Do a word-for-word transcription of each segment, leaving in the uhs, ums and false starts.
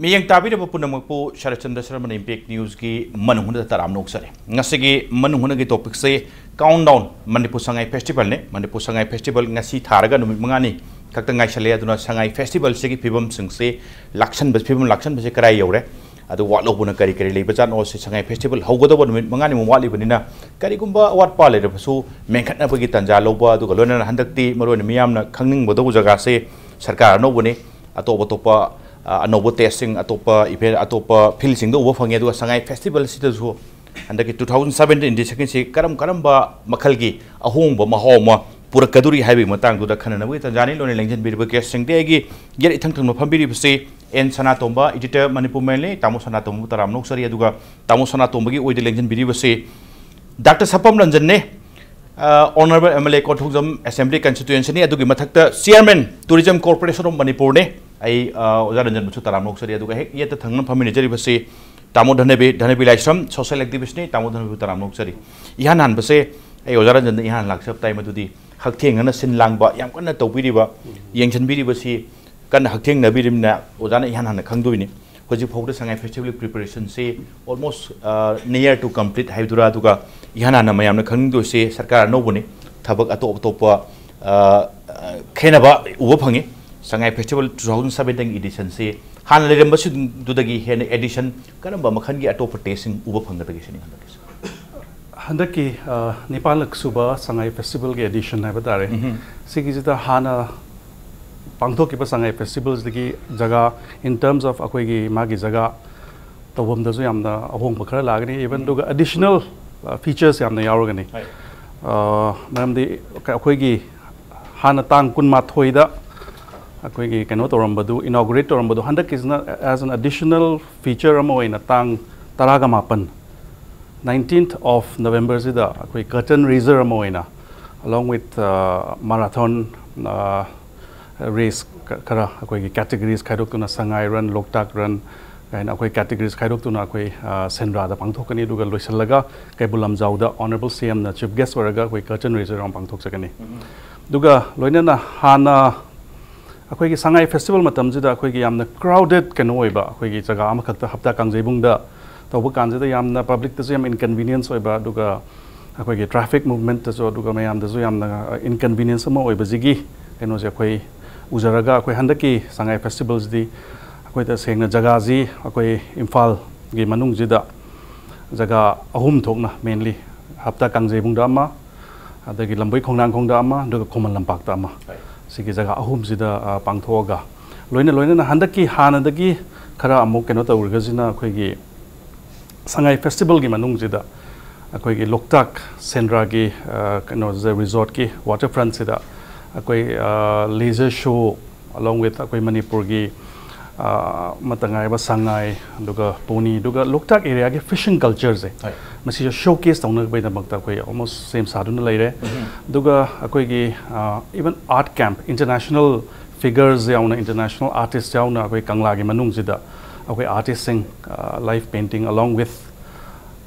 ꯃꯤꯠꯌꯦꯡ ꯇꯥꯕꯤꯔꯕ ꯄꯨꯝꯅꯃꯛꯄꯨ ꯁꯔꯠꯆꯟꯗ꯭ꯔ ꯁꯔꯃꯅ ꯏꯝꯄꯦꯛ ꯅ꯭ꯌꯨꯁꯀꯤ ꯃꯅꯨꯡ ꯍꯨꯠꯅꯗ ꯇꯔꯥꯝꯅ ꯑꯣꯛꯆꯔꯤ꯫ ꯉꯁꯤꯒꯤ ꯃꯅꯨꯡ ꯍꯨꯠꯅꯒꯤ ꯇꯣꯄꯤꯛꯁꯦ ꯀꯥꯎꯟ ꯗꯥꯎꯟ, ꯃꯅꯤꯄꯨꯔ ꯁꯉꯥꯏ ꯐꯦꯁꯇꯤꯚꯦꯜꯅꯤ꯫ ꯃꯅꯤꯄꯨꯔ ꯁꯉꯥꯏ ꯐꯦꯁꯇꯤꯚꯦꯜ ꯉꯁꯤ ꯊꯥꯔꯒ ꯅꯨꯃꯤꯠ ꯃꯉꯥꯅꯤ ꯈꯛꯇ ꯉꯥꯏꯁꯜꯂꯦ꯫ ꯑꯗꯨꯅ ꯁꯉꯥꯏ ꯐꯦꯁꯇꯤꯚꯦꯜꯁꯤꯒꯤ ꯐꯤꯕꯝꯁꯤꯡꯁꯦ, ꯂꯥꯛꯁꯟꯕ, ꯐꯤꯕꯝ ꯂꯥꯛꯁꯟꯕꯁꯦ ꯀꯗꯥꯏ ꯌꯧꯔꯦ? ꯑꯗꯨ ꯋꯥꯠꯍꯧꯕꯅ ꯀꯔꯤ ꯀꯔꯤ ꯂꯩꯕꯖꯥꯠꯅꯣ? ꯁꯤ ꯁꯉꯥꯏ ꯐꯦꯁꯇꯤꯚꯦꯜ ꯍꯧꯒꯗꯧꯕ ꯅꯨꯃꯤꯠ ꯃꯉꯥꯅꯤꯃꯨꯛ ꯋꯥꯠꯂꯤꯕꯅꯤꯅ, ꯀꯔꯤꯒꯨꯝꯕ ꯑꯋꯥꯠꯄ ꯂꯩꯔꯕꯁꯨ ꯃꯦꯟꯈꯠꯅꯕꯒꯤ ꯇꯥꯟꯖꯥ ꯂꯧꯕ, ꯑꯗꯨꯒ ꯂꯣꯏꯅꯅ ꯍꯟꯗꯛꯇꯤ ꯃꯔꯨꯑꯣꯏꯅ ꯃꯤꯌꯥꯝꯅ ꯈꯪꯅꯤꯡꯒꯗꯧꯕ ꯖꯒꯥꯁꯦ, ꯁꯔꯀꯥꯔ ꯑꯅꯧꯕꯅꯤ, ꯑꯇꯣꯞ ꯑꯇꯣꯞꯄ, ꯑ, ꯑꯅꯧꯕ ꯇꯦꯁꯁꯤꯡ, ꯑꯇꯣꯞꯄ ꯏꯚꯦꯟ, ꯑꯇꯣꯞꯄ ꯐꯤꯜꯁꯤꯡꯗ ꯎꯕ ꯐꯪꯉꯦ꯫ ꯑꯗꯨꯒ ꯁꯉꯥꯏ ꯐꯦꯁꯇꯤꯚꯦꯜꯁꯤꯗꯁꯨ ꯍꯟꯗꯛꯀꯤ two thousand seventeen editionꯒꯤꯁꯤ ꯀꯔꯝ ꯀꯔꯝꯕ ꯃꯈꯜꯒꯤ ꯑꯍꯣꯡꯕ ꯃꯍꯥꯎ ꯑꯃ ꯄꯨꯔꯛꯀꯗꯧꯔꯤ ꯍꯥꯏꯕꯒꯤ ꯃꯇꯥꯡꯗꯨꯗ ꯈꯟꯅꯅꯕꯒꯤ ꯇꯥꯟꯖꯥꯅꯤ꯫ ꯂꯣꯏꯅ ꯂꯦꯡꯁꯤꯟꯕꯤꯔꯤꯕ ꯒꯦꯁꯁꯤꯡꯗꯤ ꯑꯩꯒꯤ ꯌꯦꯠ ꯏꯊꯪ ꯊꯪꯕ ꯐꯝꯕꯤꯔꯤꯕꯁꯤ ꯑꯦꯟ ꯁꯅꯥꯇꯣꯝꯕ, editor Manipur Mailꯅꯤ꯫ ꯇꯥꯃꯣ ꯁꯅꯥꯇꯣꯝꯕꯕꯨ ꯇꯔꯥꯝꯅ ꯑꯣꯛꯆꯔꯤ꯫ ꯑꯗꯨꯒ ꯇꯥꯃꯣ ꯁꯅꯥꯇꯣꯝꯕꯒꯤ ꯑꯣꯏꯗ ꯂꯦꯡꯁꯤꯟꯕꯤꯔꯤꯕꯁꯤ ꯗꯥꯛꯇꯔ ꯁꯄꯝ ꯔꯟꯖꯟꯅꯦ, ꯑ, Honourable M L A Konthoujam Assembly Constituencyꯅꯤ꯫ ꯑꯗꯨꯒꯤ ꯃꯊꯛꯇ Chairman Tourism Corporation of Manipurꯅꯦ꯫ ꯑꯩ, ꯑ, ꯑꯣꯖꯥ ꯔꯟꯖꯟꯕꯨꯁꯨ ꯇꯔꯥꯝꯅ ꯑꯣꯛꯆꯔꯤ꯫ ꯑꯗꯨꯒ ꯍꯦꯛ ꯌꯦꯠꯇ ꯊꯪꯅꯅ ꯐꯝꯃꯤꯟꯅꯖꯔꯤꯕꯁꯤ ꯇꯥꯃꯣ ꯙꯅꯕꯤ, ꯙꯅꯕꯤ ꯂꯥꯏꯁ꯭ꯔꯝ, social activistꯅꯤ꯫ ꯇꯥꯃꯣ ꯙꯅꯕꯤꯕꯨ ꯇꯔꯥꯝꯅ ꯑꯣꯛꯆꯔꯤ꯫ ꯏꯍꯥꯟ ꯍꯥꯟꯕꯁꯦ ꯑꯩ ꯑꯣꯖꯥ ꯔꯟꯖꯟꯗ ꯏꯍꯥꯟ ꯍꯥꯟꯅ ꯂꯥꯛꯆꯕ ꯇꯥꯏ, ꯃꯗꯨꯗꯤ ꯍꯛꯊꯦꯡꯅꯅ ꯁꯤꯟ ꯂꯥꯡꯕ ꯌꯥꯝ ꯀꯟꯅ ꯇꯧꯕꯤꯔꯤꯕ, ꯌꯦꯡꯁꯤꯟꯕꯤꯔꯤꯕꯁꯤ ꯀꯟꯅ ꯍꯛꯊꯦꯡꯅꯕꯤꯔꯤꯕꯅꯤꯅ ꯑꯣꯖꯥꯅ ꯏꯍꯥꯟ ꯍꯥꯟꯅ ꯈꯪꯗꯣꯏꯅꯤ꯫ ꯍꯧꯖꯤꯛ ꯐꯥꯎꯕꯗ ꯁꯉꯥꯏ ꯐꯦꯁꯇꯤꯚꯦꯜ ꯄ꯭ꯔꯤꯄꯦꯔꯦꯁꯟꯁꯤ almost, ꯑ, near to complete ꯍꯥꯏꯕꯗꯨꯔꯥ, ꯑꯗꯨꯒ ꯏꯍꯥꯟ ꯍꯥꯟꯅ ꯃꯌꯥꯝꯅ ꯈꯪꯅꯤꯡꯗꯣꯏꯁꯤ ꯁꯔꯀꯥꯔ ꯑꯅꯧꯕꯅꯤ, ꯊꯕꯛ ꯑꯇꯣꯞ ꯑꯇꯣꯞꯄ, ꯑ, ꯑ, ꯈꯦꯠꯅꯕ ꯎꯕ ꯐꯪꯉꯤ꯫ ꯁꯉꯥꯏ ꯐꯦꯁꯇꯤꯚꯦꯜ two thousand seventeen editionꯁꯤ ꯍꯥꯟꯅ ꯂꯩꯔꯝꯕꯁꯤꯡꯗꯨꯗꯒꯤ ꯍꯦꯟꯅ ꯑꯦꯗꯤꯁꯟ ꯀꯔꯝꯕ ꯃꯈꯜꯒꯤ ꯑꯇꯣꯞꯄ ꯇꯦꯁꯁꯤꯡ ꯎꯕ ꯐꯪꯒꯗꯒꯦ ꯁꯤꯅꯤ ꯍꯟꯗꯛꯀꯤꯁꯦ꯫ ꯍꯟꯗꯛꯀꯤ, ꯑ, ꯅꯤꯄꯥꯟꯂꯛ ꯁꯨꯕ ꯁꯉꯥꯏ ꯐꯦꯁꯇꯤꯚꯦꯜꯒꯤ ꯑꯦꯗꯤꯁꯟ ꯍꯥꯏꯕ ꯇꯥꯔꯦ꯫ ꯎꯝꯍꯨꯝ꯫ ꯁꯤꯒꯤꯁꯤꯗ ꯍꯥꯟꯅ ꯄꯥꯡꯊꯣꯛꯈꯤꯕ ꯁꯉꯥꯏ ꯐꯦꯁꯇꯤꯚꯦꯜꯁꯤꯗꯒꯤ ꯖꯒꯥ, in terms of ꯑꯩꯈꯣꯏꯒꯤ ꯃꯥꯒꯤ ꯖꯒꯥ ꯇꯧꯐꯝꯗꯁꯨ ꯌꯥꯝꯅ ꯑꯍꯣꯡꯕ ꯈꯔ ꯂꯥꯛꯀꯅꯤ꯫ Even ꯎꯝ꯫ ꯑꯗꯨꯒ ꯑꯦꯗꯤꯁꯅꯦꯜ, ꯑ, ꯐꯤꯆꯔꯁ ꯌꯥꯝꯅ ꯌꯥꯎꯔꯒꯅꯤ꯫ ꯍꯣꯏ꯫ ꯑ, ꯃꯔꯝꯗꯤ ꯑꯩꯈꯣꯏꯒꯤ ꯍꯥꯟꯅ ꯇꯥꯡ ꯀꯨꯟꯃꯥꯊꯣꯏꯗ ꯑꯩꯈꯣꯏꯒꯤ ꯀꯩꯅꯣ ꯇꯧꯔꯝꯕꯗꯨ, inaugurate ꯇꯧꯔꯝꯕꯗꯨ, ꯍꯟꯗꯛꯀꯤꯁꯤꯅ as an additional feature ꯑꯃ ꯑꯣꯏꯅ ꯇꯥꯡ ꯇꯔꯥꯒ ꯃꯥꯄꯟ, nineteenth of Novemberꯁꯤꯗ ꯑꯩꯈꯣꯏ curtain raiser ꯑꯃ ꯑꯣꯏꯅ, along with, ꯑ, marathon, ꯑ, race ꯈ-, ꯈꯔ ꯑꯩꯈꯣꯏꯒꯤ categories ꯈꯥꯏꯗꯣꯛꯇꯨꯅ, ꯁꯉꯥꯏ run, ꯂꯣꯛꯇꯥꯛ run ꯀꯥꯏꯅ ꯑꯩꯈꯣꯏ categories ꯈꯥꯏꯗꯣꯛꯇꯨꯅ ꯑꯩꯈꯣꯏ, ꯑ, ꯁꯦꯟꯗ꯭ꯔꯥꯗ ꯄꯥꯡꯊꯣꯛꯀꯅꯤ꯫ ꯑꯗꯨꯒ ꯂꯣꯏꯁꯤꯜꯂꯒ ꯀꯩꯕꯨꯜ ꯂꯝꯖꯥꯎꯗ Honourable CMꯅ chief guest ꯑꯣꯏꯔꯒ ꯑꯩꯈꯣꯏ curtain raiser ꯑꯃ ꯄꯥꯡꯊꯣꯛꯆꯒꯅꯤ꯫ ꯎꯝ꯫ ꯑꯗꯨꯒ ꯂꯣꯏꯅꯅ ꯍꯥꯟꯅ ꯑꯩꯈꯣꯏꯒꯤ ꯁꯉꯥꯏ ꯐꯦꯁꯇꯤꯚꯦꯜ ꯃꯇꯝꯁꯤꯗ ꯑꯩꯈꯣꯏꯒꯤ ꯌꯥꯝꯅ ꯀ꯭ꯔꯥꯎꯗꯦꯠ ꯀꯩꯅꯣ ꯑꯣꯏꯕ, ꯑꯩꯈꯣꯏꯒꯤ ꯖꯒꯥ ꯑꯃꯈꯛꯇ ꯍꯞꯇꯥ ꯀꯥꯡꯖꯩꯕꯨꯡꯗ ꯇꯧꯕ ꯀꯥꯟꯁꯤꯗ ꯌꯥꯝꯅ ꯄꯕ꯭ꯂꯤꯛꯇꯁꯨ ꯌꯥꯝ ꯏꯟꯀꯟꯚꯤꯅꯤꯌꯦꯟꯁ ꯑꯣꯏꯕ, ꯑꯗꯨꯒ ꯑꯩꯈꯣꯏꯒꯤ ꯇ꯭ꯔꯥꯐꯤꯛ ꯃꯨꯚꯃꯦꯟꯠꯇꯁꯨ, ꯑꯗꯨꯒ ꯃꯌꯥꯝꯗꯁꯨ ꯌꯥꯝꯅ ꯏꯟꯀꯟꯚꯤꯅꯤꯌꯦꯟꯁ ꯑꯃ ꯑꯣꯏꯕꯁꯤꯒꯤ ꯀꯩꯅꯣꯁꯦ ꯑꯩꯈꯣꯏ ꯎꯖꯔꯒ, ꯑꯩꯈꯣꯏ ꯍꯟꯗꯛꯀꯤ ꯁꯉꯥꯏ ꯐꯦꯁꯇꯤꯚꯦꯜꯁꯤꯗꯤ ꯑꯩꯈꯣꯏ ꯇꯁꯦꯡꯅ ꯖꯒꯥꯁꯤ ꯑꯩꯈꯣꯏ ꯏꯝꯐꯥꯜꯒꯤ ꯃꯅꯨꯡꯁꯤꯗ ꯖꯒꯥ ꯑꯍꯨꯝ ꯊꯣꯛꯅ, ꯃꯦꯟꯂꯤ ꯍꯞꯇꯥ ꯀꯥꯡꯖꯩꯕꯨꯡꯗ ꯑꯃ, ꯑꯗꯒꯤ ꯂꯝꯕꯣꯏ ꯈꯣꯡꯅꯥꯡꯈꯣꯡꯗ ꯑꯃ, ꯑꯗꯨꯒ ꯈꯨꯃꯟ ꯂꯝꯄꯥꯛꯇ ꯑꯃ, ꯁꯤꯒꯤ ꯖꯒꯥ ꯑꯍꯨꯝꯁꯤꯗ, ꯑ, ꯄꯥꯡꯊꯣꯛꯑꯒ, ꯂꯣꯏꯅ ꯂꯣꯏꯅꯅ ꯍꯟꯗꯛꯀꯤ ꯍꯥꯟꯅꯗꯒꯤ ꯈꯔ ꯑꯃꯨꯛ ꯀꯩꯅꯣ ꯇꯧꯔꯒꯁꯤꯅ, ꯑꯩꯈꯣꯏꯒꯤ ꯁꯉꯥꯏ ꯐꯦꯁꯇꯤꯚꯦꯜꯒꯤ ꯃꯅꯨꯡꯁꯤꯗ ꯑꯩꯈꯣꯏꯒꯤ ꯂꯣꯛꯇꯥꯛ ꯁꯦꯟꯗ꯭ꯔꯥꯒꯤ, ꯑ, ꯀꯩꯅꯣꯁꯦ, ꯔꯤꯖꯣꯔꯠꯀꯤ ꯋꯥꯇꯔ ꯐ꯭ꯔꯟꯠꯁꯤꯗ ꯑꯩꯈꯣꯏ, ꯑ, ꯂꯦꯖꯔ ꯁꯣ, along with ꯑꯩꯈꯣꯏ ꯃꯅꯤꯄꯨꯔꯒꯤ, ꯑ, ꯑꯃꯠꯇ ꯉꯥꯏꯔꯕ ꯁꯉꯥꯏ, ꯑꯗꯨꯒ ꯄꯣꯅꯤ, ꯑꯗꯨꯒ ꯂꯣꯛꯇꯥꯛ ꯑꯦꯔꯤꯌꯥꯒꯤ ꯐꯤꯁꯤꯡ ꯀꯜꯆꯔꯁꯦ ꯍꯣꯏ꯫ ꯃꯁꯤꯁꯨ ꯁꯣꯀꯦꯁ ꯇꯧꯅꯕꯒꯤꯗꯃꯛꯇ ꯑꯩꯈꯣꯏ ꯑꯣꯜꯃꯣꯁ ꯁꯦꯝ ꯁꯥꯗꯨꯅ ꯂꯩꯔꯦ꯫ ꯑꯗꯨꯒ ꯑꯩꯈꯣꯏꯒꯤ, ꯑ, ꯏꯚꯟ ꯑꯥꯔꯠ ꯀꯦꯝꯞ, ꯏꯟꯇꯔꯅꯦꯁꯅꯦꯜ ꯐꯤꯒꯔꯁ ꯌꯥꯎꯅ, ꯏꯟꯇꯔꯅꯦꯁꯅꯦꯜ ꯑꯥꯔꯇꯤꯁ ꯌꯥꯎꯅ ꯑꯩꯈꯣꯏ ꯀꯪꯂꯥꯒꯤ ꯃꯅꯨꯡꯁꯤꯗ ꯑꯩꯈꯣꯏ ꯑꯥꯔꯇꯤꯁꯁꯤꯡ, ꯑ, ꯂꯥꯏꯐ ꯄꯦꯟꯇꯤꯡ along with,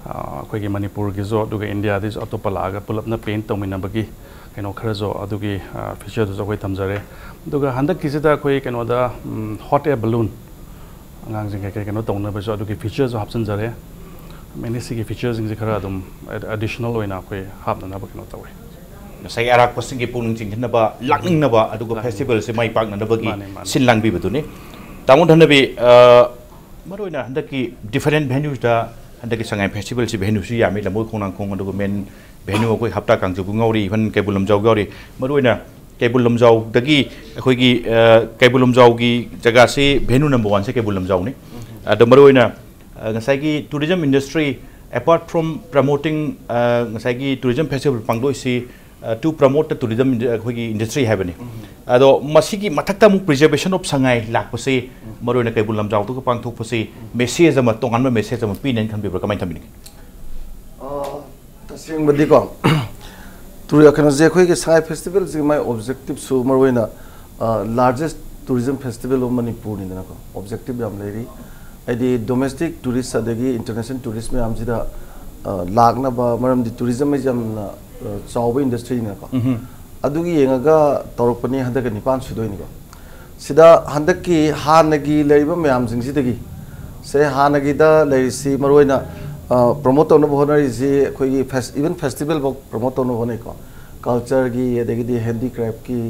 ꯑ, ꯑꯩꯈꯣꯏꯒꯤ ꯃꯅꯤꯄꯨꯔꯒꯤꯁꯨ, ꯑꯗꯨꯒ ꯏꯟꯗꯤꯌꯥꯗꯒꯤꯁꯨ ꯑꯇꯣꯞꯄ ꯂꯥꯛꯑꯒ ꯄꯨꯂꯞꯅ ꯄꯦꯟꯠ ꯇꯧꯃꯤꯟꯅꯕꯒꯤ ꯀꯩꯅꯣ ꯈꯔꯁꯨ, ꯑꯗꯨꯒꯤ, ꯑ, ꯐꯤꯆꯔꯗꯨꯁꯨ ꯑꯩꯈꯣꯏ ꯊꯝꯖꯔꯦ꯫ ꯑꯗꯨꯒ ꯍꯟꯗꯛꯀꯤꯁꯤꯗ ꯑꯩꯈꯣꯏ ꯀꯩꯅꯣꯗ, ꯎꯝ, ꯍꯣꯠ ꯑꯦꯌꯔ ꯕꯂꯨꯟ, ꯑꯉꯥꯡꯁꯤꯡ ꯀꯩꯀꯩ ꯀꯩꯅꯣ ꯇꯧꯅꯕꯁꯨ ꯑꯗꯨꯒꯤ ꯐꯤꯆꯔꯁꯨ ꯍꯥꯞꯆꯤꯟꯖꯔꯦ꯫ ꯃꯦꯟꯂꯤ ꯁꯤꯒꯤ ꯐꯤꯆꯔꯁꯤꯡꯁꯦ ꯈꯔ ꯑꯗꯨꯝ ꯑꯦꯗꯤꯁꯅꯦꯜ ꯑꯣꯏꯅ ꯑꯩꯈꯣꯏ ꯍꯥꯞꯅꯅꯕ ꯀꯩꯅꯣ ꯇꯧꯋꯦ꯫ ꯉꯁꯥꯏꯒꯤ ꯑꯔꯥꯛꯄꯁꯤꯡꯒꯤ ꯄꯨꯛꯅꯤꯡ ꯆꯤꯡꯁꯤꯟꯅꯕ, ꯂꯥꯛꯅꯤꯡꯅꯕ, ꯑꯗꯨꯒ ꯂꯥꯛꯅꯤꯡꯅꯕ꯫ ꯐꯦꯁꯇꯤꯚꯦꯜꯁꯦ ꯃꯥꯏ ꯄꯥꯛꯅꯅꯕꯒꯤ ꯃꯥꯅꯦ, ꯃꯥꯅꯦ꯫ ꯁꯤꯟ ꯂꯥꯡꯕꯤꯕꯗꯨꯅꯤ꯫ ꯇꯥꯃꯣ ꯙꯅꯕꯤ, ꯑ, ꯃꯔꯨꯑꯣꯏꯅ ꯍꯟꯗꯛꯀꯤ ꯗꯤꯐꯔꯦꯟ ꯚꯦꯅ꯭ꯌꯨꯁꯇ ꯍꯟꯗꯛꯀꯤ ꯁꯉꯥꯏ ꯐꯦꯁꯇꯤꯚꯦꯜꯁꯤ ꯚꯦꯅ꯭ꯌꯨꯁꯨ ꯌꯥꯝꯃꯤ, ꯂꯝꯕꯣꯏ ꯈꯣꯡꯅꯥꯡꯈꯣꯡ, ꯑꯗꯨꯒ ꯃꯦꯟ ꯚꯦꯅ꯭ꯌꯨ ꯑꯩꯈꯣꯏ ꯍꯞꯇꯥ ꯀꯥꯡꯖꯩꯕꯨꯡ ꯌꯥꯎꯔꯤ, ꯏꯚꯟ ꯀꯩꯕꯨꯜ ꯂꯝꯖꯥꯎ ꯌꯥꯎꯔꯤ꯫ ꯃꯔꯨꯑꯣꯏꯅ ꯀꯩꯕꯨꯜ ꯂꯝꯖꯥꯎꯗꯒꯤ ꯑꯩꯈꯣꯏꯒꯤ, ꯑ, ꯀꯩꯕꯨꯜ ꯂꯝꯖꯥꯎꯒꯤ ꯖꯒꯥꯁꯤ ꯚꯦꯅ꯭ꯌꯨ ꯅꯝꯕꯔ ꯋꯥꯟꯁꯦ ꯀꯩꯕꯨꯜ ꯂꯝꯖꯥꯎꯅꯤ꯫ ꯑꯗꯣ ꯃꯔꯨꯑꯣꯏꯅ, ꯑ, ꯉꯁꯥꯏꯒꯤ tourism industry, apart from promoting, ꯑ, ꯉꯁꯥꯏꯒꯤ ꯇꯨꯔꯤꯖꯝ ꯐꯦꯁꯇꯤꯚꯦꯜ ꯄꯥꯡꯊꯣꯛꯏꯁꯤ, ꯑ, to promote the tourism ꯏꯟꯗ-, ꯑꯩꯈꯣꯏꯒꯤ ꯏꯟꯗꯁꯇ꯭ꯔꯤ ꯍꯥꯏꯕꯅꯤ꯫ ꯑꯗꯣ ꯃꯁꯤꯒꯤ ꯃꯊꯛꯇ ꯑꯃꯨꯛ preservation of ꯁꯉꯥꯏ ꯂꯥꯛꯄꯁꯤ, ꯃꯔꯨꯑꯣꯏꯅ ꯀꯩꯕꯨꯜ ꯂꯝꯖꯥꯎꯗꯨꯒ ꯄꯥꯡꯊꯣꯛꯄꯁꯤ, ꯃꯦꯁꯦꯖ ꯑꯃ, ꯇꯣꯉꯥꯟꯕ ꯃꯦꯁꯦꯖ ꯑꯃ ꯄꯤꯅꯦꯅ ꯈꯟꯕꯤꯕ꯭ꯔꯥ? ꯀꯃꯥꯏꯅ ꯊꯝꯕꯤꯅꯤꯡꯒꯦ? ꯑ, ꯇꯁꯦꯡꯕꯗꯤꯀꯣ, ꯇꯨꯔꯤ-, ꯀꯩꯅꯣꯁꯦ, ꯑꯩꯈꯣꯏꯒꯤ ꯁꯉꯥꯏ ꯐꯦꯁꯇꯤꯚꯦꯜꯁꯤꯒꯤ ꯃꯥꯏ ꯑꯣꯕꯖꯦꯛꯇꯤꯞꯁꯨ ꯃꯔꯨꯑꯣꯏꯅ, ꯑ, largest tourism festival of ꯃꯅꯤꯄꯨꯔꯅꯤꯗꯅꯀꯣ, objective ꯌꯥꯝ ꯂꯩꯔꯤ꯫ ꯍꯥꯏꯗꯤ ꯗꯣꯃꯦꯁꯇꯤꯛ ꯇꯨꯔꯤꯁ ꯑꯗꯒꯤ ꯏꯟꯇꯔꯅꯦꯁꯅꯦꯜ ꯇꯨꯔꯤꯁ ꯃꯌꯥꯝꯁꯤꯗ, ꯑ, ꯂꯥꯛꯅꯕ, ꯃꯔꯝꯗꯤ ꯇꯨꯔꯤꯖꯝ ꯍꯥꯏꯁꯦ ꯌꯥꯝꯅ, ꯑ, ꯆꯥꯎꯕ ꯏꯟꯗꯁꯇ꯭ꯔꯤꯅꯤꯅꯀꯣ꯫ ꯑꯗꯨꯒꯤ ꯌꯦꯡꯉꯒ ꯇꯧꯔꯛꯄꯅꯤ, ꯍꯟꯗꯛꯀ ꯅꯤꯄꯥꯟ ꯁꯨꯗꯣꯏꯅꯤꯀꯣ꯫ ꯁꯤꯗ ꯍꯟꯗꯛꯀꯤ ꯍꯥꯟꯅꯒꯤ ꯂꯩꯔꯤꯕ ꯃꯌꯥꯝꯁꯤꯡꯁꯤꯗꯒꯤ, ꯁꯦ, ꯍꯥꯟꯅꯒꯤꯗ ꯂꯩꯔꯤꯁꯤ ꯃꯔꯨꯑꯣꯏꯅ ꯄ꯭ꯔꯣꯃꯣꯠ ꯇꯧꯅꯕ ꯍꯣꯠꯅꯔꯤꯁꯤ ꯑꯩꯈꯣꯏꯒꯤ ꯐꯦꯁ ꯏꯚꯟ ꯐꯦꯁꯇꯤꯚꯦꯜꯐꯥꯎ ꯄ꯭ꯔꯣꯃꯣꯠ ꯇꯧꯅꯕ ꯍꯣꯠꯅꯩꯀꯣ꯫ ꯀꯜꯆꯔꯒꯤ, ꯑꯗꯒꯤꯗꯤ ꯍꯦꯟꯗꯤꯀ꯭ꯔꯦꯐꯀꯤ,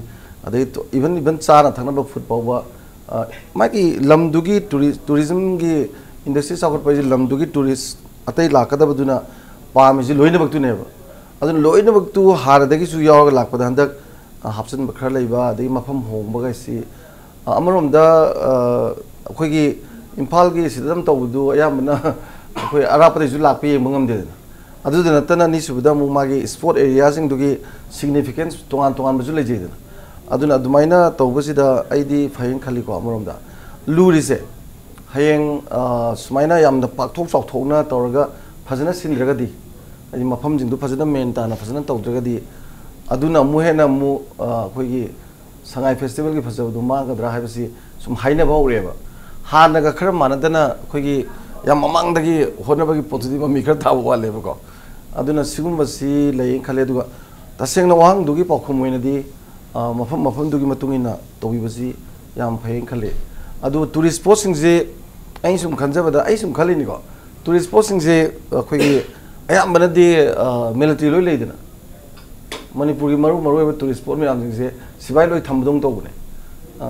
ꯑꯗꯩ ꯏꯚꯟ ꯏꯚꯟ ꯆꯥꯅ ꯊꯛꯅꯕ ꯐꯨꯗ ꯐꯥꯎꯕ, ꯃꯥꯒꯤ ꯂꯝꯗꯨꯒꯤ ꯇꯨꯔꯤꯖꯝꯒꯤ ꯏꯟꯗꯁꯇ꯭ꯔꯤ ꯆꯥꯎꯈꯠꯄ ꯍꯥꯏꯁꯦ ꯂꯝꯗꯨꯒꯤ ꯇꯨꯔꯤꯁ ꯑꯇꯩ ꯂꯥꯛꯀꯗꯕꯗꯨꯅ ꯄꯥꯝꯃꯤꯁꯤ ꯂꯣꯏꯅꯃꯛꯇꯨꯅꯦꯕ꯫ ꯑꯗꯨꯅ ꯂꯣꯏꯅꯃꯛꯇꯨ ꯍꯥꯟꯅꯗꯒꯤꯁꯨ ꯌꯥꯎꯔꯒ ꯂꯥꯛꯄꯗ ꯍꯟꯗꯛ ꯍꯥꯞꯆꯤꯟꯕ ꯈꯔ ꯂꯩꯕ, ꯑꯗꯒꯤ ꯃꯐꯝ ꯍꯣꯡꯕꯈꯩꯁꯤ ꯑꯃꯔꯣꯝꯗ ꯑꯩꯈꯣꯏꯒꯤ ꯏꯝꯐꯥꯜꯒꯤ ꯁꯤꯗ ꯑꯗꯨꯝ ꯇꯧꯕꯗꯨ ꯑꯌꯥꯝꯕꯅ ꯑꯩꯈꯣꯏ ꯑꯔꯥꯞꯄꯗꯩꯁꯨ ꯂꯥꯛꯄ ꯌꯦꯡꯕ ꯉꯝꯗꯦꯗꯅ꯫ ꯑꯗꯨꯗ ꯅꯠꯇꯅ ꯑꯅꯤꯁꯨꯕꯗ ꯑꯃꯨꯛ ꯃꯥꯒꯤ ꯏꯁꯄꯣꯔꯠ ꯑꯦꯔꯤꯌꯥꯁꯤꯡꯗꯨꯒꯤ ꯁꯤꯒꯅꯤꯐꯤꯀꯦꯟꯁ ꯇꯣꯉꯥꯟ ꯇꯣꯉꯥꯟꯕꯁꯨ ꯂꯩꯖꯩꯗꯅ꯫ ꯑꯗꯨꯅ ꯑꯗꯨꯃꯥꯏꯅ ꯇꯧꯕꯁꯤꯗ ꯑꯩꯗꯤ ꯐꯩꯅ ꯈꯜꯂꯤꯀꯣ꯫ ꯑꯃꯔꯣꯝꯗ ꯂꯨꯔꯤꯁꯦ ꯍꯌꯦꯡ ꯁꯨꯃꯥꯏꯅ ꯌꯥꯝꯅ ꯄꯥꯛꯊꯣꯛ ꯆꯥꯎꯊꯣꯛꯅ ꯇꯧꯔꯒ ꯐꯖꯅ ꯁꯤꯟꯗ꯭ꯔꯒꯗꯤ, ꯍꯥꯏꯗꯤ ꯃꯐꯝꯁꯤꯡꯗꯨ ꯐꯖꯅ ꯃꯦꯟ ꯇꯥꯅ ꯐꯖꯅ ꯇꯧꯗ꯭ꯔꯒꯗꯤ, ꯑꯗꯨꯅ ꯑꯃꯨꯛ ꯍꯦꯟꯅ ꯑꯃꯨꯛ ꯑꯩꯈꯣꯏꯒꯤ ꯁꯉꯥꯏ ꯐꯦꯁꯇꯤꯚꯦꯜꯒꯤ ꯐꯖꯕꯗꯨ ꯃꯥꯡꯒꯗ꯭ꯔꯥ ꯍꯥꯏꯕꯁꯤ ꯁꯨꯝ ꯍꯥꯏꯅꯕ ꯍꯧꯔꯛꯑꯦꯕ꯫ ꯍꯥꯟꯅꯒ ꯈꯔ ꯃꯥꯟꯅꯗꯅ ꯑꯩꯈꯣꯏꯒꯤ ꯌꯥꯝ ꯃꯃꯥꯡꯗꯒꯤ ꯍꯣꯠꯅꯕꯒꯤ ꯄꯣꯠꯇꯨꯗꯤ ꯃꯃꯤ ꯈꯔ ꯇꯥꯕ ꯋꯥꯠꯂꯦꯕꯀꯣ꯫ ꯑꯗꯨꯅ ꯁꯤꯒꯨꯝꯕꯁꯤ ꯂꯩꯌꯦꯅ ꯈꯜꯂꯦ꯫ ꯑꯗꯨꯒ ꯇꯁꯦꯡꯅ ꯋꯥꯍꯪꯗꯨꯒꯤ ꯄꯥꯎꯈꯨꯝ ꯑꯣꯏꯅꯗꯤ ꯃꯐꯝ ꯃꯐꯝꯗꯨꯒꯤ ꯃꯇꯨꯡ ꯏꯟꯅ ꯇꯧꯕꯤꯕꯁꯤ ꯌꯥꯝ ꯐꯩꯌꯦꯅ ꯈꯜꯂꯤ꯫ ꯑꯗꯨ ꯇꯨꯔꯤꯁ ꯁ꯭ꯄꯣꯠꯁꯤꯡꯁꯦ ꯑꯩꯅ ꯁꯨꯝ ꯈꯟꯖꯕꯗ, ꯑꯩ ꯁꯨꯝ ꯈꯜꯂꯤꯅꯤꯀꯣ, ꯇꯨꯔꯤꯁ ꯁ꯭ꯄꯣꯠꯁꯤꯡꯁꯦ ꯑꯩꯈꯣꯏꯒꯤ ꯑꯌꯥꯝꯕꯅꯗꯤ ꯃꯤꯂꯤꯇꯔꯤ ꯂꯣꯏ ꯂꯩꯗꯅ꯫ ꯃꯅꯤꯄꯨꯔꯒꯤ ꯃꯔꯨ ꯃꯔꯨꯑꯣꯏꯕ ꯇꯨꯔꯤꯁ ꯁ꯭ꯄꯣꯠ ꯃꯌꯥꯝꯁꯤꯡꯁꯦ ꯁꯤꯐꯥꯏ ꯂꯣꯏ ꯊꯝꯕꯗꯧꯅ ꯇꯧꯕꯅꯦ꯫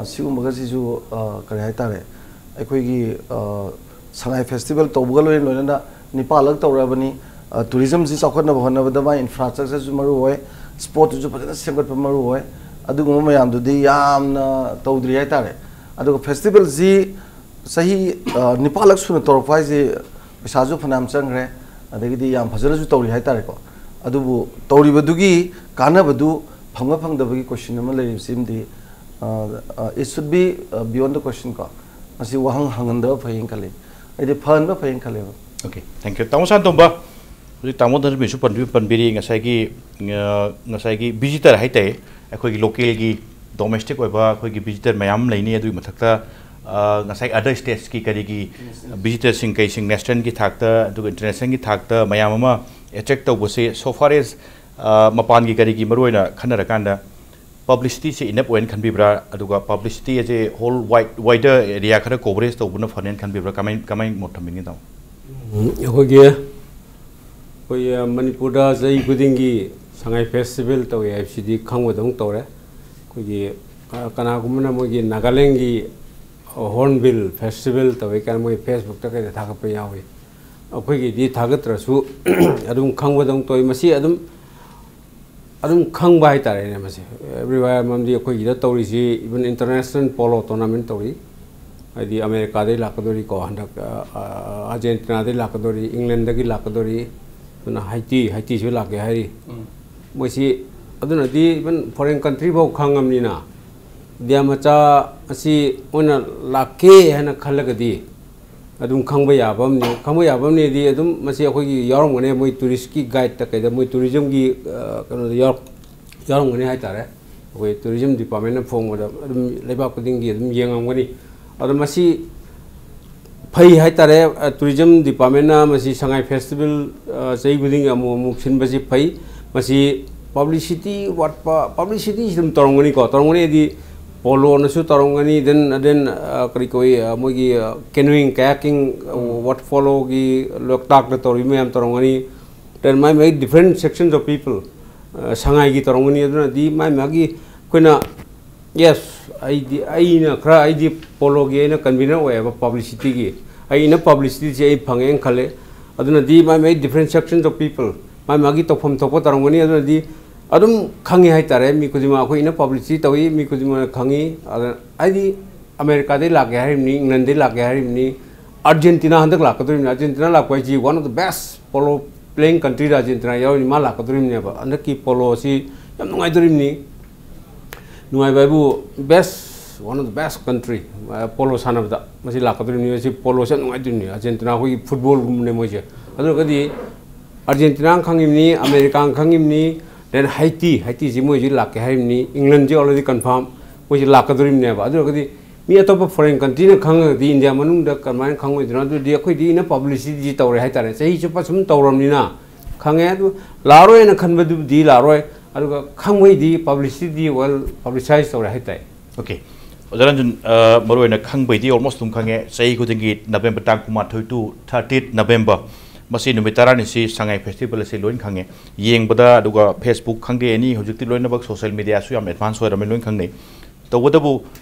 ꯁꯤꯒꯨꯝꯕꯒꯁꯤꯁꯨ ꯀꯔꯤ ꯍꯥꯏꯇꯥꯔꯦ, ꯑꯩꯈꯣꯏꯒꯤ ꯁꯉꯥꯏ ꯐꯦꯁꯇꯤꯚꯦꯜ ꯇꯧꯕꯒ ꯂꯣꯏꯅ ꯂꯣꯏꯅꯅ ꯅꯤꯄꯥꯜꯂꯛ ꯇꯧꯔꯛꯑꯕꯅꯤ꯫ ꯇꯨꯔꯤꯖꯝꯁꯤ ꯆꯥꯎꯈꯠꯅꯕ ꯍꯣꯠꯅꯕꯗ ꯃꯥꯒꯤ ꯏꯟꯐ꯭ꯔꯥꯁ꯭ꯇ꯭ꯔꯛꯆꯔꯁꯨ ꯃꯔꯨ ꯑꯣꯏ, ꯁ꯭ꯄꯣꯔꯠꯇꯨꯁꯨ ꯐꯖꯅ ꯁꯦꯝꯒꯠꯄ ꯃꯔꯨ ꯑꯣꯏ꯫ ꯑꯗꯨꯒꯨꯝꯕ ꯃꯌꯥꯝꯗꯨꯗꯤ ꯌꯥꯝꯅ ꯇꯧꯗ꯭ꯔꯤ ꯍꯥꯏꯇꯥꯔꯦ꯫ ꯑꯗꯨꯒ ꯐꯦꯁꯇꯤꯚꯦꯜꯁꯤ ꯆꯍꯤ ꯅꯤꯄꯥꯜꯂꯛ ꯁꯨꯅ ꯇꯧꯔꯛꯄ ꯍꯥꯏꯁꯦ ꯄꯩꯁꯥꯁꯨ ꯐꯅꯌꯥꯝ ꯆꯪꯈ꯭ꯔꯦ, ꯑꯗꯒꯤꯗꯤ ꯌꯥꯝ ꯐꯖꯅꯁꯨ ꯇꯧꯔꯤ ꯍꯥꯏꯇꯥꯔꯦꯀꯣ꯫ ꯑꯗꯨꯕꯨ ꯇꯧꯔꯤꯕꯗꯨꯒꯤ ꯀꯥꯟꯅꯕꯗꯨ ꯐꯪꯕ ꯐꯪꯗꯕꯒꯤ ꯀꯣꯏꯁꯟ ꯑꯃ ꯂꯩꯔꯤꯕꯁꯤꯃꯗꯤ, it should be beyond the question ꯀꯣ꯫ ꯃꯁꯤ ꯋꯥꯍꯪ ꯍꯪꯍꯟꯗꯕ ꯐꯩꯌꯦꯅ ꯈꯜꯂꯤ꯫ ꯑꯩꯗꯤ ꯐꯍꯟꯕ ꯐꯩꯌꯦꯅ ꯈꯜꯂꯦꯕ꯫ Okay, thank you. ꯇꯥꯃꯣ ꯁꯥꯟꯇꯣꯝꯕ, ꯍꯧꯖꯤꯛ ꯇꯥꯃꯣ ꯙꯔꯃꯦꯁꯁꯨ ꯄꯟꯕꯤ-, ꯄꯟꯕꯤꯔꯤ ꯉꯁꯥꯏꯒꯤ, ꯑ, ꯉꯁꯥꯏꯒꯤ ꯚꯤꯖꯤꯇꯔ ꯍꯥꯏꯇꯥꯔꯦ, ꯑꯩꯈꯣꯏꯒꯤ ꯂꯣꯀꯦꯜꯒꯤ, ꯗꯣꯃꯦꯁꯇꯤꯛ ꯑꯣꯏꯕ ꯑꯩꯈꯣꯏꯒꯤ ꯚꯤꯖꯤꯇꯔ ꯃꯌꯥꯝ ꯑꯃ ꯂꯩꯅꯤ꯫ ꯑꯗꯨꯒꯤ ꯃꯊꯛꯇ, ꯑ, ꯉꯁꯥꯏ ꯑꯗꯔ ꯁ꯭ꯇꯦꯠꯁꯀꯤ ꯀꯔꯤꯒꯤ ꯚꯤꯖꯤꯇꯔꯁꯤꯡ ꯀꯩꯁꯤꯡ ꯅꯦꯁꯅꯦꯜꯒꯤ ꯊꯥꯛꯇ ꯑꯗꯨꯒ ꯏꯟꯇꯔꯅꯦꯁꯅꯦꯜꯒꯤ ꯊꯥꯛꯇ ꯃꯌꯥꯝ ꯑꯃ ꯑꯦꯇ꯭ꯔꯦꯛ ꯇꯧꯕꯁꯦ, so far as, ꯑ, ꯃꯄꯥꯟꯒꯤ ꯀꯔꯤꯒꯤ ꯃꯔꯨꯑꯣꯏꯅ ꯈꯟꯅꯔꯀꯥꯟꯗ ꯄꯕ꯭ꯂꯤꯁꯤꯇꯤꯁꯦ ꯏꯅꯞ ꯑꯣꯏꯅ ꯈꯟꯕꯤꯕ꯭ꯔꯥ? ꯑꯗꯨꯒ ꯄꯕ꯭ꯂꯤꯁꯤꯇꯤ ꯑꯁꯦ ꯍꯣꯜ ꯋꯥꯏꯠ, ꯋꯥꯏꯗꯔ ꯑꯦꯔꯤꯌꯥ ꯈꯔ ꯀꯣꯚꯔꯦꯖ ꯇꯧꯕꯅ ꯐꯅꯦꯅ ꯈꯟꯕꯤꯕ꯭ꯔꯥ? ꯀꯃꯥꯏ, ꯀꯃꯥꯏ ꯃꯣꯠ ꯊꯝꯕꯤꯅꯤ, ꯇꯥꯃꯣ? ꯎꯝ, ꯑꯩꯈꯣꯏꯒꯤ ꯑꯩꯈꯣꯏ ꯃꯅꯤꯄꯨꯔꯗ ꯆꯍꯤ ꯈꯨꯗꯤꯡꯒꯤ ꯁꯉꯥꯏ ꯐꯦꯁꯇꯤꯚꯦꯜ ꯇꯧꯏ ꯍꯥꯏꯕꯁꯤꯗꯤ ꯈꯪꯕꯗꯧꯅ ꯇꯧꯔꯦ꯫ ꯑꯩꯈꯣꯏꯒꯤ ꯀꯅꯥꯒꯨꯝꯕꯅ ꯃꯣꯏꯒꯤ ꯅꯥꯒꯥꯂꯦꯟꯒꯤ ꯍꯣꯔꯟꯕꯤꯜ ꯐꯦꯁꯇꯤꯚꯦꯜ ꯇꯧꯏ ꯀꯥꯏꯅ ꯃꯣꯏ ꯐꯦꯁꯕꯨꯛꯇ ꯀꯩꯗ ꯊꯥꯒꯠꯄ ꯌꯥꯎꯏ꯫ ꯑꯩꯈꯣꯏꯒꯤꯗꯤ ꯊꯥꯒꯠꯇ꯭ꯔꯁꯨ ꯑꯗꯨꯝ ꯈꯪꯕꯗꯧꯅ ꯇꯧꯏ꯫ ꯃꯁꯤ ꯑꯗꯨꯝ ꯑꯗꯨꯝ ꯈꯪꯕ ꯍꯥꯏꯇꯥꯔꯦꯅꯦ꯫ ꯃꯁꯤ ꯑꯦꯕ꯭ꯔꯤꯋꯦꯌꯔ, ꯃꯔꯝꯗꯤ ꯑꯩꯈꯣꯏꯒꯤꯗ ꯇꯧꯔꯤꯁꯤ ꯏꯚꯟ ꯏꯟꯇꯔꯅꯦꯁꯅꯦꯜ ꯄꯣꯂꯣ ꯇꯣꯔꯅꯥꯃꯦꯟ ꯇꯧꯔꯤ꯫ ꯍꯥꯏꯗꯤ ꯑꯃꯦꯔꯤꯀꯥꯗꯒꯤ ꯂꯥꯛꯀꯗꯣꯔꯤꯀꯣ, ꯍꯟꯗꯛ ꯑꯥꯔꯖꯦꯟꯇꯤꯅꯥꯗꯒꯤ ꯂꯥꯛꯀꯗꯣꯔꯤ, ꯏꯪꯂꯦꯟꯗꯒꯤ ꯂꯥꯛꯀꯗꯣꯔꯤ, ꯑꯗꯨꯅ ꯍꯥꯏꯇꯤ, ꯍꯥꯏꯇꯤꯁꯨ ꯂꯥꯛꯀꯦ ꯍꯥꯏꯔꯤ꯫ ꯃꯣꯏꯁꯤ ꯑꯗꯨꯅꯗꯤ ꯏꯚꯟ ꯐꯣꯔꯦꯟ ꯀꯟꯇ꯭ꯔꯤ ꯐꯥꯎ ꯈꯪꯉꯕꯅꯤꯅ, ꯏꯟꯗꯤꯌꯥ ꯃꯆꯥ ꯑꯁꯤ ꯃꯣꯏꯅ ꯂꯥꯛꯀꯦ ꯍꯥꯏꯅ ꯈꯜꯂꯒꯗꯤ ꯑꯗꯨꯝ ꯈꯪꯕ ꯌꯥꯕ ꯑꯃꯅꯤ꯫ ꯈꯪꯕ ꯌꯥꯕ ꯑꯃꯅꯤꯗꯤ ꯑꯗꯨꯝ ꯃꯁꯤ ꯑꯩꯈꯣꯏꯒꯤ ꯌꯥꯎꯔꯝꯒꯅꯤ, ꯃꯣꯏ ꯇꯨꯔꯤꯁꯀꯤ ꯒꯥꯏꯗꯇ ꯀꯩꯗ, ꯃꯣꯏ ꯇꯨꯔꯤꯖꯝꯒꯤ ꯀꯩꯅꯣꯗ ꯌꯥꯎꯔꯝꯒꯅꯤ ꯍꯥꯏꯇꯥꯔꯦ꯫ ꯑꯩꯈꯣꯏ ꯇꯨꯔꯤꯖꯝ ꯗꯤꯄꯥꯔꯠꯃꯦꯟꯅ ꯐꯣꯡꯕꯗ ꯑꯗꯨꯝ ꯂꯩꯕꯥꯛ ꯈꯨꯗꯤꯡꯒꯤ ꯑꯗꯨꯝ ꯌꯦꯡꯉꯝꯒꯅꯤ꯫ ꯑꯗꯣ ꯃꯁꯤ ꯐꯩ ꯍꯥꯏꯇꯥꯔꯦ꯫ ꯇꯨꯔꯤꯖꯝ ꯗꯤꯄꯥꯔꯠꯃꯦꯟꯅ ꯃꯁꯤ ꯁꯉꯥꯏ ꯐꯦꯁꯇꯤꯚꯦꯜ ꯆꯍꯤ ꯈꯨꯗꯤꯡꯒꯤ ꯑꯃꯨꯛ ꯑꯃꯨꯛ ꯁꯤꯟꯕꯁꯤ ꯐꯩ꯫ ꯃꯁꯤ ꯄꯕ꯭ꯂꯤꯁꯤꯇꯤ ꯋꯥꯠꯄ, ꯄꯕ꯭ꯂꯤꯁꯤꯇꯤꯁꯤ ꯑꯗꯨꯝ ꯇꯧꯔꯝꯒꯅꯤꯀꯣ, ꯇꯧꯔꯝꯒꯅꯤ ꯍꯥꯏꯗꯤ ꯄꯣꯂꯣꯅꯁꯨ ꯇꯧꯔꯝꯒꯅꯤ, then, then ꯀꯔꯤ ꯀꯧꯏ, ꯃꯣꯏꯒꯤ ꯀꯦꯅꯨꯋꯤꯡ, ꯀꯌꯥꯀꯤꯡ, ꯋꯥꯇꯔ ꯄꯣꯂꯣꯒꯤ ꯂꯣꯛꯇꯥꯛꯇ ꯇꯧꯔꯤꯕ ꯃꯌꯥꯝ ꯇꯧꯔꯝꯒꯅꯤ꯫ Then my my different sections of people, ꯁꯉꯥꯏꯒꯤ ꯇꯧꯔꯝꯒꯅꯤ꯫ ꯑꯗꯨꯅꯗꯤ ꯃꯥꯏ ꯃꯥꯒꯤ ꯑꯩꯈꯣꯏꯅ, ꯌꯦꯁ, ꯑꯩꯗꯤ, ꯑꯩꯅ ꯈꯔ, ꯑꯩꯗꯤ ꯄꯣꯂꯣꯒꯤ ꯑꯩꯅ ꯀꯟꯚꯤꯅꯔ ꯑꯣꯏꯌꯦꯕ, ꯄꯕ꯭ꯂꯤꯁꯤꯇꯤꯒꯤ꯫ ꯑꯩꯅ ꯄꯕ꯭ꯂꯤꯁꯤꯇꯤꯁꯦ ꯑꯩ ꯐꯪꯉꯦꯅ ꯈꯜꯂꯦ꯫ ꯑꯗꯨꯅꯗꯤ ꯃꯥꯏ ꯃꯥꯏ different sections of people, ꯃꯥꯏ ꯃꯥꯒꯤ ꯇꯧꯐꯝ ꯊꯣꯛꯄ ꯇꯧꯔꯝꯒꯅꯤ꯫ ꯑꯗꯨꯅꯗꯤ ꯑꯗꯨꯝ ꯈꯪꯉꯤ ꯍꯥꯏꯇꯥꯔꯦ, ꯃꯤ ꯈꯨꯗꯤꯡꯃꯛ꯫ ꯑꯩꯈꯣꯏ ꯏꯟꯅ ꯄꯕ꯭ꯂꯤꯁꯤꯇꯤ ꯇꯧꯏ, ꯃꯤ ꯈꯨꯗꯤꯡꯃꯛꯅ ꯈꯪꯉꯤ꯫ ꯑꯗ ꯍꯥꯏꯗꯤ ꯑꯃꯦꯔꯤꯀꯥꯗꯩ ꯂꯥꯛꯀꯦ ꯍꯥꯏꯔꯤꯕꯅꯤ, ꯏꯪꯂꯦꯟꯗꯩ ꯂꯥꯛꯀꯦ ꯍꯥꯏꯔꯤꯕꯅꯤ, ꯑꯥꯔꯖꯦꯟꯇꯤꯅꯥ ꯍꯟꯗꯛ ꯂꯥꯛꯀꯗꯧꯔꯤꯕꯅꯤ꯫ ꯑꯥꯔꯖꯦꯟꯇꯤꯅꯥ ꯂꯥꯛꯄ ꯍꯥꯏꯁꯤ one of the best polo playing countryꯗ Argentina ꯌꯥꯎꯔꯤꯅꯤ, ꯃꯥ ꯂꯥꯛꯀꯗꯧꯔꯤꯕꯅꯦꯕ꯫ ꯍꯟꯗꯛꯀꯤ ꯄꯣꯂꯣ ꯑꯁꯤ ꯌꯥꯝ ꯅꯨꯡꯉꯥꯏꯗꯧꯔꯤꯕꯅꯤ꯫ ꯅꯨꯡꯉꯥꯏꯕ ꯍꯥꯏꯕꯨ best, one of the best country, polo ꯁꯥꯟꯅꯕꯗ ꯃꯁꯤ ꯂꯥꯛꯀꯗꯧꯔꯤꯕꯅꯤ꯫ ꯃꯁꯤ ꯄꯣꯂꯣꯁꯦ ꯌꯥꯝ ꯅꯨꯡꯉꯥꯏꯗꯣꯔꯤꯕꯅꯤ꯫ ꯑꯥꯔꯖꯦꯟꯇꯤꯅꯥ ꯑꯩꯈꯣꯏꯒꯤ ꯐꯨꯠꯕꯣꯜꯒꯨꯝꯕꯅꯦ ꯃꯣꯏꯁꯦ꯫ ꯑꯗꯨ ꯑꯣꯏꯔꯒꯗꯤ ꯑꯥꯔꯖꯦꯟꯇꯤꯅꯥꯅ ꯈꯪꯉꯤꯕꯅꯤ, ꯑꯃꯦꯔꯤꯀꯥꯅ ꯈꯪꯉꯤꯕꯅꯤ, then ꯍꯥꯏꯇꯤ, ꯍꯥꯏꯇꯤꯁꯤ ꯃꯣꯏꯁꯤ ꯂꯥꯛꯀꯦ ꯍꯥꯏꯔꯤꯕꯅꯤ, ꯏꯪꯂꯦꯟꯁꯤ already confirm ꯃꯣꯏꯁꯤ ꯂꯥꯛꯀꯗꯧꯔꯤꯕꯅꯦꯕ꯫ ꯑꯗꯨ ꯑꯣꯏꯔꯒꯗꯤ ꯃꯤ ꯑꯇꯣꯞꯄ ꯐꯣꯔꯦꯟ ꯀꯟꯇ꯭ꯔꯤꯅ ꯈꯪꯉꯒꯗꯤ ꯏꯟꯗꯤꯌꯥ ꯃꯅꯨꯡꯗ ꯀꯃꯥꯏꯅ ꯈꯪꯉꯣꯏꯗꯣꯏꯅꯣ? ꯑꯗꯨꯗꯤ ꯑꯩꯈꯣꯏꯗꯤ ꯏꯟꯅ ꯄꯕ꯭ꯂꯤꯁꯤꯇꯤꯁꯤ ꯇꯧꯔꯦ ꯍꯥꯏꯇꯥꯔꯦ, ꯆꯍꯤ ꯆꯨꯞꯄ ꯁꯨꯝ ꯇꯧꯔꯕꯅꯤꯅ ꯈꯪꯉꯦ꯫ ꯑꯗꯨ ꯂꯥꯛꯑꯔꯣꯏꯅ ꯈꯟꯕꯗꯨꯕꯨꯗꯤ ꯂꯥꯛꯑꯔꯣꯏ꯫ ꯑꯗꯨꯒ ꯈꯪꯕꯩꯗꯤ ꯄꯕ꯭ꯂꯤꯁꯤꯇꯤꯗꯤ ꯋꯦꯜ ꯄꯕ꯭ꯂꯤꯁꯥꯏꯁ ꯇꯧꯔꯦ ꯍꯥꯏꯇꯥꯔꯦ꯫ ꯑꯣꯀꯦ, ꯑꯣꯖꯥ ꯔꯟꯖꯟ, ꯑ, ꯃꯔꯨꯑꯣꯏꯅ ꯈꯪꯕꯩꯗꯤ ꯑꯣꯜꯃꯣꯁ ꯑꯗꯨꯝ ꯈꯪꯉꯦ꯫ ꯆꯍꯤ ꯈꯨꯗꯤꯡꯒꯤ ꯅꯕꯦꯝꯕꯔ ꯇꯥꯡ ꯀꯨꯟꯃꯥꯊꯣꯏ to ꯊꯥꯔꯇꯤꯠ ꯅꯕꯦꯝꯕꯔ, ꯃꯁꯤ ꯅꯨꯃꯤꯠ ꯇꯔꯥꯅꯤꯁꯤ ꯁꯉꯥꯏ ꯐꯦꯁꯇꯤꯚꯦꯜ ꯑꯁꯤ ꯂꯣꯏꯅ ꯈꯪꯉꯦ꯫ ꯌꯦꯡꯕꯗ, ꯑꯗꯨꯒ ꯐꯦꯁꯕꯨꯛ ꯈꯪꯗꯦ, ꯑꯦꯅꯤ, ꯍꯧꯖꯤꯛꯇꯤ ꯂꯣꯏꯅꯃꯛ ꯁꯣꯁꯦꯜ ꯃꯦꯗꯤꯌꯥꯁꯨ ꯌꯥꯝ ꯑꯦꯗꯚꯥꯟꯁ ꯑꯣꯏꯔꯝꯃꯦ, ꯂꯣꯏꯅ ꯈꯪꯅꯩ꯫ ꯇꯧꯕꯇꯕꯨ,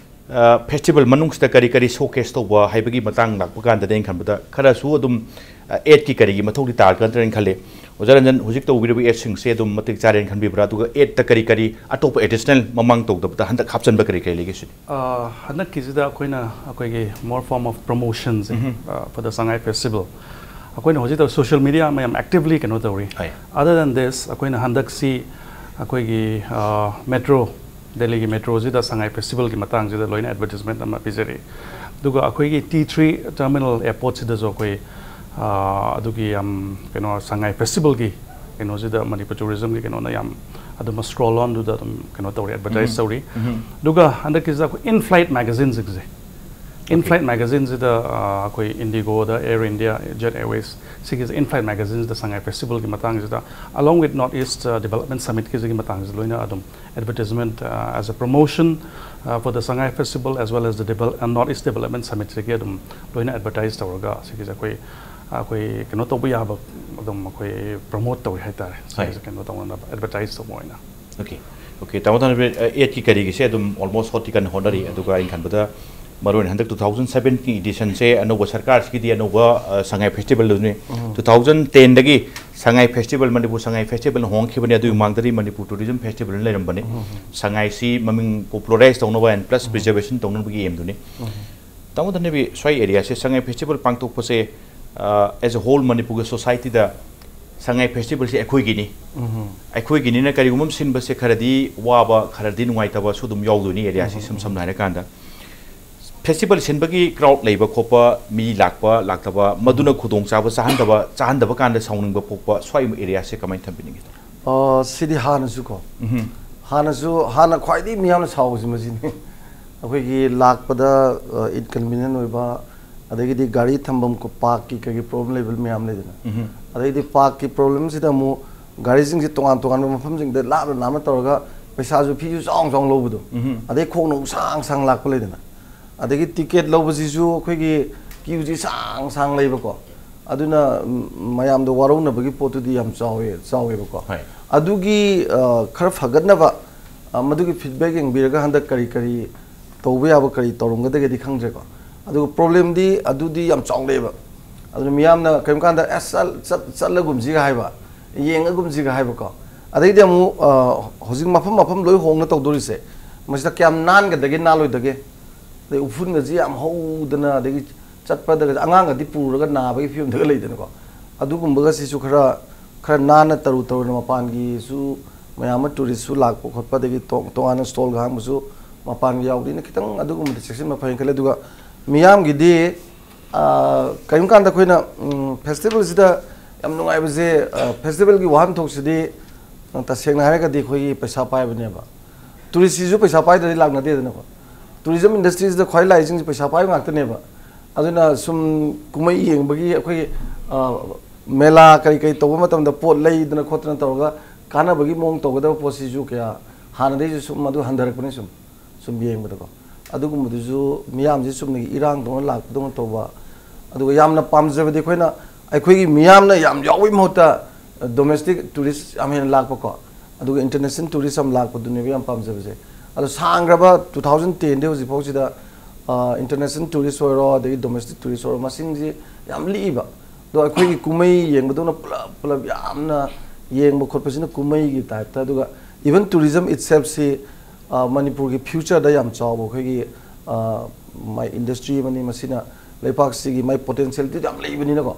ꯑ, ꯐꯦꯁꯇꯤꯚꯦꯜ ꯃꯅꯨꯡꯁꯤꯗ ꯀꯔꯤ ꯀꯔꯤ ꯁꯣꯀꯦꯁ ꯇꯧꯕ ꯍꯥꯏꯕꯒꯤ ꯃꯇꯥꯡ ꯂꯥꯛꯄ ꯀꯥꯟꯗꯗꯤ ꯑꯩꯅ ꯈꯟꯕꯗ ꯈꯔꯁꯨ ꯑꯗꯨꯝ, ꯑ, ꯑꯦꯗꯀꯤ ꯀꯔꯤꯒꯤ ꯃꯊꯧꯗꯤ ꯇꯥꯔꯛꯀꯗ꯭ꯔꯅ ꯈꯜꯂꯤ꯫ ꯑꯣꯖꯥ ꯔꯟꯖꯟ, ꯍꯧꯖꯤꯛ ꯇꯧꯕꯤꯔꯤꯕ ꯑꯦꯗꯁꯤꯡꯁꯦ ꯑꯗꯨꯝ ꯃꯇꯤꯛ ꯆꯥꯔꯦꯅ ꯈꯟꯕꯤꯕ꯭ꯔꯥ? ꯑꯗꯨꯒ ꯑꯦꯗꯇ ꯀꯔꯤ ꯀꯔꯤ ꯑꯇꯣꯞꯄ ꯑꯦꯗꯤꯁꯅꯦꯜ ꯃꯃꯥꯡ ꯇꯧꯗꯕꯗ ꯍꯟꯗꯛ ꯍꯥꯞꯆꯟꯕ ꯀꯔꯤ ꯀꯔꯤ ꯂꯩꯒꯦ ꯁꯤꯅꯤ? ꯑ, ꯍꯟꯗꯛꯀꯤꯁꯤꯗ ꯑꯩꯈꯣꯏꯅ ꯑꯩꯈꯣꯏꯒꯤ more form of promotionꯁꯦ, ꯎꯝꯍꯨꯝ꯫ ꯑ, for the Sangai Festival, ꯑꯩꯈꯣꯏꯅ ꯍꯧꯖꯤꯛꯇ ꯁꯣꯁꯤꯌꯦꯜ ꯃꯦꯗꯤꯌꯥ ꯃꯌꯥꯝ ꯑꯦꯛꯇꯤꯚꯂꯤ ꯀꯩꯅꯣ ꯇꯧꯔꯤ꯫ ꯍꯣꯏ꯫ Other than this, ꯑꯩꯈꯣꯏꯅ ꯍꯟꯗꯛꯁꯤ ꯑꯩꯈꯣꯏꯒꯤ, ꯑ, ꯃꯦꯇ꯭ꯔꯣ, ꯗꯦꯜꯂꯤꯒꯤ ꯃꯦꯇ꯭ꯔꯣꯁꯤꯗ ꯁꯉꯥꯏ ꯐꯦꯁꯇꯤꯚꯦꯜꯒꯤ ꯃꯇꯥꯡꯁꯤꯗ ꯂꯣꯏꯅ ꯑꯦꯗꯚꯔꯇꯤꯁꯃꯦꯟ ꯑꯃ ꯄꯤꯖꯔꯤ꯫ ꯑꯗꯨꯒ ꯑꯩꯈꯣꯏꯒꯤ ꯇꯤ ꯊ꯭ꯔꯤ ꯇꯔꯃꯤꯅꯦꯜ ꯑꯦꯌꯔꯄꯣꯔꯠꯁꯤꯗꯁꯨ ꯑꯩꯈꯣꯏ, ꯑ, ꯑꯗꯨꯒꯤ ꯌꯥꯝ ꯀꯩꯅꯣ, ꯁꯉꯥꯏ ꯐꯦꯁꯇꯤꯚꯦꯜꯒꯤ ꯀꯩꯅꯣꯁꯤꯗ ꯃꯅꯤꯄꯨꯔ ꯇꯨꯔꯤꯖꯝꯒꯤ ꯀꯩꯅꯣꯅ ꯌꯥꯝ ꯑꯗꯨꯝ ꯁ꯭ꯀ꯭ꯔꯣꯜ ꯑꯣꯟꯗꯨꯗ ꯑꯗꯨꯝ ꯀꯩꯅꯣ ꯇꯧꯔꯤ, ꯑꯦꯗꯚꯔꯇꯥꯏꯁ ꯎꯝ꯫ ꯇꯧꯔꯤ꯫ ꯎꯝ꯫ ꯑꯗꯨꯒ ꯍꯟꯗꯛꯀꯤꯁꯤꯗ ꯑꯩꯈꯣꯏ ꯏꯟ ꯐ꯭ꯂꯥꯏꯠ ꯃꯦꯒꯥꯖꯤꯟꯁꯤꯡꯁꯦ, ꯏꯟ Okay. ꯐ꯭ꯂꯥꯏꯠ ꯃꯦꯒꯥꯖꯤꯟꯁꯤꯗ, ꯑ, ꯑꯩꯈꯣꯏ ꯏꯟꯗꯤꯒꯣꯗ, ꯑꯦꯌꯔ ꯏꯟꯗꯤꯌꯥ, ꯖꯦꯠ ꯑꯦꯌꯔꯋꯦꯁ, ꯁꯤꯒꯤꯁꯦ ꯏꯟ ꯐ꯭ꯂꯥꯏꯠ ꯃꯦꯒꯥꯖꯤꯟꯁꯤꯗ ꯁꯉꯥꯏ ꯐꯦꯁꯇꯤꯚꯦꯜꯒꯤ ꯃꯇꯥꯡꯁꯤꯗ, along with North East, ꯑ, Development Summitꯀꯤꯁꯤꯒꯤ ꯃꯇꯥꯡꯁꯤꯗ ꯂꯣꯏꯅ ꯑꯗꯨꯝ ꯑꯦꯗꯚꯔꯇꯤꯁꯃꯦꯟ, ꯑ, as a promotion, ꯑ, for the Sangai Festival as well as the devel-, uh, North East Development Summitꯁꯤꯒꯤ ꯑꯗꯨꯝ ꯂꯣꯏꯅ ꯑꯦꯗꯚꯔꯇꯥꯏꯁ ꯇꯧꯔꯒ ꯁꯤꯒꯤꯁꯦ ꯑꯩꯈꯣꯏ, ꯑꯩꯈꯣꯏ ꯀꯩꯅꯣ ꯇꯧꯕ ꯌꯥꯕ ꯑꯗꯨꯝ ꯑꯩꯈꯣꯏ ꯄ꯭ꯔꯃꯣꯠ ꯇꯧꯔꯤ ꯍꯥꯏꯇꯥꯔꯦ꯫ ꯍꯣꯏ꯫ ꯁꯤꯒꯤꯁꯦ ꯀꯩꯅꯣ ꯇꯧꯅꯅꯕ, ꯑꯦꯗꯚꯔꯇꯥꯏꯁ ꯇꯧꯕ ꯑꯣꯏꯅ꯫ ꯑꯣꯀꯦ, ꯑꯣꯀꯦ, ꯇꯥꯃꯣ ꯊꯥꯅꯕꯤ, ꯑ, ꯑꯦꯗꯀꯤ ꯀꯔꯤꯒꯤꯁꯦ ꯑꯗꯨꯝ ꯑꯣꯜꯃꯣꯁ ꯍꯣꯠꯇꯤ ꯀꯟꯅ ꯍꯣꯠꯅꯔꯤ꯫ ꯑꯗꯨꯒ ꯑꯩꯅ ꯈꯟꯕꯗ ꯃꯔꯨꯑꯣꯏꯅ ꯍꯟꯗꯛ two thousand sevenꯀꯤ ꯑꯦꯗꯤꯁꯟꯁꯦ ꯑꯅꯧꯕ ꯁꯔꯀꯥꯔꯁꯤꯒꯤꯗꯤ ꯑꯅꯧꯕ, ꯑ, ꯁꯉꯥꯏ ꯐꯦꯁꯇꯤꯚꯦꯜꯗꯨꯅꯤ꯫ ꯎꯝ꯫ Two thousand tenꯗꯒꯤ ꯁꯉꯥꯏ ꯐꯦꯁꯇꯤꯚꯦꯜ, ꯃꯅꯤꯄꯨꯔ ꯁꯉꯥꯏ ꯐꯦꯁꯇꯤꯚꯦꯜꯅ ꯍꯣꯡꯈꯤꯕꯅꯤ꯫ ꯑꯗꯨꯒꯤ ꯃꯃꯥꯡꯗꯗꯤ ꯃꯅꯤꯄꯨꯔ ꯇꯨꯔꯤꯖꯝ ꯐꯦꯁꯇꯤꯚꯦꯜꯅ ꯂꯩꯔꯝꯕꯅꯤ꯫ ꯎꯝ꯫ ꯁꯉꯥꯏꯁꯤ ꯃꯃꯤꯡ ꯄꯣꯄꯨꯂꯔꯥꯏꯁ ꯇꯧꯅꯕ and plus ꯎꯝ꯫ ꯄ꯭ꯔꯤꯖꯔꯕꯦꯁꯟ ꯇꯧꯅꯕꯒꯤ ꯑꯦꯝꯗꯨꯅꯤ꯫ ꯎꯝ꯫ ꯇꯥꯃꯣ ꯊꯥꯅꯕꯤ, ꯁ꯭ꯋꯥꯏ ꯑꯦꯔꯤꯌꯥꯁꯦ ꯁꯉꯥꯏ ꯐꯦꯁꯇꯤꯚꯦꯜ ꯄꯥꯡꯊꯣꯛꯄꯁꯦ, ꯑ, as a whole ꯃꯅꯤꯄꯨꯔꯒꯤ ꯁꯣꯁꯥꯏꯇꯤꯗ ꯁꯉꯥꯏ ꯐꯦꯁꯇꯤꯚꯦꯜꯁꯦ ꯑꯩꯈꯣꯏꯒꯤꯅꯤ, ꯎꯝ꯫ ꯑꯩꯈꯣꯏꯒꯤꯅꯤꯅ ꯀꯔꯤꯒꯨꯝꯕ ꯑꯃ ꯁꯤꯟꯕꯁꯦ ꯈꯔꯗꯤ ꯋꯥꯕ, ꯈꯔꯗꯤ ꯅꯨꯡꯉꯥꯏꯇꯕ ꯁꯨ ꯑꯗꯨꯝ ꯌꯥꯎꯗꯣꯏꯅꯤ ꯑꯦꯔꯤꯌꯥꯁꯤ꯫ ꯎꯝ꯫ ꯏꯁꯝ ꯁꯝꯅ ꯍꯥꯏꯔꯀꯥꯟꯗ ꯐꯦꯁꯇꯤꯚꯦꯜ ꯁꯤꯟꯕꯒꯤ ꯀ꯭ꯔꯥꯎꯗ ꯂꯩꯕ ꯈꯣꯠꯄ, ꯃꯤ ꯂꯥꯛꯄ ꯂꯥꯛꯇꯕ, ꯃꯗꯨꯅ ꯈꯨꯗꯣꯡꯆꯥꯕ ꯆꯥꯍꯟꯗꯕ, ꯆꯥꯍꯟꯗꯕ ꯀꯥꯟꯗ ꯁꯥꯎꯅꯤꯡꯕ ꯄꯣꯛꯄ, ꯁ꯭ꯋꯥꯏ ꯑꯦꯔꯤꯌꯥꯁꯦ ꯀꯃꯥꯏꯅ ꯊꯝꯕꯤꯅꯤꯡꯉꯤ? ꯑ, ꯁꯤꯗꯤ ꯍꯥꯟꯅꯁꯨ ꯀꯣ, ꯎꯝ꯫ ꯍꯥꯟꯅꯁꯨ, ꯍꯥꯟꯅ ꯈ꯭ꯋꯥꯏꯗꯒꯤ ꯃꯤꯌꯥꯝꯅ ꯁꯥꯎꯕꯁꯤ ꯃꯁꯤꯅꯤ꯫ ꯑꯩꯈꯣꯏꯒꯤ ꯂꯥꯛꯄꯗ, ꯑ, ꯏꯟꯀꯟꯚꯤꯅꯤꯌꯦꯟ ꯑꯣꯏꯕ, ꯑꯗꯒꯤꯗꯤ ꯒꯥꯔꯤ ꯊꯝꯐꯝ ꯀꯣ-, ꯄꯥꯔꯛꯀꯤ ꯀꯩꯒꯤ ꯄ꯭ꯔꯣꯕ꯭ꯂꯦꯝ ꯂꯩꯕ ꯃꯌꯥꯝ ꯂꯩꯗꯅ꯫ ꯎꯝ꯫ ꯑꯗꯩꯗꯤ ꯄꯥꯔꯛꯀꯤ ꯄ꯭ꯔꯣꯕ꯭ꯂꯦꯝꯁꯤꯗ ꯑꯃꯨꯛ ꯒꯥꯔꯤꯁꯤꯡꯁꯦ ꯇꯣꯉꯥꯟ ꯇꯣꯉꯥꯟꯕ ꯃꯐꯝꯁꯤꯡꯗ ꯂꯥꯞꯅ ꯂꯥꯞꯅ ꯇꯧꯔꯒ ꯄꯩꯁꯥꯁꯨ, ꯐꯤꯁꯨ ꯆꯥꯎꯅ ꯆꯥꯎꯅ ꯂꯧꯕꯗꯣ꯫ ꯑꯗꯩ ꯈꯣꯡꯅ ꯁꯥꯡ ꯁꯥꯡ ꯂꯥꯛꯄ ꯂꯩꯗꯅ꯫ ꯑꯗꯒꯤ ꯇꯤꯀꯦꯠ ꯂꯧꯕꯁꯤꯁꯨ ꯑꯩꯈꯣꯏꯒꯤ ꯀ꯭ꯌꯨꯁꯤ ꯁꯥꯡ ꯁꯥꯡ ꯂꯩꯕꯀꯣ꯫ ꯑꯗꯨꯅ, ꯎꯝ, ꯃꯌꯥꯝꯗ ꯋꯥꯔꯧꯅꯕꯒꯤ ꯄꯣꯠꯇꯨꯗꯤ ꯌꯥꯝ ꯆꯥꯎꯋꯦ, ꯆꯥꯎꯋꯦꯕꯀꯣ꯫ ꯍꯣꯏ꯫ ꯑꯗꯨꯒꯤ, ꯑ, ꯈꯔ ꯐꯒꯠꯅꯕ, ꯑ, ꯃꯗꯨꯒꯤ ꯐꯤꯗꯕꯦꯛ ꯌꯦꯡꯕꯤꯔꯒ ꯍꯟꯗꯛ ꯀꯔꯤ ꯀꯔꯤ ꯇꯧꯕ ꯌꯥꯕ ꯀꯔꯤ ꯇꯧꯔꯝꯒꯗꯒꯦꯗꯤ ꯈꯪꯗ꯭ꯔꯦꯀꯣ꯫ ꯑꯗꯨꯒ ꯄ꯭ꯔꯣꯕ꯭ꯂꯦꯝꯗꯤ ꯑꯗꯨꯗꯤ ꯌꯥꯝ ꯆꯥꯎꯅ ꯂꯩꯌꯦꯕ꯫ ꯑꯗꯨꯅ ꯃꯤꯌꯥꯝꯅ ꯀꯔꯤꯒꯨꯝꯕ ꯀꯥꯟꯗ, "ꯑꯁ, ꯆꯠ-, ꯆꯠ-, ꯆꯠꯂꯒꯨꯝꯁꯤꯒ" ꯍꯥꯏꯕ, "ꯌꯦꯡꯉꯒꯨꯝꯁꯤꯒ" ꯍꯥꯏꯕꯀꯣ꯫ ꯑꯗꯩꯗꯤ ꯑꯃꯨꯛ, ꯑ, ꯍꯧꯖꯤꯛ ꯃꯐꯝ ꯃꯐꯝ ꯂꯣꯏ ꯍꯣꯡꯅ ꯇꯧꯗꯣꯔꯤꯁꯦ, ꯃꯁꯤꯗ ꯀꯌꯥꯝ ꯅꯥꯟꯒꯗꯒꯦ, ꯅꯥꯜꯂꯣꯏꯗꯒꯦ? ꯑꯗꯩ ꯎꯐꯨꯟꯒꯁꯤ ꯌꯥꯝ ꯍꯧꯗꯅ, ꯑꯗꯒꯤ ꯆꯠꯄꯗꯒ ꯑꯉꯥꯡꯒꯗꯤ ꯄꯨꯔꯒ ꯅꯥꯕꯒꯤ ꯐꯤꯕꯝꯗꯒ ꯂꯩꯗꯅꯀꯣ꯫ ꯑꯗꯨꯒꯨꯝꯕꯒꯁꯤꯁꯨ ꯈꯔ, ꯈꯔ ꯅꯥꯟꯅ ꯇꯔꯨ ꯇꯔꯨꯅ, ꯃꯄꯥꯟꯒꯤꯁꯨ ꯃꯌꯥꯝ ꯑꯃ ꯇꯨꯔꯤꯁꯁꯨ ꯂꯥꯛꯄ ꯈꯣꯠꯄ, ꯑꯗꯒꯤ ꯇꯣ-, ꯇꯣꯉꯥꯟꯅ ꯁ꯭ꯇꯣꯜꯒ ꯍꯥꯡꯕꯁꯨ ꯃꯄꯥꯟꯒꯤ ꯌꯥꯎꯕꯅꯤꯅ, ꯈꯤꯇꯪ ꯑꯗꯨꯒꯨꯝꯕꯗ ꯆꯦꯛꯁꯤꯟꯕ ꯐꯩꯅ ꯈꯜꯂꯦ꯫ ꯑꯗꯨꯒ ꯃꯤꯌꯥꯝꯒꯤꯗꯤ, ꯑ, ꯀꯔꯤꯒꯨꯝꯕ ꯀꯥꯟꯗ ꯑꯩꯈꯣꯏꯅ, ꯎꯝ, ꯐꯦꯁꯇꯤꯚꯦꯜꯁꯤꯗ ꯌꯥꯝ ꯅꯨꯡꯉꯥꯏꯕꯁꯦ, ꯑ, ꯐꯦꯁꯇꯤꯚꯦꯜꯒꯤ ꯋꯥꯍꯟꯊꯣꯛꯁꯤꯗꯤ, ꯑ, ꯇꯁꯦꯡꯅ ꯍꯥꯏꯔꯒꯗꯤ ꯑꯩꯈꯣꯏꯒꯤ ꯄꯩꯁꯥ ꯄꯥꯏꯕꯅꯦꯕ꯫ ꯇꯨꯔꯤꯁꯁꯤꯁꯨ ꯄꯩꯁꯥ ꯄꯥꯏꯗ꯭ꯔꯗꯤ ꯂꯥꯛꯅꯗꯦꯗꯅꯀꯣ꯫ ꯇꯨꯔꯤꯖꯝ ꯏꯟꯗꯁꯇ꯭ꯔꯤꯁꯤꯗ ꯈ꯭ꯋꯥꯏ ꯂꯥꯛꯏꯁꯤꯡꯁꯦ ꯄꯩꯁꯥ ꯄꯥꯏꯕ ꯉꯥꯛꯇꯅꯦꯕ꯫ ꯑꯗꯨꯅ ꯁꯨꯝ ꯀꯨꯝꯍꯩ ꯌꯦꯡꯕꯒꯤ ꯑꯩꯈꯣꯏꯒꯤ, ꯑ, ꯃꯦꯂꯥ ꯀꯔꯤ ꯀꯔꯤ ꯇꯧꯕ ꯃꯇꯝꯗ ꯄꯣꯠ ꯂꯩꯗꯅ ꯈꯣꯠꯇꯅ ꯇꯧꯔꯒ ꯀꯥꯟꯅꯕꯒꯤ ꯃꯑꯣꯡ ꯇꯧꯒꯗꯕ ꯄꯣꯠꯁꯤꯁꯨ ꯀꯌꯥ, ꯍꯥꯟꯅꯗꯩꯁꯨ ꯁꯨꯝ ꯑꯗꯨ ꯍꯟꯊꯔꯛꯄꯅꯤ꯫ ꯁꯨꯝ, ꯁꯨꯝ ꯌꯦꯡꯕꯗꯀꯣ, ꯑꯗꯨꯒꯨꯝꯕꯗꯨꯁꯨ ꯃꯤꯌꯥꯝꯁꯤ ꯆꯨꯝꯅꯒꯤ ꯏꯔꯥꯡꯗꯧꯅ ꯂꯥꯛꯄꯗꯧꯅ ꯇꯧꯕ꯫ ꯑꯗꯨꯒ ꯌꯥꯝꯅ ꯄꯥꯝꯖꯕꯗꯤ ꯑꯩꯈꯣꯏꯅ, ꯑꯩꯈꯣꯏꯒꯤ ꯃꯤꯌꯥꯝꯅ ꯌꯥꯝ ꯌꯥꯎꯕꯒꯤ ꯃꯍꯨꯠꯇ ꯗꯣꯃꯦꯁꯇꯤꯛ ꯇꯨꯔꯤꯁ ꯌꯥꯝ ꯍꯦꯟꯅ ꯂꯥꯛꯄꯀꯣ, ꯑꯗꯨꯒ ꯏꯟꯇꯔꯅꯦꯁꯅꯦꯜ ꯇꯨꯔꯤꯁ ꯌꯥꯝ ꯂꯥꯛꯄꯗꯨꯅꯦꯕ ꯌꯥꯝ ꯄꯥꯝꯖꯕꯁꯦ꯫ ꯑꯗꯣ ꯁꯥꯡꯈ꯭ꯔꯕ ꯇꯨ ꯊꯥꯎꯖꯟ ꯇꯦꯟꯗꯒꯤ ꯍꯧꯖꯤꯛ ꯐꯥꯎꯁꯤꯗ, ꯑ, ꯏꯟꯇꯔꯅꯦꯁꯅꯦꯜ ꯇꯨꯔꯤꯁ ꯑꯣꯏꯔꯣ, ꯑꯗꯒꯤ ꯗꯣꯃꯦꯁꯇꯤꯛ ꯇꯨꯔꯤꯁ ꯑꯣꯏꯔꯣ, ꯃꯁꯤꯡꯁꯤ ꯌꯥꯝ ꯂꯤꯛꯏꯕ꯫ ꯑꯗꯣ ꯑꯩꯈꯣꯏꯒꯤ ꯀꯨꯝꯍꯩ ꯌꯦꯡꯕꯗꯧꯅ ꯄꯨꯂꯞ ꯄꯨꯂꯞ ꯌꯥꯝꯅ ꯌꯦꯡꯕ ꯈꯣꯠꯄꯁꯤꯅ ꯀꯨꯝꯍꯩꯒꯤ ꯇꯥꯏꯞꯇ, ꯑꯗꯨꯒ even tourism itselfꯁꯤ, ꯑ, ꯃꯅꯤꯄꯨꯔꯒꯤ ꯐ꯭ꯌꯨꯆꯔꯗ ꯌꯥꯝ ꯆꯥꯎꯕ ꯑꯩꯈꯣꯏꯒꯤ, ꯑ, ꯃꯥꯏ ꯏꯟꯗꯁꯇ꯭ꯔꯤ ꯑꯃꯅꯤ꯫ ꯃꯁꯤꯅ ꯂꯩꯕꯥꯛꯁꯤꯒꯤ ꯃꯥꯏ ꯄꯣꯇꯦꯟꯁꯤꯌꯦꯜꯇꯤ ꯌꯥꯝ ꯂꯩꯕꯅꯤꯅꯀꯣ,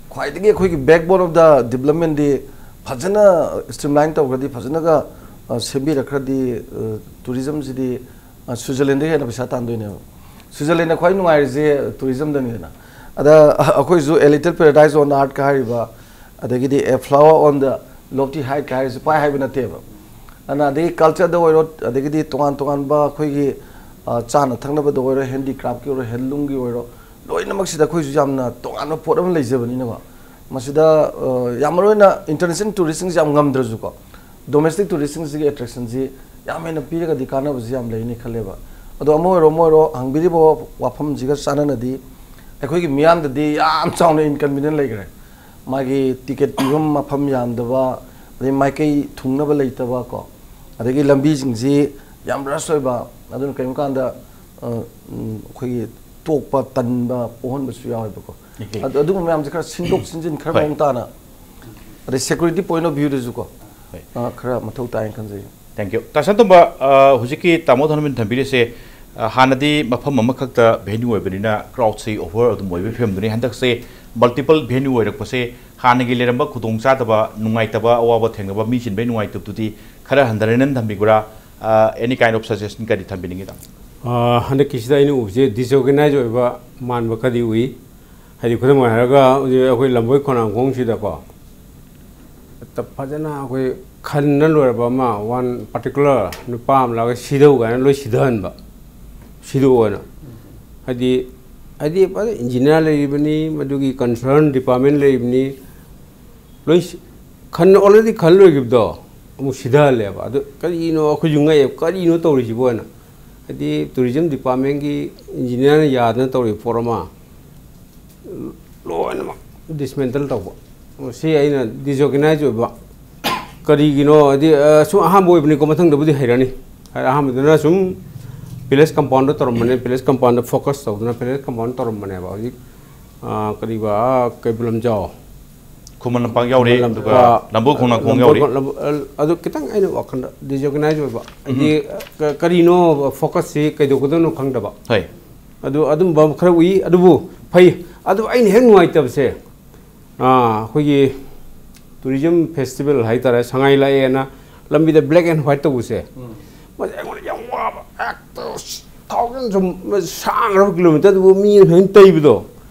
ꯈ꯭ꯋꯥꯏꯗꯒꯤ ꯑꯩꯈꯣꯏꯒꯤ backbone of the developmentꯗꯤ ꯐꯖꯅ ꯁ꯭ꯇ꯭ꯔꯤꯝꯂꯥꯏꯟ ꯇꯧꯈ꯭ꯔꯗꯤ, ꯐꯖꯅꯒ, ꯑ, ꯁꯦꯝꯕꯤꯔꯛꯈ꯭ꯔꯗꯤ, ꯑ, ꯇꯨꯔꯤꯖꯝꯁꯤꯗꯤ, ꯑ, ꯁ꯭ꯋꯤꯖꯔꯂꯦꯟꯗꯒꯤ ꯍꯦꯟꯅ ꯄꯩꯁꯥ ꯇꯥꯟꯗꯣꯏꯅꯦꯕ꯫ ꯁ꯭ꯋꯤꯖꯔꯂꯦꯟꯗ ꯈ꯭ꯋꯥꯏ ꯅꯨꯡꯉꯥꯏꯔꯤꯁꯦ ꯇꯨꯔꯤꯖꯝꯗꯅꯤꯗꯅ꯫ ꯑꯗ ꯑꯩꯈꯣꯏꯁꯨ A Little Paradise on Earthꯀ ꯍꯥꯏꯔꯤꯕ, ꯑꯗꯒꯤꯗꯤ A Flower on the Lofty Heightkꯀ ꯍꯥꯏꯔꯤꯁꯦ ꯄꯥꯏ ꯍꯥꯏꯕ ꯅꯠꯇꯦꯕ꯫ ꯑꯗꯨꯅ ꯑꯗꯒꯤ ꯀꯜꯆꯔꯗ ꯑꯣꯏꯔꯣ, ꯑꯗꯒꯤꯗꯤ ꯇꯣꯉꯥꯟ ꯇꯣꯉꯥꯟꯕ ꯑꯩꯈꯣꯏꯒꯤ, ꯑ, ꯆꯥꯅ ꯊꯛꯅꯕꯗ ꯑꯣꯏꯔꯣ, ꯍꯦꯟꯗꯤꯀ꯭ꯔꯥꯐꯀꯤ ꯑꯣꯏꯔꯣ, ꯍꯦꯟꯂꯨꯝꯒꯤ ꯑꯣꯏꯔꯣ, ꯂꯣꯏꯅꯃꯛꯁꯤꯗ ꯑꯩꯈꯣꯏꯁꯨ ꯌꯥꯝꯅ ꯇꯣꯉꯥꯟꯕ ꯄꯣꯠ ꯑꯃ ꯂꯩꯖꯕꯅꯤꯅꯀꯣ꯫ ꯃꯁꯤꯗ ꯑ, ꯌꯥꯝ ꯃꯔꯨ ꯑꯣꯏꯅ ꯏꯟꯇꯔꯅꯦꯁꯅꯦꯜ ꯇꯨꯔꯤꯁꯁꯤꯡꯁꯦ ꯌꯥꯝ ꯉꯝꯗ꯭ꯔꯁꯨꯀꯣ, ꯗꯣꯃꯦꯁꯇꯤꯛ ꯇꯨꯔꯤꯁꯁꯤꯡꯁꯤꯒꯤ ꯑꯦꯇ꯭ꯔꯦꯛꯁꯟꯁꯤ ꯌꯥꯝ ꯍꯦꯟꯅ ꯄꯤꯔꯒꯗꯤ ꯀꯥꯟꯅꯕꯁꯤ ꯌꯥꯝ ꯂꯩꯅꯤ ꯈꯜꯂꯦꯕ꯫ ꯑꯗꯣ ꯑꯃ ꯑꯣꯏꯔꯣ ꯑꯃ ꯑꯣꯏꯔꯣ, ꯍꯪꯕꯤꯔꯤꯕ ꯋꯥꯐꯝꯁꯤꯒ ꯆꯥꯟꯅꯅꯗꯤ ꯑꯩꯈꯣꯏꯒꯤ ꯃꯤꯌꯥꯝꯗꯗꯤ ꯌꯥꯝ ꯆꯥꯎꯅ ꯏꯟꯀꯟꯚꯤꯅꯤꯌꯟ ꯂꯩꯈ꯭ꯔꯦ꯫ ꯃꯥꯒꯤ ꯇꯤꯀꯦꯠ ꯄꯤꯐꯝ ꯃꯐꯝ ꯌꯥꯝꯗꯕ, ꯑꯗꯩ ꯃꯥꯏꯀꯩ ꯊꯨꯡꯅꯕ ꯂꯩꯇꯕ ꯀꯣ, ꯑꯗꯒꯤ ꯂꯝꯕꯤꯁꯤꯡꯁꯤ ꯌꯥꯝ ꯔꯁ ꯑꯣꯏꯕ, ꯑꯗꯨꯅ ꯀꯔꯤꯒꯨꯝꯕ ꯀꯥꯟꯗ ꯑ, ꯎꯝ, ꯑꯩꯈꯣꯏꯒꯤ ꯇꯣꯛꯄ ꯇꯟꯕ ꯄꯣꯛꯍꯟꯕꯁꯨ ꯌꯥꯎꯋꯦꯕꯀꯣ꯫ ꯑꯗꯨ ꯑꯗꯨꯒꯨꯝꯕ ꯃꯌꯥꯝꯁꯦ ꯈꯔ ꯁꯤꯟꯗꯣꯛ ꯁꯤꯟꯖꯤꯟ ꯈꯔ ꯍꯣꯏ꯫ ꯃꯑꯣꯡ ꯇꯥꯅ, ꯑꯗꯩ ꯁꯦꯀ꯭ꯌꯨꯔꯤꯇꯤ ꯄꯣꯏꯟ ꯑꯣꯐ ꯚ꯭ꯌꯨꯗꯁꯨꯀꯣ, ꯍꯣꯏ꯫ ꯑ, ꯈꯔ ꯃꯊꯧ ꯇꯥꯏꯅ ꯈꯟꯖꯩ꯫ Thank you꯫ ꯇꯥ ꯁꯅꯥꯇꯣꯝꯕ, ꯑ, ꯍꯧꯖꯤꯛꯀꯤ ꯇꯥꯃꯣ ꯊꯣꯏꯅꯕꯤꯅ ꯊꯝꯕꯤꯔꯤꯁꯦ, ꯑ, ꯍꯥꯟꯅꯗꯤ ꯃꯐꯝ ꯑꯃꯈꯛꯇ ꯚꯦꯅ꯭ꯌꯨ ꯑꯣꯏꯕꯅꯤꯅ ꯀ꯭ꯔꯥꯎꯗꯁꯤ ꯑꯣꯚꯔ ꯑꯗꯨꯝ ꯑꯣꯏꯕꯒꯤ ꯐꯤꯕꯝꯗꯨꯅꯤ꯫ ꯍꯟꯗꯛꯁꯦ ꯃꯜꯇꯤꯄꯜ ꯚꯦꯅ꯭ꯌꯨ ꯑꯣꯏꯔꯛꯄꯁꯦ ꯍꯥꯟꯅꯒꯤ ꯂꯩꯔꯝꯕ ꯈꯨꯗꯣꯡꯆꯥꯗꯕ, ꯅꯨꯡꯉꯥꯏꯇꯕ, ꯑꯋꯥꯕ ꯊꯦꯡꯅꯕ, ꯃꯤ ꯆꯤꯟꯕꯒꯤ ꯅꯨꯡꯉꯥꯏꯇꯕꯗꯨꯗꯤ ꯈꯔ ꯍꯟꯊꯔꯦꯅ ꯊꯝꯕꯤꯕ꯭ꯔꯥ? ꯑ, any kind of suggestion ꯀꯔꯤ ꯊꯝꯕꯤꯅꯤꯡꯉꯤ, ꯇꯥꯃꯣ? ꯑ, ꯍꯟꯗꯛꯀꯤꯁꯤꯗ ꯑꯩꯅ ꯎꯕꯁꯦ ꯗꯤꯁꯑꯣꯔꯒꯅꯥꯏꯖ ꯑꯣꯏꯕ ꯃꯥꯟꯕ ꯈꯔꯗꯤ ꯎꯏ꯫ ꯍꯥꯏꯗꯤ ꯈꯨꯗꯝ ꯑꯣꯏꯅ ꯍꯥꯏꯔꯒ ꯍꯧꯖꯤꯛ ꯑꯩꯈꯣꯏ ꯂꯝꯕꯣꯏ ꯈꯣꯡꯅꯥꯡꯈꯣꯡꯁꯤꯗꯀꯣ, ꯍꯦꯛꯇ ꯐꯖꯅ ꯑꯩꯈꯣꯏ ꯈꯟꯅ ꯂꯣꯏꯔꯕ ꯑꯃ, ꯋꯥꯟ ꯄꯥꯔꯇꯤꯀꯨꯂꯔ ꯅꯨꯄꯥ ꯑꯃ ꯂꯥꯛꯑꯒ ꯁꯤꯗꯧ ꯀꯥꯏꯅ ꯂꯣꯏ ꯁꯤꯗꯍꯟꯕ, ꯁꯤꯗꯣꯛꯑꯣꯅ꯫ ꯍꯥꯏꯗꯤ, ꯍꯥꯏꯗꯤ ꯐꯖꯅ ꯏꯟꯖꯤꯅꯤꯌꯥꯔ ꯂꯩꯔꯤꯕꯅꯤ, ꯃꯗꯨꯒꯤ ꯀꯟꯁꯔꯟ ꯗꯤꯄꯥꯔꯠꯃꯦꯟ ꯂꯩꯔꯤꯕꯅꯤ, ꯂꯣꯏ ꯁꯤ-, ꯈꯟ, already ꯈꯟ ꯂꯣꯏꯈꯤꯕꯗꯣ ꯑꯃꯨꯛ ꯁꯤꯗꯍꯜꯂꯦꯕ꯫ ꯑꯗꯨ ꯀꯔꯤꯅꯣ, ꯑꯩꯈꯣꯏꯁꯨ ꯉꯛꯑꯦꯕ, ꯀꯔꯤꯅꯣ ꯇꯧꯔꯤꯁꯤꯕꯣ ꯍꯥꯏꯅ꯫ ꯍꯥꯏꯗꯤ ꯇꯨꯔꯤꯖꯝ ꯗꯤꯄꯥꯔꯠꯃꯦꯟꯒꯤ ꯏꯟꯖꯤꯅꯤꯌꯥꯔꯅ ꯌꯥꯗꯅ ꯇꯧꯔꯤꯕ ꯄꯣꯠ ꯑꯃ ꯂꯣꯏꯅꯃꯛ ꯗꯤꯁꯃꯦꯟꯇꯜ ꯇꯧꯕ꯫ ꯁꯤ ꯑꯩꯅ ꯗꯤꯁꯑꯣꯔꯒꯅꯥꯏꯖ ꯑꯣꯏꯕ꯫ ꯀꯔꯤꯒꯤꯅꯣ ꯍꯥꯏꯗꯤ, ꯑ, ꯁꯨꯝ ꯑꯍꯥꯟꯕ ꯑꯣꯏꯕꯅꯤꯀꯣ, ꯃꯊꯪꯗꯕꯨꯗꯤ ꯍꯩꯔꯅꯤ꯫ ꯍꯥꯏ-, ꯑꯍꯥꯟꯕꯗꯅ ꯁꯨꯝ ꯄꯦꯂꯦꯁ ꯀꯝꯄꯥꯎꯟꯗ ꯇꯧꯔꯝꯕꯅꯦ, ꯄꯦꯂꯦꯁ ꯀꯝꯄꯥꯎꯟꯗ ꯐꯣꯀꯁ ꯇꯧꯗꯅ ꯄꯦꯂꯦꯁ ꯀꯝꯄꯥꯎꯟꯗ ꯇꯧꯔꯝꯕꯅꯦꯕ꯫ ꯍꯧꯖꯤꯛ, ꯑ, ꯀꯔꯤꯕ, ꯑ, ꯀꯩꯕꯨꯜ ꯂꯝꯖꯥꯎ, ꯈꯨꯃꯟ ꯂꯝꯄꯥꯛ ꯌꯥꯎꯔꯤ, ꯈꯨꯃꯟ ꯑꯗꯨꯒ ꯂꯝꯄꯥꯛ, ꯂꯝꯕꯣꯏ ꯈꯣꯡꯅꯥꯡꯈꯣꯡ ꯂꯝꯕꯣꯏ ꯌꯥꯎꯔꯤ꯫ ꯈꯣꯡ-, ꯂꯝꯕꯣꯏ-, ꯑ, ꯑꯗꯨ ꯈꯤꯇꯪ ꯑꯩꯅ ꯋꯥꯈꯜꯗ ꯗꯤꯁꯑꯣꯔꯒꯅꯥꯏꯖ ꯑꯣꯏꯕ꯫ ꯍꯥꯏꯗꯤ, ꯎꯝ꯫ ꯀ-, ꯀꯔꯤꯅꯣ ꯐꯣꯀꯁꯁꯤ ꯀꯩꯗꯧꯒꯗꯕꯅꯣ ꯈꯪꯗꯕ꯫ ꯍꯣꯏ꯫ ꯑꯗꯨ ꯑꯗꯨꯝꯕ ꯈꯔ ꯎꯏ꯫ ꯑꯗꯨꯕꯨ ꯐꯩ꯫ ꯑꯗꯨ ꯑꯩꯅ ꯍꯦꯛ ꯅꯨꯡꯉꯥꯏꯇꯕꯁꯦ, ꯑꯥ, ꯑꯩꯈꯣꯏꯒꯤ ꯇꯨꯔꯤꯖꯝ ꯐꯦꯁꯇꯤꯚꯦꯜ ꯍꯥꯏꯇꯥꯔꯦ, ꯁꯉꯥꯏ ꯂꯥꯛꯑꯦꯅ ꯂꯝꯕꯤꯗ black and white ꯇꯧꯕꯁꯦ, ꯎꯝ꯫ ꯃꯁꯤ ꯑꯩꯉꯣꯟꯗ ꯌꯥꯝ ꯋꯥꯕ, ꯍꯦꯛꯇ ꯊꯥꯎꯖꯟ ꯁꯨꯝ ꯁꯥꯡꯈ꯭ꯔꯕ ꯀꯤꯂꯣꯃꯤꯇꯔꯗꯨꯕꯨ ꯃꯤ ꯁꯨꯃꯥꯏꯅ ꯇꯩꯕꯗꯣ,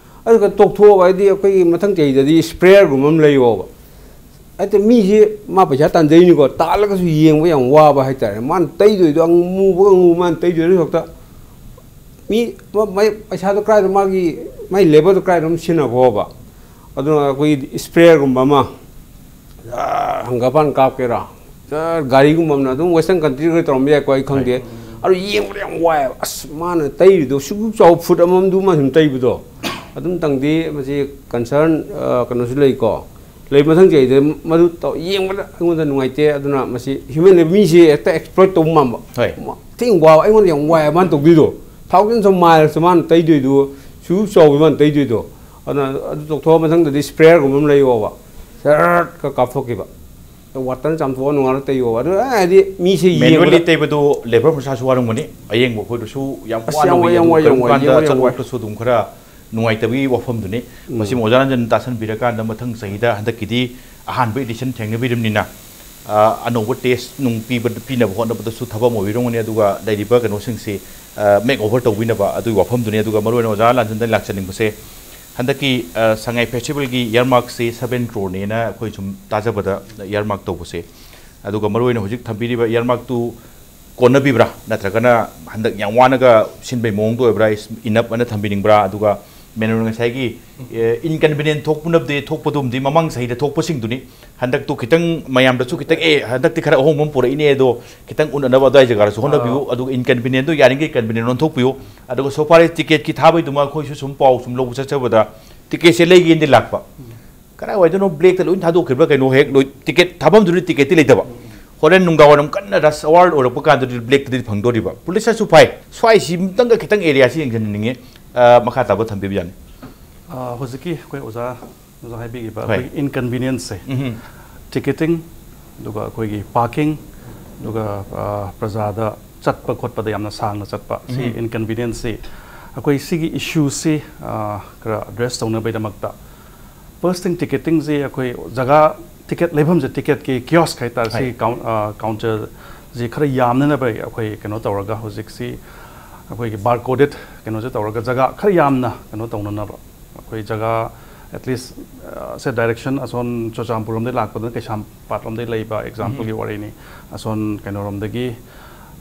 ꯑꯗꯨꯒ ꯇꯣꯛꯊꯣꯛꯑꯕ ꯍꯥꯏꯗꯤ ꯑꯩꯈꯣꯏꯒꯤ ꯃꯊꯪ ꯆꯍꯤꯗꯗꯤ ꯁ꯭ꯄ꯭ꯔꯦꯌꯔꯒꯨꯝꯕ ꯑꯃ ꯂꯩꯌꯣꯕ꯫ ꯍꯥꯏꯗꯤ ꯃꯤꯁꯦ ꯃꯥ ꯄꯩꯁꯥ ꯇꯥꯟꯖꯩꯅꯤꯀꯣ, ꯇꯥꯜꯂꯒꯁꯨ ꯌꯦꯡꯕ ꯌꯥꯝ ꯋꯥꯕ ꯍꯥꯏꯇꯥꯔꯦ꯫ ꯃꯥꯅ ꯇꯩꯗꯣꯏꯗꯣ ꯑꯃꯨꯕ ꯑꯃꯨꯕ ꯃꯥꯅ ꯇꯩꯗꯣꯏꯗꯣ ꯁꯣꯛꯇ ꯃꯤ ꯃ-, ꯃꯥꯏ ꯄꯩꯁꯥꯗꯣ ꯀꯗꯥꯏꯗ ꯃꯥꯒꯤ, ꯃꯥꯏ ꯂꯦꯕꯔꯗꯣ ꯀꯗꯥꯏꯗ ꯑꯗꯨꯝ ꯁꯤꯖꯤꯟꯅꯈꯣꯕ꯫ ꯑꯗꯨꯅ ꯑꯩꯈꯣꯏꯒꯤ ꯏꯁꯄ꯭ꯔꯦꯌꯔꯒꯨꯝꯕ ꯑꯃ, ꯖꯔ ꯍꯪꯒꯥꯄꯥꯟ ꯀꯥꯞꯀꯦꯔꯥ, ꯖꯔ ꯒꯥꯔꯤꯒꯨꯝꯕ ꯑꯃꯅ ꯑꯗꯨꯝ ꯋꯦꯁꯇꯔꯟ ꯀꯟꯇ꯭ꯔꯤꯗ ꯇꯧꯔꯝꯕ ꯌꯥꯏꯀꯣ, ꯑꯩ ꯈꯪꯗꯦ꯫ ꯑꯗꯨ ꯌꯦꯡꯕꯗ ꯌꯥꯝ ꯋꯥꯏꯑꯦꯕ꯫ ꯑꯁ, ꯃꯥꯅ ꯇꯩꯔꯤꯗꯣ ꯁꯨꯛ ꯆꯥꯎ ꯐꯨꯠ ꯑꯃꯃꯝꯗꯨꯃ ꯁꯨꯝ ꯇꯩꯕꯗꯣ꯫ ꯑꯗꯨꯝꯇꯪꯗꯤ ꯃꯁꯤ ꯀꯟꯁꯔꯟ, ꯑ, ꯀꯩꯅꯣꯁꯨ ꯂꯩꯀꯣ꯫ ꯂꯩ ꯃꯊꯪ ꯆꯍꯤꯗ ꯃꯗꯨ ꯇꯧ-, ꯌꯦꯡꯕꯗ ꯑꯩꯉꯣꯟꯗ ꯅꯨꯡꯉꯥꯏꯇꯦ꯫ ꯑꯗꯨꯅ ꯃꯁꯤ ꯍ꯭ꯌꯨꯃꯦꯟ ꯃꯤꯁꯦ ꯍꯦꯛꯇ ꯑꯦꯛꯁꯄ꯭ꯂꯣꯏꯠ ꯇꯧꯕ ꯃꯥꯟꯕ꯫ ꯍꯣꯏ꯫ ꯃ-, ꯊꯤ ꯋꯥꯕ, ꯑꯩꯉꯣꯟꯗ ꯌꯥꯝ ꯋꯥꯏꯑꯦꯕ ꯃꯥꯅ ꯇꯧꯗꯣꯏꯗꯣ꯫ ꯊꯥꯎꯖꯟꯁ ꯑꯣꯐ ꯃꯥꯏꯜꯁ ꯃꯥꯅ ꯇꯩꯗꯣꯏꯗꯣ, ꯁꯨꯛ ꯆꯥꯎꯕ ꯃꯥꯅ ꯇꯩꯗꯣꯏꯗꯣ꯫ ꯑꯗꯨꯅ ꯑꯗꯨ ꯇꯣꯛꯊꯣꯛꯑ ꯃꯊꯪꯗꯗꯤ ꯏꯁꯄ꯭ꯔꯦꯌꯔꯒꯨꯝꯕ ꯑꯃ ꯂꯩꯌꯣꯕ꯫ ꯁꯔꯠꯀ ꯀꯥꯞꯊꯣꯛꯈꯤꯕ꯫ ꯋꯥꯇꯔ ꯆꯥꯝꯊꯣꯛꯑ ꯅꯨꯡꯉꯥꯏꯔ ꯇꯩꯌꯣꯕ꯫ ꯑꯗꯨ ꯍꯥꯏꯗꯤ ꯃꯤꯁꯦ ꯃꯦꯅꯨꯋꯦꯜꯂꯤ ꯌꯦꯡꯕꯗ ꯇꯩꯕꯗꯨ ꯂꯦꯕꯔ ꯃꯁꯥꯁꯨ ꯋꯥꯔꯝꯒꯅꯤ꯫ ꯑꯌꯦꯡꯕ ꯑꯩꯈꯣꯏꯗꯨꯁꯨ ꯌꯥꯝ ꯑꯁ, ꯋꯥꯅ ꯌꯥꯝ ꯎꯏ꯫ ꯋꯥꯏ, ꯌꯥꯝ ꯑꯗꯨ ꯋꯥꯏ, ꯌꯥꯝ ꯀꯔꯤꯒꯨꯝꯕ ꯋꯥꯏ꯫ ꯀꯥꯟꯗ ꯌꯦꯡꯕ ꯌꯥꯝ ꯋꯥꯏ꯫ ꯆꯠꯊꯣꯛꯇꯁꯨ ꯑꯗꯨꯝ ꯈꯔ ꯅꯨꯡꯉꯥꯏꯇꯕꯒꯤ ꯋꯥꯐꯝꯗꯨꯅꯤ꯫ ꯎꯝ꯫ ꯃꯁꯤꯃ ꯑꯣꯖꯥ ꯔꯟꯖꯟ ꯇꯥꯁꯟꯕꯤꯔꯀꯥꯟꯗ ꯃꯊꯪ ꯆꯍꯤꯗ, ꯍꯟꯗꯛꯀꯤꯗꯤ ꯑꯍꯥꯟꯕ ꯏꯗꯤꯁꯟ ꯊꯦꯡꯅꯕꯤꯔꯕꯅꯤꯅ, ꯑ, ꯑꯅꯧꯕ ꯇꯦꯁ ꯅꯨꯡ ꯄꯤꯕ, ꯄꯤꯅꯕ ꯍꯣꯠꯅꯕꯗꯁꯨ ꯊꯕꯛ ꯑꯃ ꯑꯣꯏꯕꯤꯔꯝꯒꯅꯤ꯫ ꯑꯗꯨꯒ ꯂꯩꯔꯤꯕ ꯀꯩꯅꯣꯁꯤꯡꯁꯤ, ꯑ, ꯃꯦꯛ ꯑꯣꯚꯔ ꯇꯧꯕꯤꯅꯕ ꯑꯗꯨꯒꯤ ꯋꯥꯐꯝꯗꯨꯅꯤ꯫ ꯑꯗꯨꯒ ꯃꯔꯨꯑꯣꯏꯅ ꯑꯣꯖꯥ ꯂꯥꯟꯖꯟꯗ ꯂꯥꯛꯆꯅꯤꯡꯕꯁꯦ, ꯍꯟꯗꯛꯀꯤ, ꯑ, ꯁꯉꯥꯏ ꯐꯦꯁꯇꯤꯚꯦꯜꯒꯤ ꯏꯌꯥꯔꯃꯥꯔꯛꯁꯤ ꯁꯚꯦꯟ ꯀ꯭ꯔꯣꯔꯅꯦꯅ ꯑꯩꯈꯣꯏ ꯁꯨꯝ ꯇꯥꯖꯕꯗ ꯏꯌꯥꯔꯃꯥꯔꯛ ꯇꯧꯕꯁꯦ, ꯑꯗꯨꯒ ꯃꯔꯨꯑꯣꯏꯅ ꯍꯧꯖꯤꯛ ꯊꯝꯕꯤꯔꯤꯕ ꯏꯌꯥꯔꯃꯥꯔꯛꯇꯨ ꯀꯣꯟꯅꯕꯤꯕ꯭ꯔꯥ? ꯅꯠꯇ꯭ꯔꯒꯅ ꯍꯟꯗꯛ ꯌꯥꯝ ꯋꯥꯅꯒ ꯁꯤꯟꯕꯩ ꯃꯑꯣꯡꯗ ꯑꯣꯏꯕ꯭ꯔꯥ? ꯏꯁ-, ꯏꯅꯞ ꯑꯅ ꯊꯝꯕꯤꯅꯤꯡꯕ꯭ꯔꯥ? ꯑꯗꯨꯒ ꯃꯦꯅꯨꯋꯦꯜ ꯉꯁꯥꯏꯒꯤ, ꯑꯦ, ꯏꯟꯀꯟꯚꯤꯅꯤꯌꯦꯟ ꯊꯣꯛꯄꯅꯕꯨꯗꯤ, ꯊꯣꯛꯄꯗꯨꯝꯗꯤ ꯃꯃꯥꯡ ꯆꯍꯤꯗ ꯊꯣꯛꯄꯁꯤꯡꯗꯨꯅꯤ꯫ ꯍꯟꯗꯛꯇꯨ ꯈꯤꯇꯪ ꯃꯌꯥꯝꯗꯁꯨ ꯈꯤꯇꯪ, "ꯑꯦ, ꯍꯟꯗꯛꯇꯤ ꯈꯔ ꯑꯍꯣꯡꯕ ꯑꯃ ꯄꯨꯔꯛꯏꯅꯦ, ꯑꯗꯣ ꯈꯤꯇꯪ ꯎꯅꯅꯕ ꯑꯗꯨꯋꯥꯏ ꯖꯒꯥꯗꯁꯨ ꯍꯣꯠꯅꯕꯤꯌꯨ"꯫ ꯑꯥ꯫ ꯑꯗꯨꯒ ꯏꯟꯀꯟꯚꯤꯅꯤꯌꯦꯟꯗꯨ ꯌꯥꯔꯤꯉꯩ ꯀꯟꯚꯤꯅꯤꯌꯦꯟ ꯑꯣꯟꯊꯣꯛꯄꯤꯌꯨ꯫ ꯑꯗꯨꯒ so far as ꯇꯤꯀꯦꯠꯀꯤ ꯊꯥꯕꯩꯗꯨꯃ ꯑꯩꯈꯣꯏꯁꯨ ꯁꯨꯝ ꯄꯥꯎ ꯁꯨꯝ ꯂꯧꯕ ꯆꯠꯆꯕꯗ ꯇꯤꯀꯦꯠꯁꯦ ꯂꯩꯒꯦꯅꯗꯤ ꯂꯥꯛꯄ꯫ ꯎꯝ꯫ ꯀꯗꯥꯏꯋꯥꯏꯗꯅꯣ ꯕ꯭ꯂꯦꯛꯇ ꯂꯣꯏ ꯊꯥꯗꯣꯛꯈꯤꯕ꯭ꯔꯥ ꯀꯩꯅꯣ, ꯍꯦꯛ ꯂꯣꯏ ꯇꯤꯀꯦꯠ ꯊꯥꯐꯝꯗꯨꯗꯤ ꯇꯤꯀꯦꯠꯇꯤ ꯂꯩꯇꯕ꯫ ꯍꯣꯔꯦꯟ ꯅꯨꯡꯗꯥꯡ ꯋꯥꯏꯔꯝ ꯀꯟꯅ ꯔꯁ ꯑꯋꯥꯔ ꯑꯣꯏꯔꯛꯄ ꯀꯥꯟꯗꯗꯤ ꯕ꯭ꯂꯦꯛꯇꯗꯤ ꯐꯪꯗꯣꯔꯤꯕ꯫ ꯄꯨꯂꯤꯁꯅꯁꯨ ꯐꯥꯏ꯫ ꯁ꯭ꯋꯥꯏꯁꯤ ꯑꯃꯨꯛꯇꯪꯒ ꯈꯤꯇꯪ ꯑꯦꯔꯤꯌꯥꯁꯤ ꯌꯦꯡꯁꯤꯟꯍꯟꯅꯤꯡꯉꯤ꯫ ꯑ, ꯃꯈꯥ ꯇꯥꯕ ꯊꯝꯕꯤꯕ ꯌꯥꯅꯤ꯫ ꯑ, ꯍꯧꯖꯤꯛꯀꯤ ꯑꯩꯈꯣꯏ ꯑꯣꯖꯥ, ꯑꯣꯖꯥ ꯍꯥꯏꯕꯤꯈꯤꯕ ꯍꯣꯏ꯫ ꯑꯩꯈꯣꯏꯒꯤ ꯏꯟꯀꯟꯚꯤꯅꯤꯌꯦꯟꯁꯁꯦ, ꯎꯝꯍꯨꯝ꯫ ꯇꯤꯀꯦꯇꯤꯡ, ꯑꯗꯨꯒ ꯑꯩꯈꯣꯏꯒꯤ ꯄꯥꯔꯀꯤꯡ, ꯑꯗꯨꯒ, ꯑ, ꯄ꯭ꯔꯖꯥꯗ ꯆꯠꯄ ꯈꯣꯠꯄꯗ ꯌꯥꯝꯅ ꯁꯥꯡꯅ ꯆꯠꯄ, ꯁꯤ ꯎꯝꯍꯨꯝ꯫ ꯏꯟꯀꯟꯚꯤꯅꯤꯌꯦꯟꯁꯁꯤ, ꯑꯩꯈꯣꯏ ꯁꯤꯒꯤ ꯏꯁꯨꯁꯤ, ꯑ, ꯈꯔ ꯑꯦꯗ꯭ꯔꯦꯁ ꯇꯧꯅꯕꯒꯤꯗꯃꯛꯇ, ꯐꯥꯔꯁ ꯊꯤꯡ, ꯇꯤꯀꯦꯇꯤꯡꯁꯤ ꯑꯩꯈꯣꯏ ꯖꯒꯥ, ꯇꯤꯀꯦꯠ ꯂꯩꯐꯝꯁꯦ, ꯇꯤꯀꯦꯠꯀꯤ ꯀꯤꯌꯣꯁꯛ ꯍꯥꯏꯇꯥꯔꯦ, ꯍꯣꯏ꯫ ꯁꯤ ꯀꯥꯎꯟ-, ꯑ, ꯀꯥꯎꯟꯇꯔꯁꯤ ꯈꯔ ꯌꯥꯝꯅꯅꯕ ꯑꯩꯈꯣꯏ ꯀꯩꯅꯣ ꯇꯧꯔꯒ ꯍꯧꯖꯤꯛꯁꯤ ꯑꯩꯈꯣꯏꯒꯤ ꯕꯥꯔ ꯀꯣꯗꯦꯠ ꯀꯩꯅꯣꯁꯦ ꯇꯧꯔꯒ ꯖꯒꯥ ꯈꯔ ꯌꯥꯝꯅ ꯀꯩꯅꯣ ꯇꯧꯅꯅꯕ꯫ ꯑꯩꯈꯣꯏ ꯖꯒꯥ, ꯑꯦꯠꯂꯤꯁ, ꯑ, ꯁꯦ ꯗꯥꯏꯔꯦꯛꯁꯟ ꯑꯁꯣꯝ ꯆꯨꯔꯆꯥꯟꯄꯨꯔ ꯂꯣꯝꯗꯒꯤ ꯂꯥꯛꯄꯗꯨꯅ ꯀꯩꯁꯥꯝꯄꯥꯠ ꯂꯣꯝꯗꯒꯤ ꯂꯩꯕ, ꯑꯦꯛꯖꯥꯝꯄꯜꯒꯤ ꯎꯝ꯫ ꯋꯥꯔꯤꯅꯤ꯫ ꯑꯁꯣꯝ ꯀꯩꯅꯣꯔꯣꯝꯗꯒꯤ,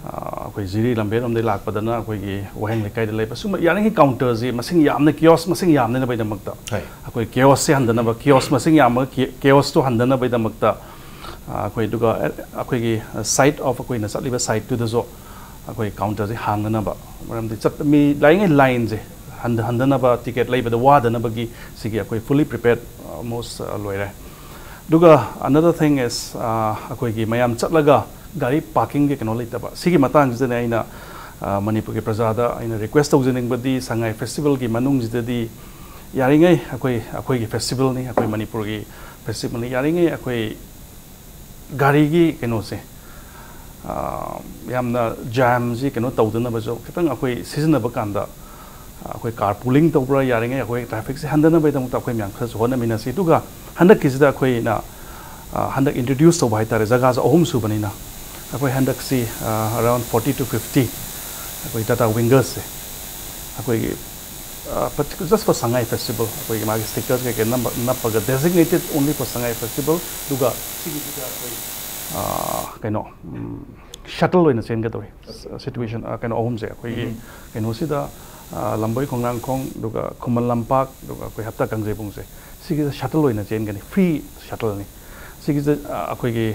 ꯑꯩꯈꯣꯏ ꯖꯤꯔꯤ ꯂꯝꯕꯦꯟꯂꯣꯝꯗꯒꯤ ꯂꯥꯛꯄꯗꯅ ꯑꯩꯈꯣꯏꯒꯤ ꯋꯥꯍꯦꯡ ꯂꯩꯀꯥꯏꯗ ꯂꯩꯕ꯫ ꯁꯨꯝꯕ ꯌꯥꯔꯤꯉꯩ ꯀꯥꯎꯟꯇꯔꯁꯤ ꯃꯁꯤꯡ ꯌꯥꯝꯅ, ꯀꯤꯌꯣꯁ ꯃꯁꯤꯡ ꯌꯥꯝꯅꯅꯕꯒꯤꯗꯃꯛꯇ ꯍꯣꯏ꯫ ꯑꯩꯈꯣꯏ ꯀꯤꯌꯣꯁꯁꯦ ꯍꯟꯗꯅꯕ, ꯀꯤꯌꯣꯁ ꯃꯁꯤꯡ ꯌꯥꯝꯃꯒ ꯀꯤꯌꯣꯁꯇꯣ ꯍꯟꯗꯅꯕꯒꯤꯗꯃꯛꯇ ꯑꯩꯈꯣꯏ, ꯑꯗꯨꯒ ꯑꯩꯈꯣꯏꯒꯤ ꯁꯥꯏꯠ ꯑꯣꯐ ꯑꯩꯈꯣꯏꯅ ꯆꯠꯂꯤꯕ ꯁꯥꯏꯠꯇꯨꯗꯁꯨ ꯑꯩꯈꯣꯏ ꯀꯥꯎꯟꯇꯔꯁꯤ ꯍꯥꯡꯅꯅꯕ, ꯃꯔꯝꯗꯤ ꯆꯠ ꯃꯤ ꯂꯥꯛꯏꯉꯩ ꯂꯥꯏꯟꯁꯦ ꯍꯟꯊ ꯍꯟꯊꯅꯕ, ꯇꯤꯀꯦꯠ ꯂꯩꯕꯗ ꯋꯥꯗꯅꯕꯒꯤ ꯁꯤꯒꯤ ꯑꯩꯈꯣꯏ fully prepared almost ꯂꯣꯏꯔꯦ꯫ ꯑꯗꯨꯒ another thing is, ꯑꯩꯈꯣꯏꯒꯤ ꯃꯌꯥꯝ ꯆꯠꯂꯒ ꯒꯥꯔꯤ ꯄꯥꯔꯀꯤꯡꯒꯤ ꯀꯩꯅꯣ ꯂꯩꯇꯕ, ꯁꯤꯒꯤ ꯃꯇꯥꯡꯁꯤꯗꯅꯦ ꯑꯩꯅ ꯃꯅꯤꯄꯨꯔꯒꯤ ꯄ꯭ꯔꯖꯥꯗ ꯑꯩꯅ ꯔꯤꯀ꯭ꯋꯦꯁ ꯇꯧꯖꯅꯤꯡꯕꯗꯤ, ꯁꯉꯥꯏ ꯐꯦꯁꯇꯤꯚꯦꯜꯒꯤ ꯃꯅꯨꯡꯁꯤꯗꯗꯤ ꯌꯥꯔꯤꯉꯩ ꯑꯩꯈꯣꯏ, ꯑꯩꯈꯣꯏꯒꯤ ꯐꯦꯁꯇꯤꯚꯦꯜꯅꯤ, ꯑꯩꯈꯣꯏ ꯃꯅꯤꯄꯨꯔꯒꯤ ꯐꯦꯁꯇꯤꯚꯦꯜꯅꯤ, ꯌꯥꯔꯤꯉꯩ ꯑꯩꯈꯣꯏ ꯒꯥꯔꯤꯒꯤ ꯀꯩꯅꯣꯁꯦ, ꯌꯥꯝꯅ ꯖꯥꯝꯁꯤ ꯀꯩꯅꯣ ꯇꯧꯗꯅꯕꯁꯨ, ꯈꯤꯇꯪ ꯑꯩꯈꯣꯏ ꯁꯤꯖꯤꯟꯅꯕ ꯀꯥꯟꯗ ꯑꯩꯈꯣꯏ car pooling ꯇꯧꯕ꯭ꯔꯥ, ꯌꯥꯔꯤꯉꯩ ꯑꯩꯈꯣꯏ ꯇ꯭ꯔꯥꯐꯤꯛꯁꯦ ꯍꯟꯊꯅꯕꯒꯤꯗꯃꯛꯇ ꯑꯩꯈꯣꯏ ꯃꯌꯥꯝ ꯈꯔꯁꯨ ꯍꯣꯠꯅꯃꯤꯟꯅꯁꯤ꯫ ꯑꯗꯨꯒ ꯍꯟꯗꯛꯀꯤꯁꯤꯗ ꯑꯩꯈꯣꯏꯅ ꯍꯟꯗꯛ ꯏꯟꯇ꯭ꯔꯣꯗ꯭ꯌꯨꯁ ꯇꯧꯕ ꯍꯥꯏꯇꯥꯔꯦ, ꯖꯒꯥꯁꯨ ꯑꯍꯨꯝ ꯁꯨꯕꯅꯤꯅ, ꯑꯩꯈꯣꯏ ꯍꯟꯗꯛꯁꯤ around forty to fifty ꯑꯩꯈꯣꯏ ꯇꯥꯇꯥ ꯋꯤꯡꯒꯔꯁꯦ ꯑꯩꯈꯣꯏꯒꯤ just for Sangai Festival, ꯑꯩꯈꯣꯏꯒꯤ ꯃꯥꯒꯤ ꯁ꯭ꯇꯤꯀꯔꯁ ꯀꯩꯀꯩ ꯅꯝꯕ ꯅꯞꯄꯒ, designated only for Sangai Festival꯫ ꯑꯗꯨꯒ ꯁꯤꯒꯤꯁꯤꯗ ꯑꯩꯈꯣꯏ ꯀꯩꯅꯣ ꯁꯇꯜ ꯑꯣꯏꯅ ꯆꯦꯟꯒꯗꯧꯔꯤ꯫ ꯁꯤꯆꯨꯋꯦꯁꯟ ꯀꯩꯅꯣ ꯑꯍꯨꯝꯁꯦ ꯑꯩꯈꯣꯏꯒꯤ ꯀꯩꯅꯣꯁꯤꯗ, ꯂꯝꯕꯣꯏ ꯈꯣꯡꯅꯥꯡꯈꯣꯡ, ꯑꯗꯨꯒ ꯈꯨꯃꯟ ꯂꯝꯄꯥꯛ, ꯑꯗꯨꯒ ꯑꯩꯈꯣꯏ ꯍꯞꯇꯥ ꯀꯥꯡꯖꯩꯕꯨꯡꯁꯦ, ꯁꯤꯒꯤꯁꯦ ꯁꯇꯜ ꯑꯣꯏꯅ ꯆꯦꯟꯒꯅꯤ, ꯐ꯭ꯔꯤ ꯁꯇꯜꯅꯤ꯫ ꯁꯤꯒꯤꯁꯦ ꯑꯩꯈꯣꯏꯒꯤ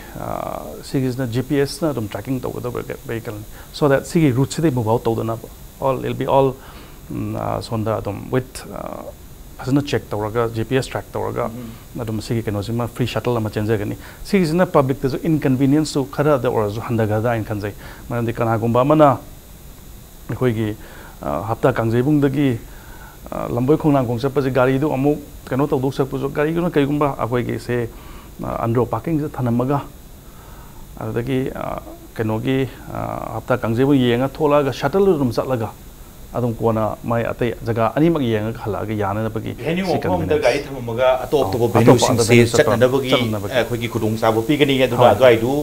ꯁꯤꯒꯤꯁꯤꯅ ꯖꯤ ꯄꯤ ꯑꯦꯁꯅ ꯑꯗꯨꯝ ꯇ꯭ꯔꯦꯀꯤꯡ ꯇꯧꯒꯗꯕ ꯚꯦꯍꯤꯀꯜꯅꯤ꯫ So that ꯁꯤꯒꯤ ꯔꯨꯠꯁꯤꯗꯩ move out ꯇꯧꯗꯅꯕ, all, it will be all ꯁꯣꯝꯗ ꯑꯗꯨꯝ with ꯐꯖꯅ ꯆꯦꯛ ꯇꯧꯔꯒ, ꯖꯤ ꯄꯤ ꯑꯦꯁ ꯇ꯭ꯔꯦꯛ ꯇꯧꯔꯒ ꯑꯗꯨꯝ ꯁꯤꯒꯤ ꯀꯩꯅꯣꯁꯤꯃ ꯐ꯭ꯔꯤ ꯁꯇꯜ ꯑꯃ ꯆꯦꯟꯖꯒꯅꯤ꯫ ꯁꯤꯒꯤꯁꯤꯅ ꯄꯕ꯭ꯂꯤꯛꯇꯁꯨ ꯏꯟꯀꯟꯚꯤꯅꯤꯌꯦꯟꯁꯇꯨ ꯈꯔꯗ ꯑꯣꯏꯔꯁꯨ ꯍꯟꯊꯒꯗ꯭ꯔꯥ ꯍꯥꯏꯅ ꯈꯟꯖꯩ꯫ ꯃꯔꯝꯗꯤ ꯀꯅꯥꯒꯨꯝꯕ ꯑꯃꯅ ꯑꯩꯈꯣꯏꯒꯤ ꯍꯞꯇꯥ ꯀꯥꯡꯖꯩꯕꯨꯡꯗꯒꯤ ꯂꯝꯕꯣꯏ ꯈꯣꯡꯅꯥꯡꯈꯣꯡ ꯆꯠꯄꯁꯦ ꯒꯥꯔꯤꯗꯨ ꯑꯃꯨꯛ ꯀꯩꯅꯣ ꯇꯧꯗꯧ ꯁꯔꯨꯛꯄꯨꯁꯨ, ꯒꯥꯔꯤꯗꯨꯅ ꯀꯩꯒꯨꯝꯕ ꯑꯩꯈꯣꯏꯒꯤ ꯁꯦ ꯑꯟꯗ꯭ꯔꯣ ꯄꯥꯔꯀꯤꯡꯁꯤꯗ ꯊꯅꯝꯃꯒ, ꯑꯗꯨꯗꯒꯤ ꯀꯩꯅꯣꯒꯤ ꯍꯞꯇꯥ ꯀꯥꯡꯖꯩꯕꯨꯡ ꯌꯦꯡꯉ ꯊꯣꯛꯂꯛꯑꯒ ꯁꯇꯜꯗꯨ ꯑꯗꯨꯝ ꯆꯠꯂꯒ ꯑꯗꯨꯝ ꯀꯣꯟꯅ ꯃꯥꯏ ꯑꯇꯩ ꯖꯒꯥ ꯑꯅꯤꯃꯛ ꯌꯦꯡꯉꯒ ꯍꯜꯂꯛꯑꯒ ꯌꯥꯅꯅꯕꯒꯤ ꯚꯦꯅ꯭ꯌꯨ ꯁꯤ ꯃꯐꯝ ꯑꯃꯗ convenience꯫ ꯒꯥꯔꯤ ꯊꯝꯃꯝꯃꯒ ꯑꯇꯣꯞ ꯑꯇꯣꯞꯄ ꯑꯇꯣꯞꯄ ꯚꯦꯅ꯭ꯌꯨꯁꯤꯡꯁꯦ ꯑꯇꯣꯞꯄ ꯆꯠꯄ ꯆꯠꯅꯅꯕꯒꯤ ꯆꯠꯅꯅꯕꯒꯤ꯫ ꯑꯩꯈꯣꯏꯒꯤ ꯈꯨꯗꯣꯡꯆꯥꯕ ꯄꯤꯒꯅꯤ꯫ ꯑꯗꯨꯅ ꯍꯣꯏ꯫ ꯑꯗꯨꯋꯥꯏꯗꯨ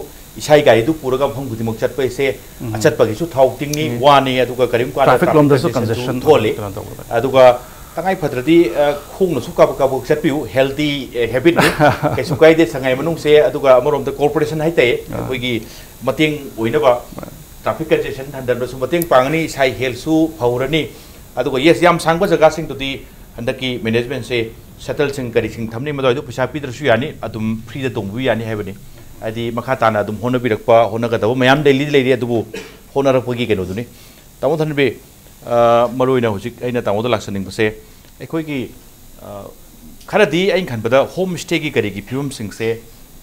ꯏꯁꯥꯒꯤ ꯒꯥꯔꯤꯗꯨ ꯄꯨꯔꯒ ꯃꯐꯝ ꯈꯨꯗꯤꯡꯃꯛ ꯆꯠꯄ ꯍꯥꯏꯁꯦ ꯎꯝ꯫ ꯑꯆꯠꯄꯒꯤꯁꯨ ꯊꯥꯎ ꯇꯤꯡꯅꯤ, ꯎꯝ꯫ ꯋꯥꯅꯤ, ꯑꯗꯨꯒ ꯀꯔꯤꯒꯨꯝꯕ ꯀꯥꯟꯗ Traffic ꯂꯣꯝꯗꯁꯨ congestionꯁꯨ congestion ꯊꯣꯛꯍꯜꯂꯤ꯫ ꯀꯩꯅꯣ ꯇꯧꯕꯗ꯫ ꯑꯗꯨꯒ ꯇꯉꯥꯏ ꯐꯗ꯭ꯔꯗꯤ ꯑ, ꯈꯣꯡꯅꯁꯨ ꯀꯥꯕꯛ ꯀꯥꯕꯛ ꯆꯠꯄꯤꯌꯨ, healthy habitꯅꯤ꯫ ꯀꯩꯁꯨ ꯀꯥꯏꯗꯦ꯫ ꯁꯉꯥꯏ ꯃꯅꯨꯡꯁꯦ, ꯑꯗꯨꯒ ꯑꯃꯔꯣꯝꯗ corporation ꯍꯥꯏꯇꯥꯔꯦ, ꯑꯥ꯫ ꯑꯩꯈꯣꯏꯒꯤ ꯃꯇꯦꯡ ꯑꯣꯏꯅꯕ꯫ ꯇ꯭ꯔꯥꯐꯤꯛ ꯀꯟꯖꯦꯁꯟ ꯍꯟꯊꯕꯗꯁꯨ ꯃꯇꯦꯡ ꯄꯥꯡꯒꯅꯤ, ꯏꯁꯥꯒꯤ ꯍꯦꯜꯊꯁꯨ ꯐꯍꯧꯔꯅꯤ꯫ ꯑꯗꯨꯒ ꯌꯦꯁ, ꯌꯥꯝ ꯁꯥꯡꯕ ꯖꯒꯥꯁꯤꯡꯗꯨꯗꯤ ꯍꯟꯗꯛꯀꯤ ꯃꯦꯅꯦꯖꯃꯦꯟꯁꯦ ꯁꯇꯜꯁꯤꯡ ꯀꯔꯤꯁꯤꯡ ꯊꯝꯅꯤ, ꯃꯗꯨꯋꯥꯏꯗꯨ ꯄꯩꯁꯥ ꯄꯤꯗ꯭ꯔꯁꯨ ꯌꯥꯅꯤ, ꯑꯗꯨꯝ ꯐ꯭ꯔꯤꯗ ꯇꯣꯡꯕꯤꯕ ꯌꯥꯅꯤ ꯍꯥꯏꯕꯅꯤ꯫ ꯍꯥꯏꯗꯤ ꯃꯈꯥ ꯇꯥꯅ ꯑꯗꯨꯝ ꯍꯣꯠꯅꯕꯤꯔꯛꯄ, ꯍꯣꯠꯅꯒꯗꯕ ꯃꯌꯥꯝ ꯂꯩꯔꯤ ꯂꯩꯔꯤ, ꯑꯗꯨꯕꯨ ꯍꯣꯠꯅꯔꯛꯄꯒꯤ ꯀꯩꯅꯣꯗꯨꯅꯤ꯫ ꯇꯥꯃꯣ ꯊꯟꯕꯤ, ꯑ, ꯃꯔꯨ ꯑꯣꯏꯅ ꯍꯧꯖꯤꯛ ꯑꯩꯅ ꯇꯥꯃꯣꯗ ꯂꯥꯛꯆꯅꯤꯡꯕꯁꯦ, ꯑꯩꯈꯣꯏꯒꯤ, ꯑ, ꯈꯔꯗꯤ ꯑꯩꯅ ꯈꯟꯕꯗ ꯍꯣꯝ ꯁ꯭ꯇꯦꯒꯤ ꯀꯔꯤꯒꯤ ꯐꯤꯕꯝꯁꯤꯡꯁꯦ,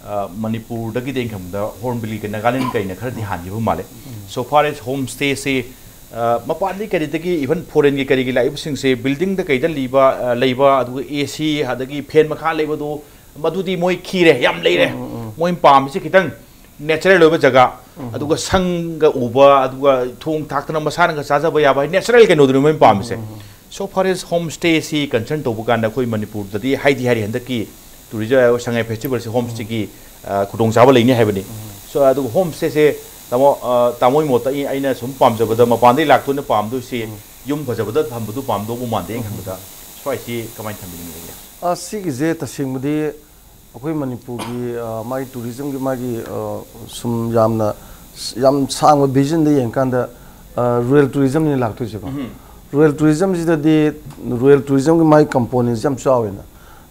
ꯑ, ꯃꯅꯤꯄꯨꯔꯗꯒꯤꯗꯤ ꯑꯩꯅ ꯈꯟꯕꯗ ꯍꯣꯔꯟꯕꯤꯜꯒꯤ ꯅꯥꯒꯥꯂꯦꯟ ꯀꯩꯅ ꯈꯔꯗꯤ ꯍꯥꯟꯈꯤꯕ ꯃꯥꯜꯂꯦ꯫ So far as ꯍꯣꯝ ꯁ꯭ꯇꯦꯁꯤ, ꯑ, ꯃꯄꯥꯟꯗꯒꯤ ꯀꯔꯤꯗꯒꯤ, ꯏꯚꯟ ꯐꯣꯔꯦꯟꯒꯤ ꯀꯔꯤꯒꯤ ꯂꯥꯛꯏꯕꯁꯤꯡꯁꯦ ꯕꯤꯜꯗꯤꯡꯗ ꯀꯩꯗ ꯂꯤꯕ, ꯑ, ꯂꯩꯕ, ꯑꯗꯨꯒ ꯑꯦ ꯁꯤ ꯑꯗꯒꯤ ꯐꯦꯟ ꯃꯈꯥ ꯂꯩꯕꯗꯨ, ꯃꯗꯨꯗꯤ ꯃꯣꯏ ꯈꯤꯔꯦ, ꯌꯥꯝ ꯂꯩꯔꯦ꯫ ꯎꯝ, ꯎꯝ, ꯎꯝ꯫ ꯃꯣꯏ ꯄꯥꯝꯃꯤꯁꯦ ꯈꯤꯇꯪ ꯅꯦꯆꯔꯦꯜ ꯑꯣꯏꯕ ꯖꯒꯥ, ꯎꯝ꯫ ꯑꯗꯨꯒ ꯁꯪꯒ ꯎꯕ, ꯑꯗꯨꯒ ꯊꯣꯡ ꯊꯥꯛꯇꯅ ꯃꯁꯥꯅꯒ ꯆꯥꯖꯕ ꯌꯥꯕ, ꯍꯥꯏꯗꯤ ꯅꯦꯆꯔꯦꯜ ꯀꯩꯅꯣꯗꯨꯅꯤ ꯃꯣꯏꯅ ꯄꯥꯝꯃꯤꯁꯦ꯫ ꯎꯝ, ꯎꯝ, ꯎꯝ꯫ So far as ꯍꯣꯝ ꯁ꯭ꯇꯦꯁꯤ ꯀꯟꯁꯔꯟ ꯇꯧꯕ ꯀꯥꯟꯗ, ꯑꯩꯈꯣꯏ ꯃꯅꯤꯄꯨꯔꯗꯗꯤ ꯍꯥꯏꯗꯤ ꯍꯥꯏꯔꯤ, ꯍꯟꯗꯛꯀꯤ ꯇꯨꯔꯤꯖꯝ ꯁꯉꯥꯏ ꯐꯦꯁꯇꯤꯚꯦꯜꯁꯤ ꯍꯣꯝ ꯁ꯭ꯇꯦꯒꯤ, ꯑ, ꯈꯨꯗꯣꯡꯆꯥꯕ ꯂꯩꯅꯤ ꯍꯥꯏꯕꯅꯤ꯫ ꯎꯝ꯫ So ꯑꯗꯨꯒ ꯍꯣꯝ ꯁ꯭ꯇꯦꯁꯦ ꯇꯥꯃꯣ, ꯑ, ꯇꯥꯃꯣꯒꯤ ꯃꯣꯠꯇ ꯑꯩ, ꯑꯩꯅ ꯁꯨꯝ ꯄꯥꯝꯖꯕꯗ, ꯃꯄꯥꯟꯗꯒꯤ ꯂꯥꯛꯇꯣꯏꯅ ꯄꯥꯝꯗꯣꯏꯁꯤ ꯎꯝ꯫ ꯌꯨꯝ ꯐꯖꯕꯗ ꯊꯝꯕꯗꯨ ꯄꯥꯝꯗꯧꯕ ꯃꯥꯟꯗꯦ꯫ ꯑꯩꯅ ꯎꯝ꯫ ꯈꯟꯕꯗ ꯁ꯭ꯋꯥꯏꯁꯤ ꯀꯃꯥꯏꯅ ꯊꯝꯕꯤꯅꯤꯡꯉꯤ? ꯑ, ꯁꯤꯒꯤꯁꯦ ꯇꯁꯦꯡꯕꯗꯤ ꯑꯩꯈꯣꯏ ꯃꯅꯤꯄꯨꯔꯒꯤ, ꯑ, ꯃꯥꯒꯤ ꯇꯨꯔꯤꯖꯝꯒꯤ ꯃꯥꯒꯤ, ꯑ, ꯁꯨꯝ ꯌꯥꯝꯅ, ꯌꯥꯝ ꯁꯥꯡꯕ ꯚꯤꯖꯟꯗ ꯌꯦꯡꯀꯥꯟꯗ, ꯑ, ꯔꯨꯔꯦꯜ ꯇꯨꯔꯤꯖꯝꯅꯤ ꯂꯥꯛꯇꯣꯏꯁꯦꯀꯣ꯫ ꯎꯝ꯫ ꯔꯨꯔꯦꯜ ꯇꯨꯔꯤꯖꯝꯁꯤꯗꯗꯤ, ꯔꯨꯔꯦꯜ ꯇꯨꯔꯤꯖꯝꯒꯤ ꯃꯥꯒꯤ ꯀꯝꯄꯣꯅꯦꯟꯁꯤ ꯌꯥꯝ ꯆꯥꯎꯋꯦꯅ꯫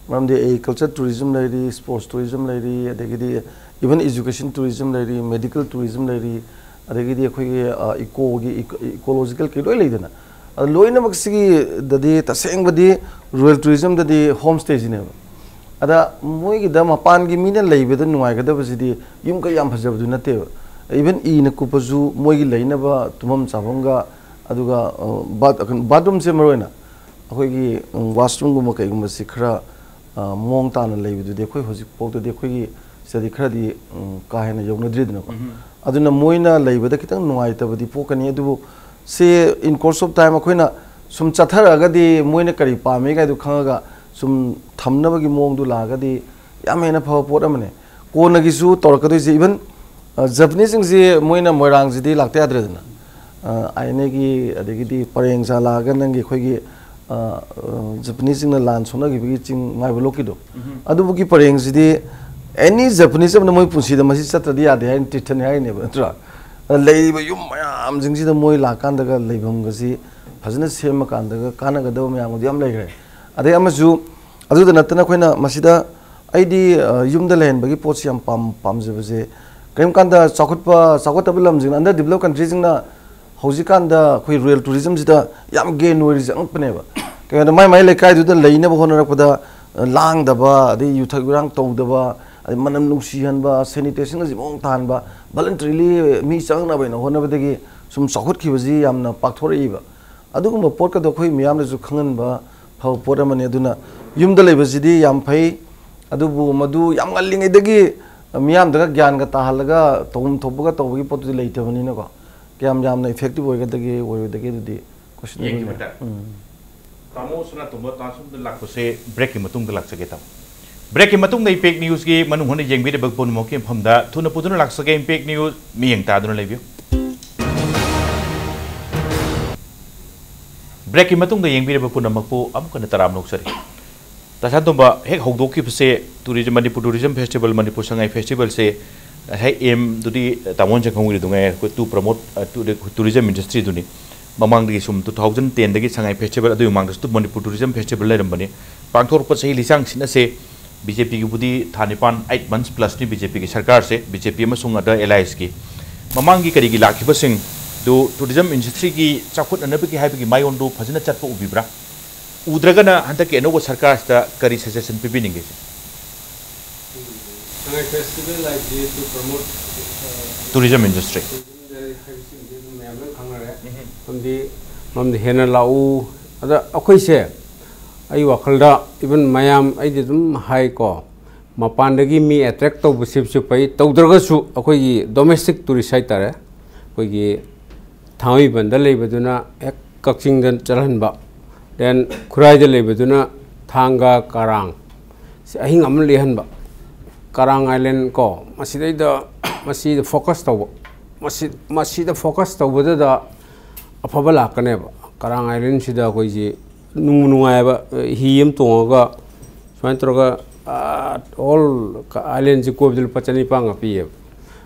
ꯃꯔꯝꯗꯤ ꯑꯦꯒ꯭ꯔꯤꯀꯜꯆꯔ ꯇꯨꯔꯤꯖꯝ ꯂꯩꯔꯤ, ꯁ꯭ꯄꯣꯔꯠꯁ ꯇꯨꯔꯤꯖꯝ ꯂꯩꯔꯤ, ꯑꯗꯒꯤꯗꯤ ꯏꯚꯟ ꯏꯖꯨꯀꯦꯁꯟ ꯇꯨꯔꯤꯖꯝ ꯂꯩꯔꯤ, ꯃꯦꯗꯤꯀꯦꯜ ꯇꯨꯔꯤꯖꯝ ꯂꯩꯔꯤ, ꯑꯗꯒꯤꯗꯤ ꯑꯩꯈꯣꯏꯒꯤ, ꯑ, ꯏꯀꯣꯒꯤ, ꯏꯀꯣ-, ꯏꯀꯣꯂꯣꯖꯤꯀꯦꯜ ꯀꯩ ꯂꯣꯏ ꯂꯩꯗꯅ꯫ ꯑꯗ ꯂꯣꯏꯅꯃꯛꯁꯤꯒꯤꯗꯗꯤ ꯇꯁꯦꯡꯕꯗꯤ ꯔꯨꯔꯦꯜ ꯇꯨꯔꯤꯖꯝꯗꯗꯤ ꯍꯣꯝ ꯁ꯭ꯇꯦꯁꯤꯅꯦꯕ꯫ ꯑꯗ ꯃꯣꯏꯒꯤꯗ ꯃꯄꯥꯟꯒꯤ ꯃꯤꯅ ꯂꯩꯕꯗ ꯅꯨꯡꯉꯥꯏꯒꯗꯕꯁꯤꯗꯤ ꯌꯨꯝ ꯀꯩ ꯌꯥꯝ ꯐꯖꯕꯗꯨ ꯅꯠꯇꯦꯕ꯫ ꯏꯚꯟ ꯏꯅ ꯀꯨꯞꯄꯁꯨ ꯃꯣꯏꯒꯤ ꯂꯩꯅꯕ ꯇꯨꯝꯐꯝ ꯆꯥꯐꯝꯒ, ꯑꯗꯨꯒ, ꯑ, ꯕꯥꯠ-, ꯀꯩꯅꯣ, ꯕꯥꯠꯔꯨꯝꯁꯦ ꯃꯔꯨ ꯑꯣꯏꯅ ꯑꯩꯈꯣꯏꯒꯤ, ꯎꯝ, ꯋꯥꯁꯔꯨꯝꯒꯨꯝꯕ ꯀꯩꯒꯨꯝꯕꯁꯤ ꯈꯔ, ꯑ, ꯃꯑꯣꯡ ꯇꯥꯅ ꯂꯩꯕꯗꯨꯗꯤ ꯑꯩꯈꯣꯏ ꯍꯧꯖꯤꯛꯐꯥꯎꯗꯗꯤ ꯑꯩꯈꯣꯏꯒꯤ ꯁꯤꯗꯗꯤ ꯈꯔꯗꯤ, ꯎꯝ, ꯀꯥ ꯍꯦꯟꯅ ꯌꯧꯅꯗ꯭ꯔꯤꯗꯅꯀꯣ꯫ ꯎꯝ꯫ ꯑꯗꯨꯅ ꯃꯣꯏꯅ ꯂꯩꯕꯗ ꯈꯤꯇꯪ ꯅꯨꯡꯉꯥꯏꯇꯕꯗꯤ ꯄꯣꯛꯀꯅꯤ, ꯑꯗꯨꯕꯨ ꯁꯤ in course of time ꯑꯩꯈꯣꯏꯅ ꯁꯨꯝ ꯆꯠꯊꯔꯛꯑꯒꯗꯤ ꯃꯣꯏꯅ ꯀꯔꯤ ꯄꯥꯝꯃꯤ ꯀꯥꯏꯗꯣ ꯈꯪꯉꯒ ꯁꯨꯝ ꯊꯝꯅꯕꯒꯤ ꯃꯑꯣꯡꯗꯣ ꯂꯥꯛꯑꯒꯗꯤ ꯌꯥꯝ ꯍꯦꯟꯅ ꯐꯕ ꯄꯣꯠ ꯑꯃꯅꯦ꯫ ꯀꯣꯟꯅꯒꯤꯁꯨ ꯇꯧꯔꯛꯀꯗꯣꯏꯁꯦ, ꯏꯚꯟ, ꯑ, ꯖꯄꯅꯤꯁꯁꯤꯡꯁꯦ ꯃꯣꯏꯅ ꯃꯣꯏꯔꯥꯡꯁꯤꯗꯤ ꯂꯥꯛꯇ ꯌꯥꯗ꯭ꯔꯦꯗꯅ꯫ ꯑ, ꯑꯥꯏ ꯑꯦꯟ ꯑꯦꯒꯤ, ꯑꯗꯒꯤꯗꯤ ꯄꯔꯦꯡ ꯆꯥ ꯂꯥꯛꯑꯒ ꯅꯪꯒꯤ ꯑꯩꯈꯣꯏꯒꯤ, ꯑ, ꯑ, ꯖꯄꯅꯤꯁꯁꯤꯡꯅ ꯂꯥꯟ ꯁꯣꯛꯅꯈꯤꯕꯒꯤ ꯆꯤꯡ ꯃꯥꯏꯕ ꯂꯣꯛꯀꯤꯗꯣ, ꯎꯝ꯫ ꯑꯗꯨꯕꯨꯒꯤ ꯄꯔꯦꯡꯁꯤꯗꯤ ꯑꯦꯅꯤ ꯖꯄꯅꯤꯁ ꯑꯃꯅ ꯃꯣꯏ ꯄꯨꯟꯁꯤꯗ ꯃꯁꯤ ꯆꯠꯇ꯭ꯔꯗꯤ ꯌꯥꯗꯦ ꯍꯥꯏꯅ ꯇꯤꯔꯊꯅꯤ ꯍꯥꯏꯔꯤꯅꯦꯕ, ꯅꯠꯇ꯭ꯔꯥ? ꯑꯗ ꯂꯩꯔꯤꯕ ꯌꯨꯝ ꯃꯌꯥꯝꯁꯤꯡꯁꯤꯗ ꯃꯣꯏ ꯂꯥꯛꯀꯥꯟꯗꯒ ꯂꯩꯐꯝꯒꯁꯤ ꯐꯖꯅ ꯁꯦꯝꯃꯀꯥꯟꯗꯒ ꯀꯥꯟꯅꯒꯗꯕ ꯃꯌꯥꯝ ꯑꯗꯨ ꯌꯥꯝ ꯂꯩꯈ꯭ꯔꯦ꯫ ꯑꯗꯩ ꯑꯃꯁꯨ, ꯑꯗꯨꯗ ꯅꯠꯇꯅ ꯑꯩꯈꯣꯏꯅ ꯃꯁꯤꯗ, ꯑꯩꯗꯤ, ꯑ, ꯌꯨꯝꯗ ꯂꯩꯍꯟꯕꯒꯤ ꯄꯣꯠꯁꯤ ꯌꯥꯝ ꯄꯥꯝ-, ꯄꯥꯝꯖꯕꯁꯦ, ꯀꯔꯤꯒꯨꯝꯕ ꯀꯥꯟꯗ ꯆꯥꯎꯈꯠꯄ, ꯆꯥꯎꯈꯠꯇꯕ ꯂꯝꯁꯤꯡꯅ, under developed countryꯁꯤꯡꯅ ꯍꯧꯖꯤꯛꯀꯥꯟꯗ ꯑꯩꯈꯣꯏ rural tourismꯁꯤꯗ ꯌꯥꯝ gain ꯑꯣꯏꯔꯤꯁꯦ ꯑꯉꯛꯄꯅꯦꯕ꯫ ꯀꯩꯒꯤꯅꯣꯗ ꯃꯥꯏ ꯃꯥꯏ ꯂꯩꯀꯥꯏꯗꯨꯗ ꯂꯩꯅꯕ ꯍꯣꯠꯅꯔꯛꯄꯗ, ꯑ, ꯂꯥꯡꯗꯕ, ꯑꯗꯩ ꯌꯨꯊꯛ ꯌꯨꯔꯥꯡ ꯇꯧꯗꯕ, ꯑꯗꯩ ꯃꯅꯝ ꯅꯨꯡꯁꯤꯍꯟꯕ, sanitation ꯑꯁꯤ ꯃꯑꯣꯡ ꯇꯥꯍꯟꯕ, voluntarily ꯃꯤ ꯆꯪꯅꯕ ꯍꯥꯏꯅ ꯍꯣꯠꯅꯕꯗꯒꯤ ꯁꯨꯝ ꯆꯥꯎꯈꯠꯈꯤꯕꯁꯤ ꯌꯥꯝꯅ ꯄꯥꯛꯊꯣꯔꯛꯏꯕ꯫ ꯑꯗꯨꯒꯨꯝꯕ ꯄꯣꯠꯀꯗꯣ ꯑꯩꯈꯣꯏ ꯃꯤꯌꯥꯝꯗꯁꯨ ꯈꯪꯍꯟꯕ ꯐꯕ ꯄꯣꯠ ꯑꯃꯅꯤ꯫ ꯑꯗꯨꯅ ꯌꯨꯝꯗ ꯂꯩꯕꯁꯤꯗꯤ ꯌꯥꯝ ꯐꯩ, ꯑꯗꯨꯕꯨ ꯃꯗꯨ ꯌꯥꯝ ꯉꯜꯂꯤꯉꯩꯗꯒꯤ ꯃꯤꯌꯥꯝꯗꯒ ꯒ꯭ꯌꯥꯟꯒ ꯇꯥꯍꯜꯂꯒ ꯇꯧꯐꯝ ꯊꯣꯛꯄꯒ ꯇꯧꯕꯒꯤ ꯄꯣꯠꯇꯨꯗꯤ ꯂꯩꯇꯕꯅꯤꯅꯀꯣ, ꯀꯌꯥꯝ ꯌꯥꯝꯅ effective ꯑꯣꯏꯒꯗꯒꯦ, ꯑꯣꯏꯔꯣꯏꯗꯒꯦ, ꯑꯗꯨꯗꯤ question ꯑꯃꯅꯤ꯫ ꯌꯦꯡꯈꯤꯕꯗ꯫ ꯎꯝ꯫ ꯇꯥꯃꯣ ꯁꯅꯥꯇꯣꯝꯕ ꯇ꯭ꯔꯥꯟꯁꯐꯣꯔꯝꯗ ꯂꯥꯛꯄꯁꯦ breakꯀꯤ ꯃꯇꯨꯡꯗ ꯂꯥꯛꯆꯒꯦ, ꯇꯥꯃꯣ꯫ Breakꯀꯤ ꯃꯇꯨꯡꯗ Impact Newsꯀꯤ ꯃꯅꯨꯡ ꯍꯨꯠꯅ ꯌꯦꯡꯕꯤꯔꯤꯕ ꯄꯨꯝꯅꯃꯛꯀꯤ ꯃꯐꯝꯗ ꯊꯨꯅ ꯄꯨꯗꯨꯅ ꯂꯥꯛꯆꯒꯦ꯫ Impact News ꯃꯤꯠꯌꯦꯡ ꯇꯥꯗꯨꯅ ꯂꯩꯕꯤꯌꯨ꯫ Breakꯀꯤ ꯃꯇꯨꯡꯗ ꯌꯦꯡꯕꯤꯔꯤꯕ ꯄꯨꯝꯅꯃꯛꯄꯨ ꯑꯃꯨꯛ ꯍꯟꯅ ꯇꯔꯥꯝꯅ ꯑꯣꯛꯆꯔꯤ꯫ ꯇꯥ ꯁꯅꯥꯇꯣꯝꯕ, ꯍꯦꯛ ꯍꯧꯗꯣꯛꯈꯤꯕꯁꯦ tourism, Manipur tourism festival, Manipur Sangai festivalꯁꯦ ꯉꯁꯥꯏ aimꯗꯨꯗꯤ ꯇꯥꯃꯣꯅꯁꯨ ꯈꯪꯕꯤꯔꯤꯗꯨꯉꯥꯏ, ꯑꯩꯈꯣꯏ to promote, ꯑ, to the tourism industryꯗꯨꯅꯤ꯫ ꯃꯃꯥꯡꯗꯒꯤ ꯁꯨꯝ two thousand tenꯗꯒꯤ ꯁꯉꯥꯏ festival, ꯑꯗꯨꯒꯤ ꯃꯃꯥꯡꯗꯁꯨ ꯃꯅꯤꯄꯨꯔ tourism festival ꯂꯩꯔꯝꯕꯅꯤ꯫ ꯄꯥꯡꯊꯣꯔꯛꯄ ꯆꯍꯤ ꯂꯤꯁꯥꯡ ꯁꯤꯠꯅꯁꯦ BJPꯒꯤꯕꯨꯗꯤ ꯊꯥ ꯅꯤꯄꯥꯟ, eight months plusꯅꯤ BJPꯒꯤ ꯁꯔꯀꯥꯔꯁꯦ, BJP ꯑꯃꯁꯨꯡ other alliesꯀꯤ꯫ ꯃꯃꯥꯡꯒꯤ ꯀꯔꯤꯒꯤ ꯂꯥꯛꯈꯤꯕꯁꯤꯡꯗꯨ tourism industryꯒꯤ ꯆꯥꯎꯈꯠꯅꯅꯕꯒꯤ ꯍꯥꯏꯕꯒꯤ ꯃꯥꯏꯑꯣꯟꯗꯨ ꯐꯖꯅ ꯆꯠꯄ ꯎꯕꯤꯕ꯭ꯔꯥ? ꯎꯗ꯭ꯔꯒꯅ ꯍꯟꯗꯛꯀꯤ ꯑꯅꯧꯕ ꯁꯔꯀꯥꯔꯁꯤꯗ ꯀꯔꯤ suggestion ꯄꯤꯕꯤꯅꯤꯡꯒꯦ? ꯁꯉꯥꯏ festival ꯍꯥꯏꯁꯤ to promote, ꯑ, Tourism industry꯫ Tourism ꯍꯥꯏꯕꯁꯤꯃꯗꯤ ꯑꯗꯨꯝ ꯃꯌꯥꯝ ꯂꯣꯏ ꯈꯪꯅꯔꯦ꯫ ꯎꯝ꯫ ꯃꯔꯝꯗꯤ, ꯃꯔꯝꯗꯤ ꯍꯦꯟꯅ ꯂꯥꯛꯎ꯫ ꯑꯗ ꯑꯩꯈꯣꯏꯁꯦ, ꯑꯩ ꯋꯥꯈꯜꯗ, even ꯃꯌꯥꯝ, ꯑꯩꯗꯤ ꯑꯗꯨꯝ ꯍꯥꯏꯀꯣ, ꯃꯄꯥꯟꯗꯒꯤ ꯃꯤ attract ꯇꯧꯕꯁꯤꯁꯨ ꯐꯩ, ꯇꯧꯗ꯭ꯔꯒꯁꯨ ꯑꯩꯈꯣꯏꯒꯤ domestic tourist ꯍꯥꯏꯇꯥꯔꯦ, ꯑꯩꯈꯣꯏꯒꯤ ꯊꯥꯡꯃꯩꯕꯟꯗ ꯂꯩꯕꯗꯨꯅ ꯍꯦꯛ ꯀꯛꯆꯤꯡꯗ ꯆꯠꯍꯟꯕ, then ꯈꯨꯔꯥꯏꯗ ꯂꯩꯕꯗꯨꯅ ꯊꯥꯡꯒ, ꯀꯔꯥꯡ, ꯁꯤ ꯑꯍꯤꯡ ꯑꯃ ꯂꯦꯛꯍꯟꯕ꯫ ꯀꯔꯥꯡ island ꯀꯣ, ꯃꯁꯤꯗꯩꯗ, ꯃꯁꯤꯗ focus ꯇꯧꯕ, ꯃꯁꯤ, ꯃꯁꯤꯗ focus ꯇꯧꯕꯗꯨꯗ ꯑꯐꯕ ꯂꯥꯛꯀꯅꯦꯕ꯫ ꯀꯔꯥꯡ islandꯁꯤꯗ ꯑꯩꯈꯣꯏꯁꯤ ꯅꯨꯡ-, ꯅꯨꯡꯉꯥꯏꯕ, ꯍꯤ ꯑꯃ ꯇꯣꯡꯉꯒ ꯁꯨꯃꯥꯏꯅ ꯇꯧꯔꯒ, ꯑꯥ, all islandꯁꯤ ꯀꯣꯏꯕꯗ ꯂꯨꯄꯥ ꯆꯅꯤꯄꯥꯟꯒ ꯄꯤꯌꯦꯕ꯫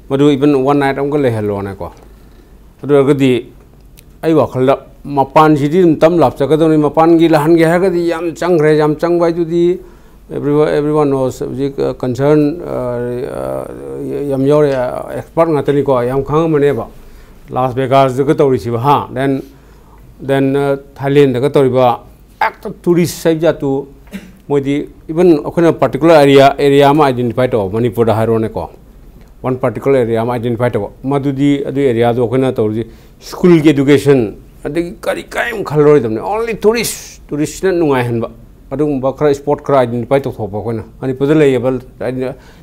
ꯃꯗꯨ even one night ꯑꯃꯒ ꯂꯩꯍꯜꯂꯣꯅꯦꯀꯣ꯫ ꯑꯗꯨ ꯑꯣꯏꯔꯒꯗꯤ ꯑꯩ ꯋꯥꯈꯜꯗ ꯃꯄꯥꯟꯁꯤꯗꯤ ꯑꯗꯨꯝ ꯇꯞ ꯂꯥꯞ ꯆꯠꯀꯗꯧꯅꯤ꯫ ꯃꯄꯥꯟꯒꯤ ꯂꯥꯛꯍꯟꯒꯦ ꯍꯥꯏꯔꯒꯗꯤ ꯌꯥꯝ ꯆꯪꯈ꯭ꯔꯦ꯫ ꯌꯥꯝ ꯆꯪꯕ ꯍꯥꯏꯗꯨꯗꯤ everyone, everyone knows, ꯍꯧꯖꯤꯛ ꯀꯟꯁꯔꯟ ꯌꯥꯝ ꯌꯥꯎꯔꯦ, ꯑꯦꯛꯁꯄꯥꯔꯠ ꯉꯥꯛꯇꯅꯤꯀꯣ, ꯌꯥꯝ ꯈꯪꯉꯝꯃꯅꯦꯕ꯫ ꯂꯥꯁ ꯚꯦꯒꯥꯁꯇꯒ ꯇꯧꯔꯤꯁꯤꯕ, ꯍꯥ? Then, then ꯊꯥꯏꯂꯦꯟꯗꯒ ꯇꯧꯔꯤꯕ ꯑꯦꯛꯇ ꯇꯨꯔꯤꯁ ꯍꯥꯏꯕ ꯖꯥꯠꯇꯨ, ꯃꯣꯏꯗꯤ even ꯑꯩꯈꯣꯏꯅ ꯄꯥꯔꯇꯤꯀꯨꯂꯔ ꯑꯦꯔꯤꯌꯥ, ꯑꯦꯔꯤꯌꯥ ꯑꯃ ꯑꯥꯏꯗꯦꯟꯇꯤꯐꯥꯏ ꯇꯧꯕ, ꯃꯅꯤꯄꯨꯔꯗ ꯍꯥꯏꯔꯣꯅꯦꯀꯣ, ꯋꯥꯟ ꯄꯥꯔꯇꯤꯀꯨꯂꯔ ꯑꯦꯔꯤꯌꯥ ꯑꯃ ꯑꯥꯏꯗꯦꯟꯇꯤꯐꯥꯏ ꯇꯧꯕ, ꯃꯗꯨꯗꯤ ꯑꯗꯨ ꯑꯦꯔꯤꯌꯥꯗꯣ ꯑꯩꯈꯣꯏꯅ ꯇꯧꯔꯤꯁꯤ ꯁ꯭ꯀꯨꯜꯒꯤ ꯑꯦꯗꯨꯀꯦꯁꯟ ꯑꯗꯒꯤ ꯀꯔꯤ ꯀꯔꯤꯝ ꯈꯜꯂꯔꯣꯏꯗꯕꯅꯤ꯫ Only tourist, ꯇꯨꯔꯤꯁꯁꯤꯅ ꯅꯨꯡꯉꯥꯏꯍꯟꯕ ꯑꯗꯨꯒꯨꯝꯕ ꯈꯔ, ꯏꯁꯄꯣꯠ ꯈꯔ ꯑꯥꯏꯗꯦꯟꯇꯤꯐꯥꯏ ꯇꯧꯊꯣꯛꯄ ꯑꯩꯈꯣꯏꯅ꯫ ꯃꯅꯤꯄꯨꯔꯗ ꯂꯩꯌꯦꯕ,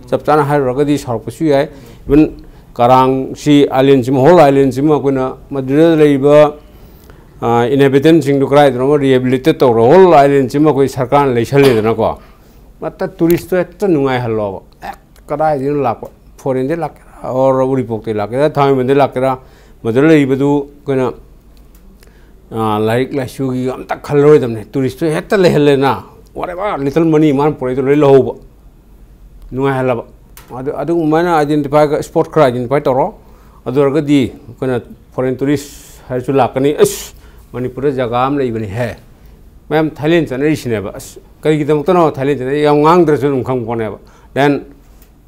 ꯆꯞ ꯆꯥꯅ ꯍꯥꯏꯔꯨꯔꯒꯗꯤ ꯁꯥꯎꯔꯛꯄꯁꯨ ꯌꯥꯏ꯫ Even ꯀꯔꯥꯡꯁꯤ ꯑꯥꯏꯂꯦꯟꯁꯤꯃ, ꯍꯣꯜ ꯑꯥꯏꯂꯦꯟꯁꯤꯃ ꯑꯩꯈꯣꯏꯅ ꯃꯗꯨꯗ ꯂꯩꯔꯤꯕ ꯏꯟꯍꯦꯕꯤꯇꯦꯟꯁꯤꯡꯗꯨ ꯀꯗꯥꯏꯗꯅꯣ ꯔꯤꯍꯦꯕꯤꯂꯤꯇꯦꯠ ꯇꯧꯔ ꯍꯣꯜ ꯑꯥꯏꯂꯦꯟꯁꯤꯃ ꯑꯩꯈꯣꯏ ꯁꯔꯀꯥꯔꯅ ꯂꯩꯁꯜꯂꯦꯗꯅꯀꯣ꯫ ꯃꯇ ꯇꯨꯔꯤꯁꯇꯣ ꯍꯦꯛꯇ ꯅꯨꯡꯉꯥꯏꯍꯜꯂꯣꯕ꯫ ꯑꯦ, ꯀꯗꯥꯏꯗꯒꯤꯅꯣ ꯂꯥꯛꯄ? ꯐꯣꯔꯦꯟꯗꯒꯤ ꯂꯥꯛꯀꯦꯔꯥ, ꯑꯣꯔ ꯎꯔꯤꯄꯣꯛꯇꯒꯤ ꯂꯥꯛꯀꯦꯔꯥ, ꯊꯥꯡꯃꯩꯕꯟꯗꯒꯤ ꯂꯥꯛꯀꯦꯔꯥ, ꯃꯗꯨꯗ ꯂꯩꯔꯤꯕꯗꯨ ꯑꯩꯈꯣꯏꯅ, ꯑ, ꯂꯥꯏꯔꯤꯛ ꯂꯥꯏꯁꯨꯒꯤ ꯑꯝꯇ ꯈꯜꯂꯔꯣꯏꯗꯕꯅꯤ꯫ ꯇꯨꯔꯤꯁꯇꯣ ꯍꯦꯛꯇ ꯂꯩꯍꯜꯂꯦꯅ, whatever little money ꯃꯥꯅ ꯄꯨꯔꯛꯏꯗꯣ ꯂꯣꯏ ꯂꯧꯍꯧꯕ, ꯅꯨꯡꯉꯥꯏꯍꯜꯂꯕ꯫ ꯑꯗꯨ, ꯑꯗꯨꯒꯨꯝꯕꯅ ꯑꯥꯏꯗꯦꯟꯇꯤꯐꯥꯏ, ꯏꯁꯄꯣꯠ ꯈꯔ ꯑꯥꯏꯗꯦꯟꯇꯤꯐꯥꯏ ꯇꯧꯔꯣ꯫ ꯑꯗꯨ ꯑꯣꯏꯔꯒꯗꯤ ꯑꯩꯈꯣꯏꯅ ꯐꯣꯔꯦꯟ ꯇꯨꯔꯤꯁ ꯍꯥꯏꯔꯁꯨ ꯂꯥꯛꯀꯅꯤ꯫ "ꯑꯁ, ꯃꯅꯤꯄꯨꯔꯗ ꯖꯒꯥ ꯑꯃ ꯂꯩꯕꯅꯤꯍꯦ, ꯃꯌꯥꯝ ꯊꯥꯏꯂꯦꯟ ꯆꯠꯅꯔꯤꯁꯤꯅꯦꯕ꯫ ꯑꯁ, ꯀꯔꯤꯒꯤꯗꯃꯛꯇꯅꯣ ꯊꯥꯏꯂꯦꯟ ꯆꯠꯅꯔꯤ?" ꯌꯥꯝ ꯉꯥꯡꯗ꯭ꯔꯁꯨ ꯑꯗꯨꯝ ꯈꯪꯕ ꯄꯣꯠꯅꯦꯕ꯫ Then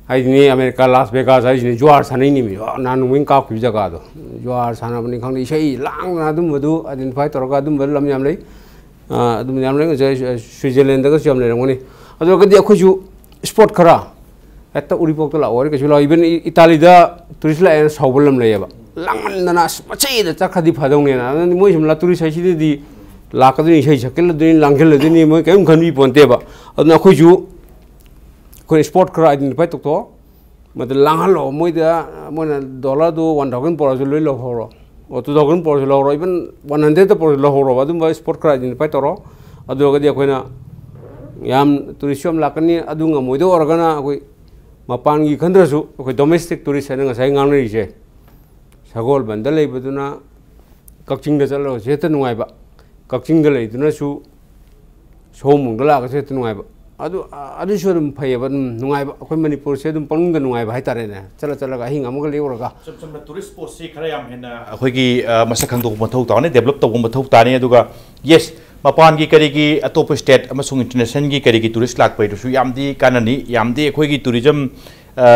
ꯍꯥꯏꯗꯤꯅꯦ, ꯑꯃꯦꯔꯤꯀꯥ ꯂꯥꯁ ꯚꯦꯒꯥꯁ ꯍꯥꯏꯁꯤꯅꯦ, ꯖꯨꯋꯥꯔ ꯁꯥꯟꯅꯩꯅꯦꯃꯤ꯫ ꯑ, ꯅꯍꯥꯟ ꯅꯣꯡꯃꯩꯅ ꯀꯥꯞꯈꯤꯕ ꯖꯒꯥꯗꯣ, ꯖꯨꯋꯥꯔ ꯁꯥꯟꯅꯕꯅꯤ ꯈꯪꯗꯦ, ꯏꯁꯩ ꯂꯥꯡꯗꯅ ꯑꯗꯨꯝꯕꯗꯨ ꯑꯥꯏꯗꯦꯟꯇꯤꯐꯥꯏ ꯇꯧꯔꯒ ꯑꯗꯨꯝꯕ ꯂꯝ ꯌꯥꯝ ꯂꯩ꯫ ꯑ, ꯑꯗꯨꯝ ꯌꯥꯝ ꯂꯩ꯫ ꯉꯁꯥꯏ ꯁ꯭ꯋꯤꯖꯔꯂꯦꯟꯗꯒꯁꯨ ꯌꯥꯝ ꯂꯩꯔꯝꯒꯅꯤ꯫ ꯑꯗꯨ ꯑꯣꯏꯔꯒꯗꯤ ꯑꯩꯈꯣꯏꯁꯨ ꯏꯁꯄꯣꯠ ꯈꯔ, ꯍꯦꯛꯇ ꯎꯔꯤꯄꯣꯛꯇ ꯂꯥꯛꯑꯣ ꯍꯥꯏꯔ ꯀꯩꯁꯨ ꯂꯥꯛꯑꯣ꯫ Even ꯏ-, ꯏꯇꯥꯂꯤꯗ ꯇꯨꯔꯤꯁ ꯂꯥꯛꯑꯦꯅ ꯁꯥꯎꯕ ꯂꯝ ꯂꯩꯌꯦꯕ꯫ ꯂꯥꯡꯃꯟꯗꯅ, "ꯑꯁ, ꯃꯆꯦꯗ ꯆꯠꯈ꯭ꯔꯗꯤ ꯐꯗꯧꯅꯦꯅ"꯫ ꯑꯗꯨꯅ ꯃꯣꯏ ꯁꯨꯝ ꯂꯥꯛ-, ꯇꯨꯔꯤꯁ ꯍꯥꯏꯁꯤꯗꯗꯤ ꯂꯥꯛꯀꯗꯣꯏꯅꯤ, ꯏꯁꯩ ꯁꯛꯀꯠꯂꯗꯣꯏꯅꯤ, ꯂꯥꯡꯁꯤꯜꯂꯗꯣꯏꯅꯤ, ꯃꯣꯏ ꯀꯔꯤꯝ ꯈꯟꯕꯤ ꯄꯣꯟꯇꯦꯕ꯫ ꯑꯗꯨꯅ ꯑꯩꯈꯣꯏꯁꯨ, ꯑꯩꯈꯣꯏꯅ ꯏꯁꯄꯣꯠ ꯈꯔ ꯑꯥꯏꯗꯦꯟꯇꯤꯐꯥꯏ ꯇꯧꯊꯣꯛꯑꯣ꯫ ꯃꯗꯨ ꯂꯥꯡꯍꯜꯂꯣ꯫ ꯃꯣꯏꯗ, ꯃꯣꯏꯅ ꯗꯣꯂꯔꯗꯨ one thousand ꯄꯨꯔꯛꯑꯁꯨ ꯂꯣꯏ ꯂꯧꯍꯧꯔꯣ꯫ ꯑꯣ, two thousand ꯄꯨꯔꯛꯑꯁꯨ ꯂꯧꯍꯧꯔꯣ, even one hundredꯇ ꯄꯨꯔꯛꯑꯁꯨ ꯂꯧꯍꯧꯔꯣꯕ꯫ ꯑꯗꯨꯝꯕ ꯏꯁꯄꯣꯠ ꯈꯔ ꯑꯥꯏꯗꯦꯟꯇꯤꯐꯥꯏ ꯇꯧꯔꯣ꯫ ꯑꯗꯨ ꯑꯣꯏꯔꯒꯗꯤ ꯑꯩꯈꯣꯏꯅ ꯌꯥꯝ, ꯇꯨꯔꯤꯁꯁꯨ ꯌꯥꯝ ꯂꯥꯛꯀꯅꯤ꯫ ꯑꯗꯨ ꯉꯝꯃꯣꯏꯗꯧ ꯑꯣꯏꯔꯒꯅ ꯑꯩꯈꯣꯏ ꯃꯄꯥꯟꯒꯤ ꯈꯟꯗ꯭ꯔꯁꯨ ꯑꯩꯈꯣꯏ ꯗꯣꯃꯦꯁꯇꯤꯛ ꯇꯨꯔꯤꯁ ꯍꯥꯏꯅ ꯉꯁꯥꯏ ꯉꯥꯡꯅꯔꯤꯁꯦ, ꯁꯒꯣꯜꯕꯟꯗ ꯂꯩꯕꯗꯨꯅ ꯀꯛꯆꯤꯡꯗ ꯆꯠꯂꯒꯁꯨ ꯍꯦꯛꯇ ꯅꯨꯡꯉꯥꯏꯕ, ꯀꯛꯆꯤꯡꯗ ꯂꯩꯗꯨꯅꯁꯨ ꯁꯑꯣꯝꯕꯨꯡꯗ ꯂꯥꯛꯑꯒꯁꯨ ꯍꯦꯛꯇ ꯅꯨꯡꯉꯥꯏꯕ꯫ ꯑꯗꯨ ꯑ- ꯑꯗꯨꯁꯨ ꯑꯗꯨꯝ ꯐꯩꯌꯦꯕ, ꯑꯗꯨꯝ ꯅꯨꯡꯉꯥꯏꯕ, ꯑꯩꯈꯣꯏ ꯃꯅꯤꯄꯨꯔꯁꯦ ꯑꯗꯨꯝ ꯄꯪꯅꯨꯡꯗ ꯅꯨꯡꯉꯥꯏꯕ ꯍꯥꯏꯇꯥꯔꯦꯅꯦ, ꯆꯠꯂ ꯆꯠꯂꯒ ꯑꯍꯤꯡ ꯑꯃꯒ ꯂꯦꯛꯎꯔꯒ꯫ ꯁꯨꯝ ꯁꯨꯝꯅ ꯇꯨꯔꯤꯁ ꯁ꯭ꯄꯣꯠꯁꯤ ꯈꯔ ꯌꯥꯝ ꯍꯦꯟꯅ ꯑꯩꯈꯣꯏꯒꯤ ꯑ, ꯃꯁꯛ ꯈꯪꯗꯣꯛꯄ ꯃꯊꯧ ꯇꯥꯅꯤ, ꯗꯦꯕꯂꯞ ꯇꯧꯕ ꯃꯊꯧ ꯇꯥꯅꯤ꯫ ꯑꯗꯨꯒ ꯌꯦꯁ, ꯃꯄꯥꯟꯒꯤ ꯀꯔꯤꯒꯤ ꯑꯇꯣꯞꯄ ꯁ꯭ꯇꯦꯠ ꯑꯃꯁꯨꯡ ꯏꯟꯇꯔꯅꯦꯁꯅꯦꯜꯒꯤ ꯀꯔꯤꯒꯤ ꯇꯨꯔꯤꯁ ꯂꯥꯛꯄꯩꯗꯨꯁꯨ ꯌꯥꯝꯗꯤ ꯀꯥꯟꯅꯅꯤ, ꯌꯥꯝꯗꯤ ꯑꯩꯈꯣꯏꯒꯤ ꯇꯨꯔꯤꯖꯝ ꯑ,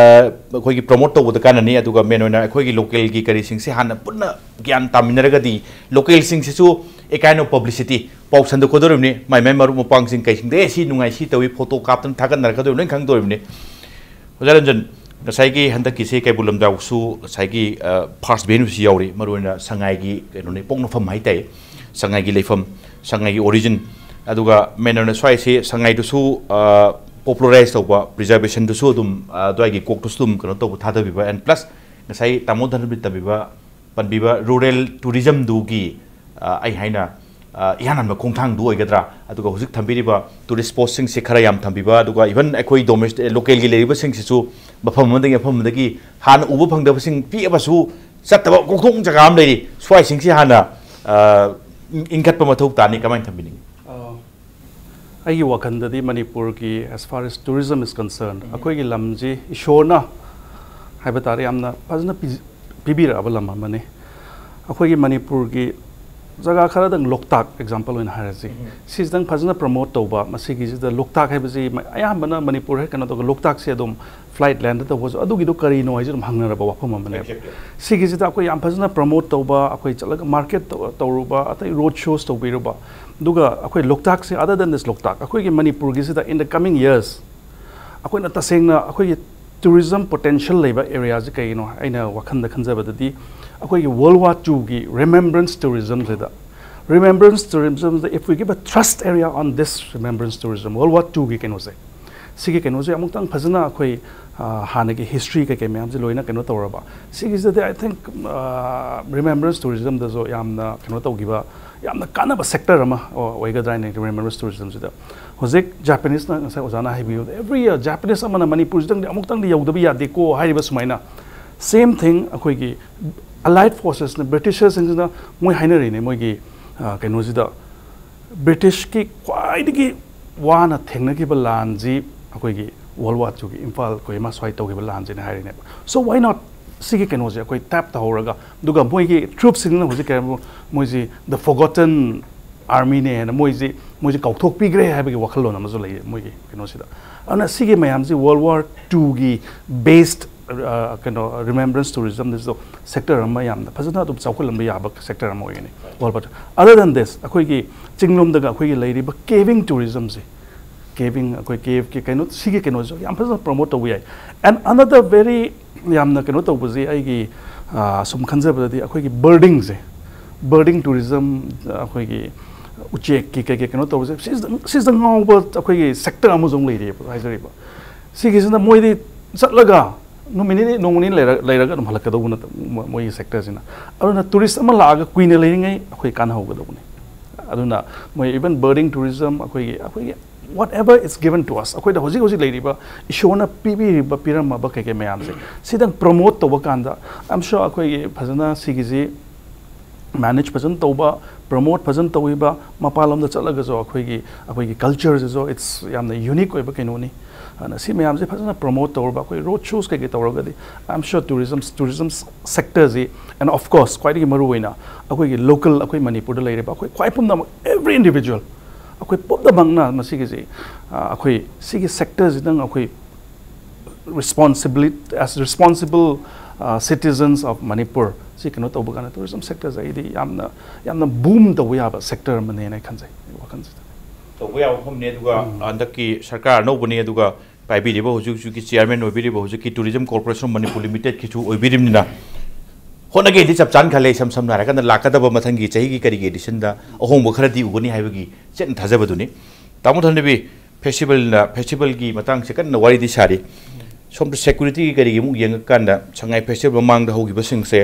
ꯑꯩꯈꯣꯏꯒꯤ ꯄ꯭ꯔꯣꯃꯣꯠ ꯇꯧꯕꯗ ꯀꯥꯟꯅꯅꯤ꯫ ꯑꯗꯨꯒ ꯃꯦꯟ ꯑꯣꯏꯅ ꯑꯩꯈꯣꯏꯒꯤ ꯂꯣꯀꯦꯜꯒꯤ ꯀꯔꯤꯁꯤꯡꯁꯦ ꯍꯥꯟꯅ ꯄꯨꯟꯅ ꯒ꯭ꯌꯥꯟ ꯇꯥꯃꯤꯟꯅꯔꯒꯗꯤ ꯂꯣꯀꯦꯜꯁꯤꯡꯁꯤꯁꯨ a kind of publicity, ꯄꯥꯎ ꯁꯟꯗꯣꯛꯀꯗꯧꯔꯤꯕꯅꯤ꯫ ꯃꯥꯏ ꯃꯥꯏ ꯃꯔꯨꯞ ꯃꯄꯥꯡꯁꯤꯡ ꯀꯩꯁꯤꯡꯗ "ꯑꯦ, ꯁꯤ ꯅꯨꯡꯉꯥꯏ, ꯁꯤ ꯇꯧꯏ", ꯐꯣꯇꯣ ꯀꯥꯞꯇꯅ ꯊꯥꯒꯠꯅꯔꯛꯀꯗꯧꯔꯤꯕꯅꯤ, ꯂꯣꯏ ꯈꯪꯗꯧꯔꯤꯕꯅꯤ꯫ ꯑꯣꯖꯥ ꯔꯟꯖꯟ, ꯉꯁꯥꯏꯒꯤ ꯍꯟꯗꯛꯀꯤꯁꯦ ꯀꯩꯕꯨꯜ ꯂꯝꯖꯥꯎꯁꯨ ꯉꯁꯥꯏꯒꯤ ꯐꯥꯔꯁ ꯚꯦꯅ꯭ꯌꯨꯁꯤ ꯌꯥꯎꯔꯤ, ꯃꯔꯨꯑꯣꯏꯅ ꯁꯉꯥꯏꯒꯤ ꯀꯩꯅꯣꯅꯤ, ꯄꯣꯛꯅꯐꯝ ꯍꯥꯏꯇꯥꯏ, ꯁꯉꯥꯏꯒꯤ ꯂꯩꯐꯝ, ꯁꯉꯥꯏꯒꯤ ꯑꯣꯔꯤꯖꯤꯟ꯫ ꯑꯗꯨꯒ ꯃꯦꯟ ꯑꯣꯏꯅ ꯁ꯭ꯋꯥꯏꯁꯤ ꯁꯉꯥꯏꯗꯨꯁꯨ ꯄꯣꯄꯨꯂꯔꯥꯏꯁ ꯇꯧꯕ, ꯄ꯭ꯔꯤꯖꯥꯔꯕꯦꯁꯟꯗꯨꯁꯨ ꯑꯗꯨꯝ ꯑ, ꯑꯗꯨꯋꯥꯏꯒꯤ ꯀꯣꯛꯇꯨꯁꯨ ꯑꯗꯨꯝ ꯀꯩꯅꯣ ꯇꯧꯕ, ꯊꯥꯗꯕꯤꯕ꯫ ꯑꯦꯟ ꯄ꯭ꯂꯁ ꯉꯁꯥꯏ ꯇꯥꯃꯣ ꯙꯅꯕꯤꯔ ꯇꯝꯕꯤꯕ, ꯄꯟꯕꯤꯕ ꯔꯨꯔꯦꯜ ꯇꯨꯔꯤꯖꯝꯗꯨꯒꯤ ꯑ, ꯑꯩ ꯍꯥꯏꯅ ꯑ, ꯏꯍꯥꯟ ꯍꯥꯟꯕ ꯈꯣꯡꯊꯥꯡꯗꯨ ꯑꯣꯏꯒꯗ꯭ꯔꯥ? ꯑꯗꯨꯒ ꯍꯧꯖꯤꯛ ꯊꯝꯕꯤꯔꯤꯕ ꯇꯨꯔꯤꯁ ꯁ꯭ꯄꯣꯠꯁꯤꯡꯁꯦ ꯈꯔ ꯌꯥꯝ ꯊꯝꯕꯤꯕ, ꯑꯗꯨꯒ ꯏꯚꯟ ꯑꯩꯈꯣꯏ ꯗꯣꯃꯦꯁ ꯂꯣꯀꯦꯜꯒꯤ ꯂꯩꯔꯤꯕꯁꯤꯡꯁꯤꯁꯨ ꯃꯐꯝ ꯑꯃꯗꯒꯤ ꯃꯐꯝ ꯑꯃꯗꯒꯤ ꯍꯥꯟꯅ ꯎꯕ ꯐꯪꯗꯕꯁꯤꯡ ꯄꯤꯛꯑꯕꯁꯨ ꯆꯠꯇꯕ ꯀꯣꯛꯊꯣꯡ ꯖꯒꯥ ꯑꯃ ꯂꯩꯔꯤ, ꯁ꯭ꯋꯥꯏꯁꯤꯡꯁꯤ ꯍꯥꯟꯅ ꯑ, ꯏꯟꯈꯠꯄ ꯃꯊꯧ ꯇꯥꯅꯤ꯫ ꯀꯃꯥꯏꯅ ꯊꯝꯕꯤꯅꯤꯡꯉꯤ? ꯑ, ꯑꯩꯒꯤ ꯋꯥꯈꯜꯗꯗꯤ ꯃꯅꯤꯄꯨꯔꯒꯤ, as far as tourism is concerned, ꯑꯩꯈꯣꯏꯒꯤ ꯂꯝꯁꯤ ꯏꯁꯣꯔꯅ ꯍꯥꯏꯕ ꯇꯥꯔꯦ ꯌꯥꯝꯅ ꯐꯖꯅ ꯄꯤ- ꯄꯤꯕꯤꯔꯛꯑꯕ ꯂꯝ ꯑꯃꯅꯤ꯫ ꯑꯩꯈꯣꯏꯒꯤ ꯃꯅꯤꯄꯨꯔꯒꯤ ꯖꯒꯥ ꯈꯔꯗꯪ, ꯂꯣꯛꯇꯥꯛ ꯑꯦꯛꯖꯥꯝꯄꯜ ꯑꯣꯏꯅ ꯍꯥꯏꯔꯁꯤ, ꯁꯤꯁꯤꯗꯪ ꯐꯖꯅ ꯄ꯭ꯔꯃꯣꯠ ꯇꯧꯕ꯫ ꯃꯁꯤꯒꯤꯁꯤꯗ ꯂꯣꯛꯇꯥꯛ ꯍꯥꯏꯕꯁꯤ ꯃ- ꯑꯌꯥꯝꯕꯅ ꯃꯅꯤꯄꯨꯔ ꯍꯦꯛ ꯀꯩꯅꯣ ꯇꯧꯕ, ꯂꯣꯛꯇꯥꯛꯁꯦ ꯑꯗꯨꯝ ꯐ꯭ꯂꯥꯏꯠ ꯂꯦꯟꯗ ꯇꯧꯕꯁꯨ ꯑꯗꯨꯒꯤꯗꯣ ꯀꯔꯤꯅꯣ ꯍꯥꯏꯁꯦ ꯑꯗꯨꯝ ꯍꯪꯅꯔꯕ ꯋꯥꯐꯝ ꯑꯃꯅꯦꯕ꯫ ꯁꯤꯒꯤꯁꯤꯗ ꯑꯩꯈꯣꯏ ꯌꯥꯝ ꯐꯖꯅ ꯄ꯭ꯔꯃꯣꯠ ꯇꯧꯕ, ꯑꯩꯈꯣꯏ ꯆꯠꯂꯒ ꯃꯥꯔꯀꯦꯠ ꯇꯧ- ꯇꯧꯔꯨꯕ, ꯑꯇꯩ ꯔꯣꯗ ꯁꯣꯁ ꯇꯧꯕꯤꯔꯨꯕ, ꯑꯗꯨꯒ ꯑꯩꯈꯣꯏ ꯂꯣꯛꯇꯥꯛꯁꯦ, other than this ꯂꯣꯛꯇꯥꯛ, ꯑꯩꯈꯣꯏꯒꯤ ꯃꯅꯤꯄꯨꯔꯒꯤꯁꯤꯗ in the coming years ꯑꯩꯈꯣꯏꯅ ꯇꯁꯦꯡꯅ ꯑꯩꯈꯣꯏꯒꯤ ꯇꯨꯔꯤꯖꯝ ꯄꯣꯇꯦꯟꯁꯤꯌꯦꯜ ꯂꯩꯕ ꯑꯦꯔꯤꯌꯥꯁꯦ ꯀꯩꯒꯤꯅꯣ? ꯑꯩꯅ ꯋꯥꯈꯜꯗ ꯈꯟꯖꯕꯗꯗꯤ ꯑꯩꯈꯣꯏꯒꯤ ꯋꯥꯔꯜ ꯋꯥꯔ ꯇꯨꯒꯤ ꯔꯤꯃꯦꯝꯕ꯭ꯔꯦꯟꯁ ꯇꯨꯔꯤꯖꯝꯁꯤꯗ, ꯔꯤꯃꯦꯝꯕ꯭ꯔꯦꯟꯁ ꯇꯨꯔꯤꯖꯝꯗ, if we give a trust area on this remembrance tourism, world war ꯇꯨꯒꯤ ꯀꯩꯅꯣꯁꯦ, ꯁꯤꯒꯤ ꯀꯩꯅꯣꯁꯦ ꯑꯃꯨꯛꯇꯪ ꯐꯖꯅ ꯑꯩꯈꯣꯏ ꯑ, ꯍꯥꯟꯅꯒꯤ ꯍꯤꯁꯇ꯭ꯔꯤ ꯀꯩꯀꯩ ꯃꯌꯥꯝꯁꯦ ꯂꯣꯏꯅ ꯀꯩꯅꯣ ꯇꯧꯔꯕ, ꯁꯤꯒꯤꯁꯤꯗꯗꯤ I think remembrance tourismꯗꯁꯨ ꯌꯥꯝꯅ ꯀꯩꯅꯣ ꯇꯧꯈꯤꯕ, ꯌꯥꯝꯅ ꯀꯥꯟꯅꯕ ꯁꯦꯛꯇꯔ ꯑꯃ ꯑꯣꯏꯒꯗ꯭ꯔꯥ ꯍꯥꯏꯅ ꯔꯤꯃꯦꯝꯕ꯭ꯔꯦꯟꯁ ꯇꯨꯔꯤꯖꯝꯁꯤꯗ꯫ ꯍꯧꯖꯤꯛ ꯖꯥꯄꯅꯤꯁꯅ ꯉꯁꯥꯏ ꯑꯣꯖꯥꯅ ꯍꯥꯏꯕꯤꯌꯨ, every year ꯖꯥꯄꯅꯤꯁ ꯑꯃꯅ ꯃꯅꯤꯄꯨꯔꯁꯤꯗꯪꯗꯤ ꯑꯃꯨꯛꯇꯪꯗꯤ ꯌꯧꯗꯕ ꯌꯥꯗꯦꯀꯣ ꯍꯥꯏꯔꯤꯕ ꯁꯨꯃꯥꯏꯅ, ꯁꯦꯝ ꯊꯤꯡ ꯑꯩꯈꯣꯏꯒꯤ ꯑꯦꯂꯥꯏꯠ ꯐꯣꯔꯁꯦꯁꯅ, ꯕ꯭ꯔꯤꯇꯤꯁꯔꯁꯤꯡꯁꯤꯅ ꯃꯣꯏ ꯍꯥꯏꯅꯔꯤꯅꯦ, ꯃꯣꯏꯒꯤ ꯑ, ꯀꯩꯅꯣꯁꯤꯗ ꯕ꯭ꯔꯤꯇꯤꯁꯀꯤ ꯈ꯭ꯋꯥꯏꯗꯒꯤ ꯋꯥꯅ ꯊꯦꯡꯅꯈꯤꯕ ꯂꯥꯟꯁꯤ ꯑꯩꯈꯣꯏꯒꯤ ꯋꯥꯔꯜ ꯋꯥꯔ ꯇꯨꯒꯤ ꯏꯝꯐꯥꯜ ꯀꯣꯍꯤꯃꯥ ꯁ꯭ꯋꯥꯏ ꯇꯧꯈꯤꯕ ꯂꯥꯟꯁꯤꯅ ꯍꯥꯏꯔꯤꯅꯦꯕ꯫ So why not ꯁꯤꯒꯤ ꯀꯩꯅꯣꯁꯦ ꯑꯩꯈꯣꯏ ꯇꯦꯞ ꯇꯧꯍꯧꯔꯒ, ꯑꯗꯨꯒ ꯃꯣꯏꯒꯤ ꯇ꯭ꯔꯨꯞꯁꯤꯡꯅ ꯍꯧꯖꯤꯛ ꯀꯩ ꯍꯥꯏꯕ, ꯃꯣꯏꯁꯤ the forgotten armyꯅꯦ ꯍꯥꯏꯅ ꯃꯣꯏꯁꯤ ꯃꯣꯏꯁꯤ ꯀꯥꯎꯊꯣꯛꯄꯤꯈ꯭ꯔꯦ ꯍꯥꯏꯕꯒꯤ ꯋꯥꯈꯜꯂꯣꯟ ꯑꯃꯁꯨ ꯂꯩꯌꯦ ꯃꯣꯏꯒꯤ ꯀꯩꯅꯣꯁꯤꯗ꯫ ꯑꯗꯨꯅ ꯁꯤꯒꯤ ꯃꯌꯥꯝꯁꯤ ꯋꯥꯔꯜ ꯋꯥꯔ ꯇꯨꯒꯤ ꯕꯦꯁ ꯀꯩꯅꯣ ꯔꯤꯃꯦꯝꯕ꯭ꯔꯦꯟꯁ ꯇꯨꯔꯤꯖꯝꯗꯁꯨ ꯁꯦꯛꯇꯔ ꯑꯃ ꯌꯥꯝꯅ ꯐꯖꯅ ꯑꯗꯨꯝ ꯆꯥꯎꯈꯠꯍꯟꯕ ꯌꯥꯕ ꯁꯦꯛꯇꯔ ꯑꯃ ꯑꯣꯏꯒꯅꯤ world war two. Other than this, ꯑꯩꯈꯣꯏꯒꯤ ꯆꯤꯡꯂꯣꯝꯗꯒ ꯑꯩꯈꯣꯏꯒꯤ ꯂꯩꯔꯤꯕ ꯀꯦꯚꯤꯡ ꯇꯨꯔꯤꯖꯝꯁꯦ, ꯀꯦꯚꯤꯡ, ꯑꯩꯈꯣꯏ ꯀꯦꯚꯀꯤ ꯀꯩꯅꯣ, ꯁꯤꯒꯤ ꯀꯩꯅꯣꯁꯨ ꯌꯥꯝ ꯐꯖꯅ ꯄ꯭ꯔꯣꯃꯣꯠ ꯇꯧꯕ ꯌꯥꯏ꯫ And another very ꯌꯥꯝꯅ ꯀꯩꯅꯣ ꯇꯧꯕꯁꯤ ꯑꯩꯒꯤ ꯑ, ꯁꯨꯝ ꯈꯟꯖꯕꯗꯗꯤ ꯑꯩꯈꯣꯏꯒꯤ ꯕꯔꯗꯤꯡꯁꯦ, ꯕꯔꯗꯤꯡ ꯇꯨꯔꯤꯖꯝ, ꯑꯩꯈꯣꯏꯒꯤ ꯎꯆꯦꯛꯀꯤ ꯀꯩꯀꯩ ꯀꯩꯅꯣ ꯇꯧꯕꯁꯦ, ꯁꯤꯁꯤꯗ ꯁꯤꯁꯤꯗ ꯉꯥꯎꯕ ꯑꯩꯈꯣꯏꯒꯤ ꯁꯦꯛꯇꯔ ꯑꯃꯁꯨ ꯑꯃꯨꯛ ꯂꯩꯔꯤꯑꯕ ꯍꯥꯏꯖꯔꯤꯕ꯫ ꯁꯤꯒꯤꯁꯤꯅ ꯃꯣꯏꯗꯤ ꯆꯠꯂꯒ ꯅꯨꯃꯤꯠ ꯅꯤꯅꯤ ꯅꯣꯡꯃ ꯅꯤꯅꯤ ꯂꯩꯔ ꯂꯩꯔꯒ ꯑꯗꯨꯝ ꯍꯜꯂꯛꯀꯗꯧꯕ ꯅꯠꯇꯕ ꯃꯣꯏꯒꯤ ꯁꯦꯛꯇꯔꯁꯤꯅ꯫ ꯑꯗꯨꯅ ꯇꯨꯔꯤꯁ ꯑꯃ ꯂꯥꯛꯑꯒ ꯀꯨꯏꯅ ꯂꯩꯔꯤꯉꯩ ꯑꯩꯈꯣꯏ ꯀꯥꯟꯅꯍꯧꯒꯗꯧꯕꯅꯤ꯫ ꯑꯗꯨꯅ ꯃꯣꯏ ꯏꯚꯟ ꯕꯔꯗꯤꯡ ꯇꯨꯔꯤꯖꯝ, ꯑꯩꯈꯣꯏꯒꯤ ꯑꯩꯈꯣꯏꯒꯤ whatever is given to us, ꯑꯩꯈꯣꯏꯗ ꯍꯧꯖꯤꯛ ꯍꯧꯖꯤꯛ ꯂꯩꯔꯤꯕ ꯏꯁꯣꯔꯅ ꯄꯤꯕꯤꯔꯤꯕ, ꯄꯤꯔꯝꯃꯕ ꯀꯩ ꯀꯩ ꯃꯌꯥꯝꯁꯦ, ꯁꯤꯗꯪ ꯄ꯭ꯔꯣꯃꯣꯠ ꯇꯧꯕ ꯀꯥꯟꯗ, I'm sure ꯑꯩꯈꯣꯏꯒꯤ ꯐꯖꯅ ꯁꯤꯒꯤꯁꯤ ꯃꯦꯅꯦꯖ ꯐꯖꯅ ꯇꯧꯕ, ꯄ꯭ꯔꯣꯃꯣꯠ ꯐꯖꯅ ꯇꯧꯕꯤꯕ, ꯃꯄꯥꯟꯂꯣꯝꯗ ꯆꯠꯂꯒꯁꯨ ꯑꯩꯈꯣꯏꯒꯤ ꯑꯩꯈꯣꯏꯒꯤ ꯀꯜꯆꯔꯁꯤꯁꯨ it's ꯌꯥꯝꯅ ꯌꯨꯅꯤꯛ ꯑꯣꯏꯕ ꯀꯩꯅꯣꯅꯤ꯫ ꯑꯗꯨꯅ ꯁꯤ ꯃꯌꯥꯝꯁꯦ ꯐꯖꯅ ꯄ꯭ꯔꯣꯃꯣꯠ ꯇꯧꯔꯕ, ꯑꯩꯈꯣꯏ ꯔꯣꯗ ꯁꯣꯁ ꯀꯩꯀꯩ ꯇꯧꯔꯒꯗꯤ, I'm sure tourism tourism sectorꯁꯤ, and of course ꯈ꯭ꯋꯥꯏꯗꯒꯤ ꯃꯔꯨꯑꯣꯏꯅ ꯑꯩꯈꯣꯏꯒꯤ ꯂꯣꯀꯦꯜ, ꯑꯩꯈꯣꯏ ꯃꯅꯤꯄꯨꯔꯗ ꯂꯩꯔꯤꯕ ꯑꯩꯈꯣꯏ ꯈ꯭ꯋꯥꯏ ꯄꯨꯝꯅꯃꯛ, every individual, ꯑꯩꯈꯣꯏ ꯄꯨꯝꯅꯃꯛꯅ ꯃꯁꯤꯒꯤꯁꯤ, ꯑ, ꯑꯩꯈꯣꯏ ꯁꯤꯒꯤ ꯁꯦꯛꯇꯔꯁꯤꯗꯪ ꯑꯩꯈꯣꯏ responsibility, as responsible citizens of Manipur, ꯁꯤ ꯀꯩꯅꯣ ꯇꯧꯕ ꯀꯥꯟꯗ ꯇꯨꯔꯤꯖꯝ ꯁꯦꯛꯇꯔꯁꯦ ꯑꯩꯗꯤ ꯌꯥꯝꯅ ꯌꯥꯝꯅ ꯕꯨꯝ ꯇꯧꯕ ꯌꯥꯕ ꯁꯦꯛꯇꯔ ꯑꯃꯅꯦꯅ ꯑꯩ ꯈꯟꯖꯩ ꯑꯩ ꯋꯥꯈꯜꯁꯤꯗ꯫ ꯇꯧꯕ ꯌꯥꯕ ꯃꯐꯝꯅꯤ꯫ ꯑꯗꯨꯒ ꯍꯟꯗꯛꯀꯤ ꯁꯔꯀꯥꯔ ꯑꯅꯧꯕꯅꯤ, ꯑꯗꯨꯒ ꯄꯥꯏꯕꯤꯔꯤꯕ ꯍꯧꯖꯤꯛ ꯍꯧꯖꯤꯛꯀꯤ ꯆꯤꯌꯥꯔꯃꯦꯟ ꯑꯣꯏꯕꯤꯔꯤꯕ ꯍꯧꯖꯤꯛꯀꯤ Tourism Corporation of Manipur Limitedꯀꯤꯁꯨ ꯑꯣꯏꯕꯤꯔꯤꯕꯅꯤꯅ, ꯍꯣꯠꯅꯒꯦꯗꯤ ꯆꯞ ꯆꯥꯅ ꯈꯜꯂꯦ꯫ ꯏꯁꯝ ꯁꯝꯅ ꯍꯥꯏꯔꯀꯥꯟꯗ ꯂꯥꯛꯀꯗꯕ ꯃꯊꯪꯒꯤ ꯆꯍꯤꯒꯤ ꯀꯔꯤꯒꯤ ꯑꯦꯗꯤꯁꯟꯗ ꯑꯍꯣꯡꯕ ꯈꯔꯗꯤ ꯎꯒꯅꯤ ꯍꯥꯏꯕꯒꯤ ꯆꯦꯠꯅ ꯊꯥꯖꯕꯗꯨꯅꯤ꯫ ꯇꯥꯃꯣ ꯊꯣꯏꯅꯕꯤ, ꯐꯦꯁꯇꯤꯚꯦꯜꯅ, ꯐꯦꯁꯇꯤꯚꯦꯜꯒꯤ ꯃꯇꯥꯡꯁꯦ ꯀꯟꯅ ꯋꯥꯔꯤꯗꯤ ꯁꯥꯔꯤ꯫ ꯁꯣꯝꯗ ꯁꯦꯀ꯭ꯌꯨꯔꯤꯇꯤꯒꯤ ꯀꯔꯤꯒꯤ ꯑꯃꯨꯛ ꯌꯦꯡꯉꯀꯥꯟꯗ ꯁꯉꯥꯏ ꯐꯦꯁꯇꯤꯚꯦꯜ ꯃꯃꯥꯡꯗ ꯍꯧꯈꯤꯕꯁꯤꯡꯁꯦ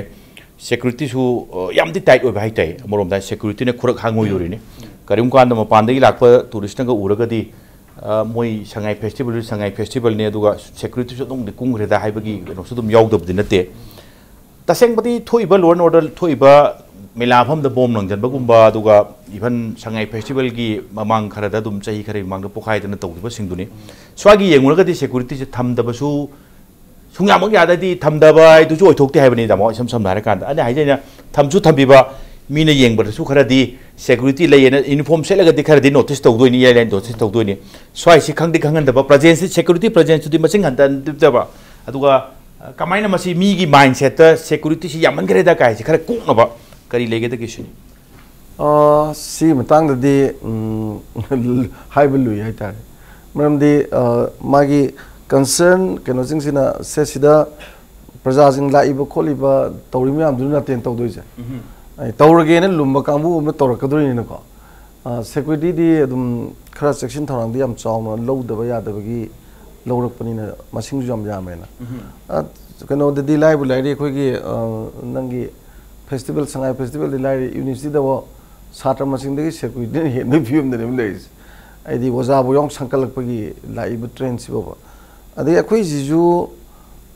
ꯁꯦꯀ꯭ꯌꯨꯔꯤꯇꯤꯁꯨ, ꯑ, ꯌꯥꯝꯗꯤ ꯇꯥꯏꯠ ꯑꯣꯏꯕ ꯍꯥꯏꯇꯥꯏ꯫ ꯑꯃꯔꯣꯝꯗ ꯍꯥꯏ ꯁꯦꯀ꯭ꯌꯨꯔꯤꯇꯤꯅ ꯈꯨꯔꯛ ꯍꯥꯡꯉꯣꯏꯗꯣꯔꯤꯅꯤ꯫ ꯀꯔꯤꯒꯨꯝꯕ ꯀꯥꯟꯗ ꯃꯄꯥꯟꯗꯒꯤ ꯂꯥꯛꯄ ꯇꯨꯔꯤꯁꯇꯅꯒ ꯎꯔꯒꯗꯤ, ꯑ, ꯃꯣꯏ ꯁꯉꯥꯏ ꯐꯦꯁꯇꯤꯚꯦꯜ, ꯁꯉꯥꯏ ꯐꯦꯁꯇꯤꯚꯦꯜꯅꯤ, ꯑꯗꯨꯒ ꯁꯦꯀ꯭ꯌꯨꯔꯤꯇꯤꯁꯨ ꯑꯗꯨꯝꯗꯤ ꯀꯨꯝꯈ꯭ꯔꯦꯗ ꯍꯥꯏꯕꯒꯤ ꯀꯩꯅꯣꯁꯨ ꯑꯗꯨꯝ ꯌꯥꯎꯗꯕꯗꯤ ꯅꯠꯇꯦ꯫ ꯇꯁꯦꯡꯕꯗꯤ ꯊꯣꯛꯏꯕ law and order, ꯊꯣꯛꯏꯕ ꯃꯦꯂꯥ ꯃꯐꯝꯗ ꯕꯣꯝ ꯂꯪꯁꯤꯟꯕꯒꯨꯝꯕ, ꯑꯗꯨꯒ even ꯁꯉꯥꯏ ꯐꯦꯁꯇꯤꯚꯦꯜꯒꯤ ꯃꯃꯥꯡ ꯈꯔꯗ ꯑꯗꯨꯝ ꯆꯍꯤ ꯈꯔꯒꯤ ꯃꯃꯥꯡꯗ ꯄꯣꯈꯥꯏꯗꯅ ꯇꯧꯈꯤꯕꯁꯤꯡꯗꯨꯅꯤ꯫ ꯁ꯭ꯋꯥꯏꯒꯤ ꯌꯦꯡꯉꯨꯔꯒꯗꯤ ꯁꯦꯀ꯭ꯌꯨꯔꯤꯇꯤꯁꯦ ꯊꯝꯗꯕꯁꯨ ꯁꯨꯡꯌꯥꯃꯛ ꯌꯥꯗꯗꯤ ꯊꯝꯗꯕ ꯍꯥꯏꯗꯨꯁꯨ ꯑꯣꯏꯊꯣꯛꯇꯦ ꯍꯥꯏꯕꯅꯤꯗ꯫ ꯑꯃꯨꯛ ꯏꯁꯝ ꯁꯝꯅ ꯍꯥꯏꯔꯀꯥꯟꯗ ꯑꯩꯅ ꯍꯥꯏꯖꯩꯅ ꯊꯝꯁꯨ ꯊꯝꯕꯤꯕ, ꯃꯤꯅ ꯌꯦꯡꯕꯗꯁꯨ ꯈꯔꯗꯤ ꯁꯦꯀ꯭ꯌꯨꯔꯤꯇꯤ ꯂꯩꯌꯦꯅ ꯌꯨꯅꯤꯐꯣꯔꯝ ꯁꯦꯠꯂꯒꯗꯤ ꯈꯔꯗꯤ ꯅꯣꯇꯤꯁ ꯇꯧꯗꯣꯏꯅꯤ, ꯏꯌꯥꯏ ꯂꯥꯏꯅ ꯅꯣꯇꯤꯁ ꯇꯧꯗꯣꯏꯅꯤ꯫ ꯁ꯭ꯋꯥꯏꯁꯤ ꯈꯪꯗꯤ ꯈꯪꯍꯟꯗꯕ, ꯄ꯭ꯔꯖꯦꯟꯁꯁꯤ, ꯁꯦꯀ꯭ꯌꯨꯔꯤꯇꯤ ꯄ꯭ꯔꯖꯦꯟꯁꯇꯨꯗꯤ ꯃꯁꯤꯡ ꯍꯟꯊꯍꯟꯗꯕ꯫ ꯑꯗꯨꯒ ꯀꯃꯥꯏꯅ ꯃꯁꯤ ꯃꯤꯒꯤ ꯃꯥꯏꯟꯁꯦꯠꯇ ꯁꯦꯀ꯭ꯌꯨꯔꯤꯇꯤꯁꯤ ꯌꯥꯝꯃꯟꯈ꯭ꯔꯦꯗ ꯀꯥꯏꯁꯤ ꯈꯔ ꯀꯣꯛꯅꯕ ꯀꯔꯤ ꯂꯩꯒꯗꯒꯦ ꯁꯤꯅꯤ꯫ ꯑ, ꯁꯤ ꯃꯇꯥꯡꯗꯗꯤ ꯎꯝ, ꯍꯥꯏꯕ ꯂꯨꯏ ꯍꯥꯏꯇꯥꯔꯦ꯫ ꯃꯔꯝꯗꯤ ꯑ, ꯃꯥꯒꯤ ꯀꯟꯁꯔꯟ ꯀꯩꯅꯣꯁꯤꯡꯁꯤꯅ ꯁꯦ ꯁꯤꯗ ꯄ꯭ꯔꯖꯥꯁꯤꯡ ꯂꯥꯛꯏꯕ ꯈꯣꯠꯂꯤꯕ ꯇꯧꯔꯤ ꯃꯌꯥꯝꯗꯨꯅ ꯑꯇꯦꯟ ꯇꯧꯗꯣꯏꯁꯦ꯫ ꯑꯩ ꯇꯧꯔꯒꯦꯅ ꯂꯨꯝꯕ ꯀꯥꯡꯕꯨ ꯑꯃꯅ ꯇꯧꯔꯛꯀꯗꯣꯏꯅꯤꯅꯀꯣ꯫ ꯁꯦꯀ꯭ꯌꯨꯔꯤꯇꯤꯗꯤ ꯑꯗꯨꯝ ꯈꯔ ꯆꯦꯛꯁꯤꯟ ꯊꯧꯔꯥꯡꯗꯤ ꯌꯥꯝ ꯆꯥꯎꯅ ꯂꯧꯗꯕ ꯌꯥꯗꯕꯒꯤ ꯂꯧꯔꯛꯄꯅꯤꯅ ꯃꯁꯤꯡꯁꯨ ꯌꯥꯝ ꯌꯥꯝꯃꯦꯅ꯫ ꯑ, ꯀꯩꯅꯣꯗꯗꯤ ꯂꯥꯏꯕꯨ ꯂꯥꯏꯔꯤ ꯑꯩꯈꯣꯏꯒꯤ ꯑ, ꯅꯪꯒꯤ ꯐꯦꯁꯇꯤꯚꯦꯜ, ꯁꯉꯥꯏ ꯐꯦꯁꯇꯤꯚꯦꯜꯗꯤ ꯂꯥꯏꯔꯤ, ꯌꯨꯅꯤꯚꯔꯁꯤꯇꯤꯗꯕꯨ ꯁꯥꯇ꯭ꯔ ꯃꯁꯤꯡꯗꯒꯤ ꯁꯦꯀ꯭ꯌꯨꯔꯤꯇꯤꯅ ꯍꯦꯟꯕꯒꯤ ꯐꯤꯕꯝꯗꯅꯦꯕ ꯂꯩꯔꯤꯁꯦ꯫ ꯍꯥꯏꯗꯤ ꯑꯣꯖꯥꯕꯨ ꯌꯥꯎꯅ ꯁꯪꯀꯠꯂꯛꯄꯒꯤ ꯂꯥꯛꯏꯕ ꯇ꯭ꯔꯦꯟꯁꯤꯐꯥꯎꯕ꯫ ꯑꯗꯩ ꯑꯩꯈꯣꯏꯁꯤꯁꯨ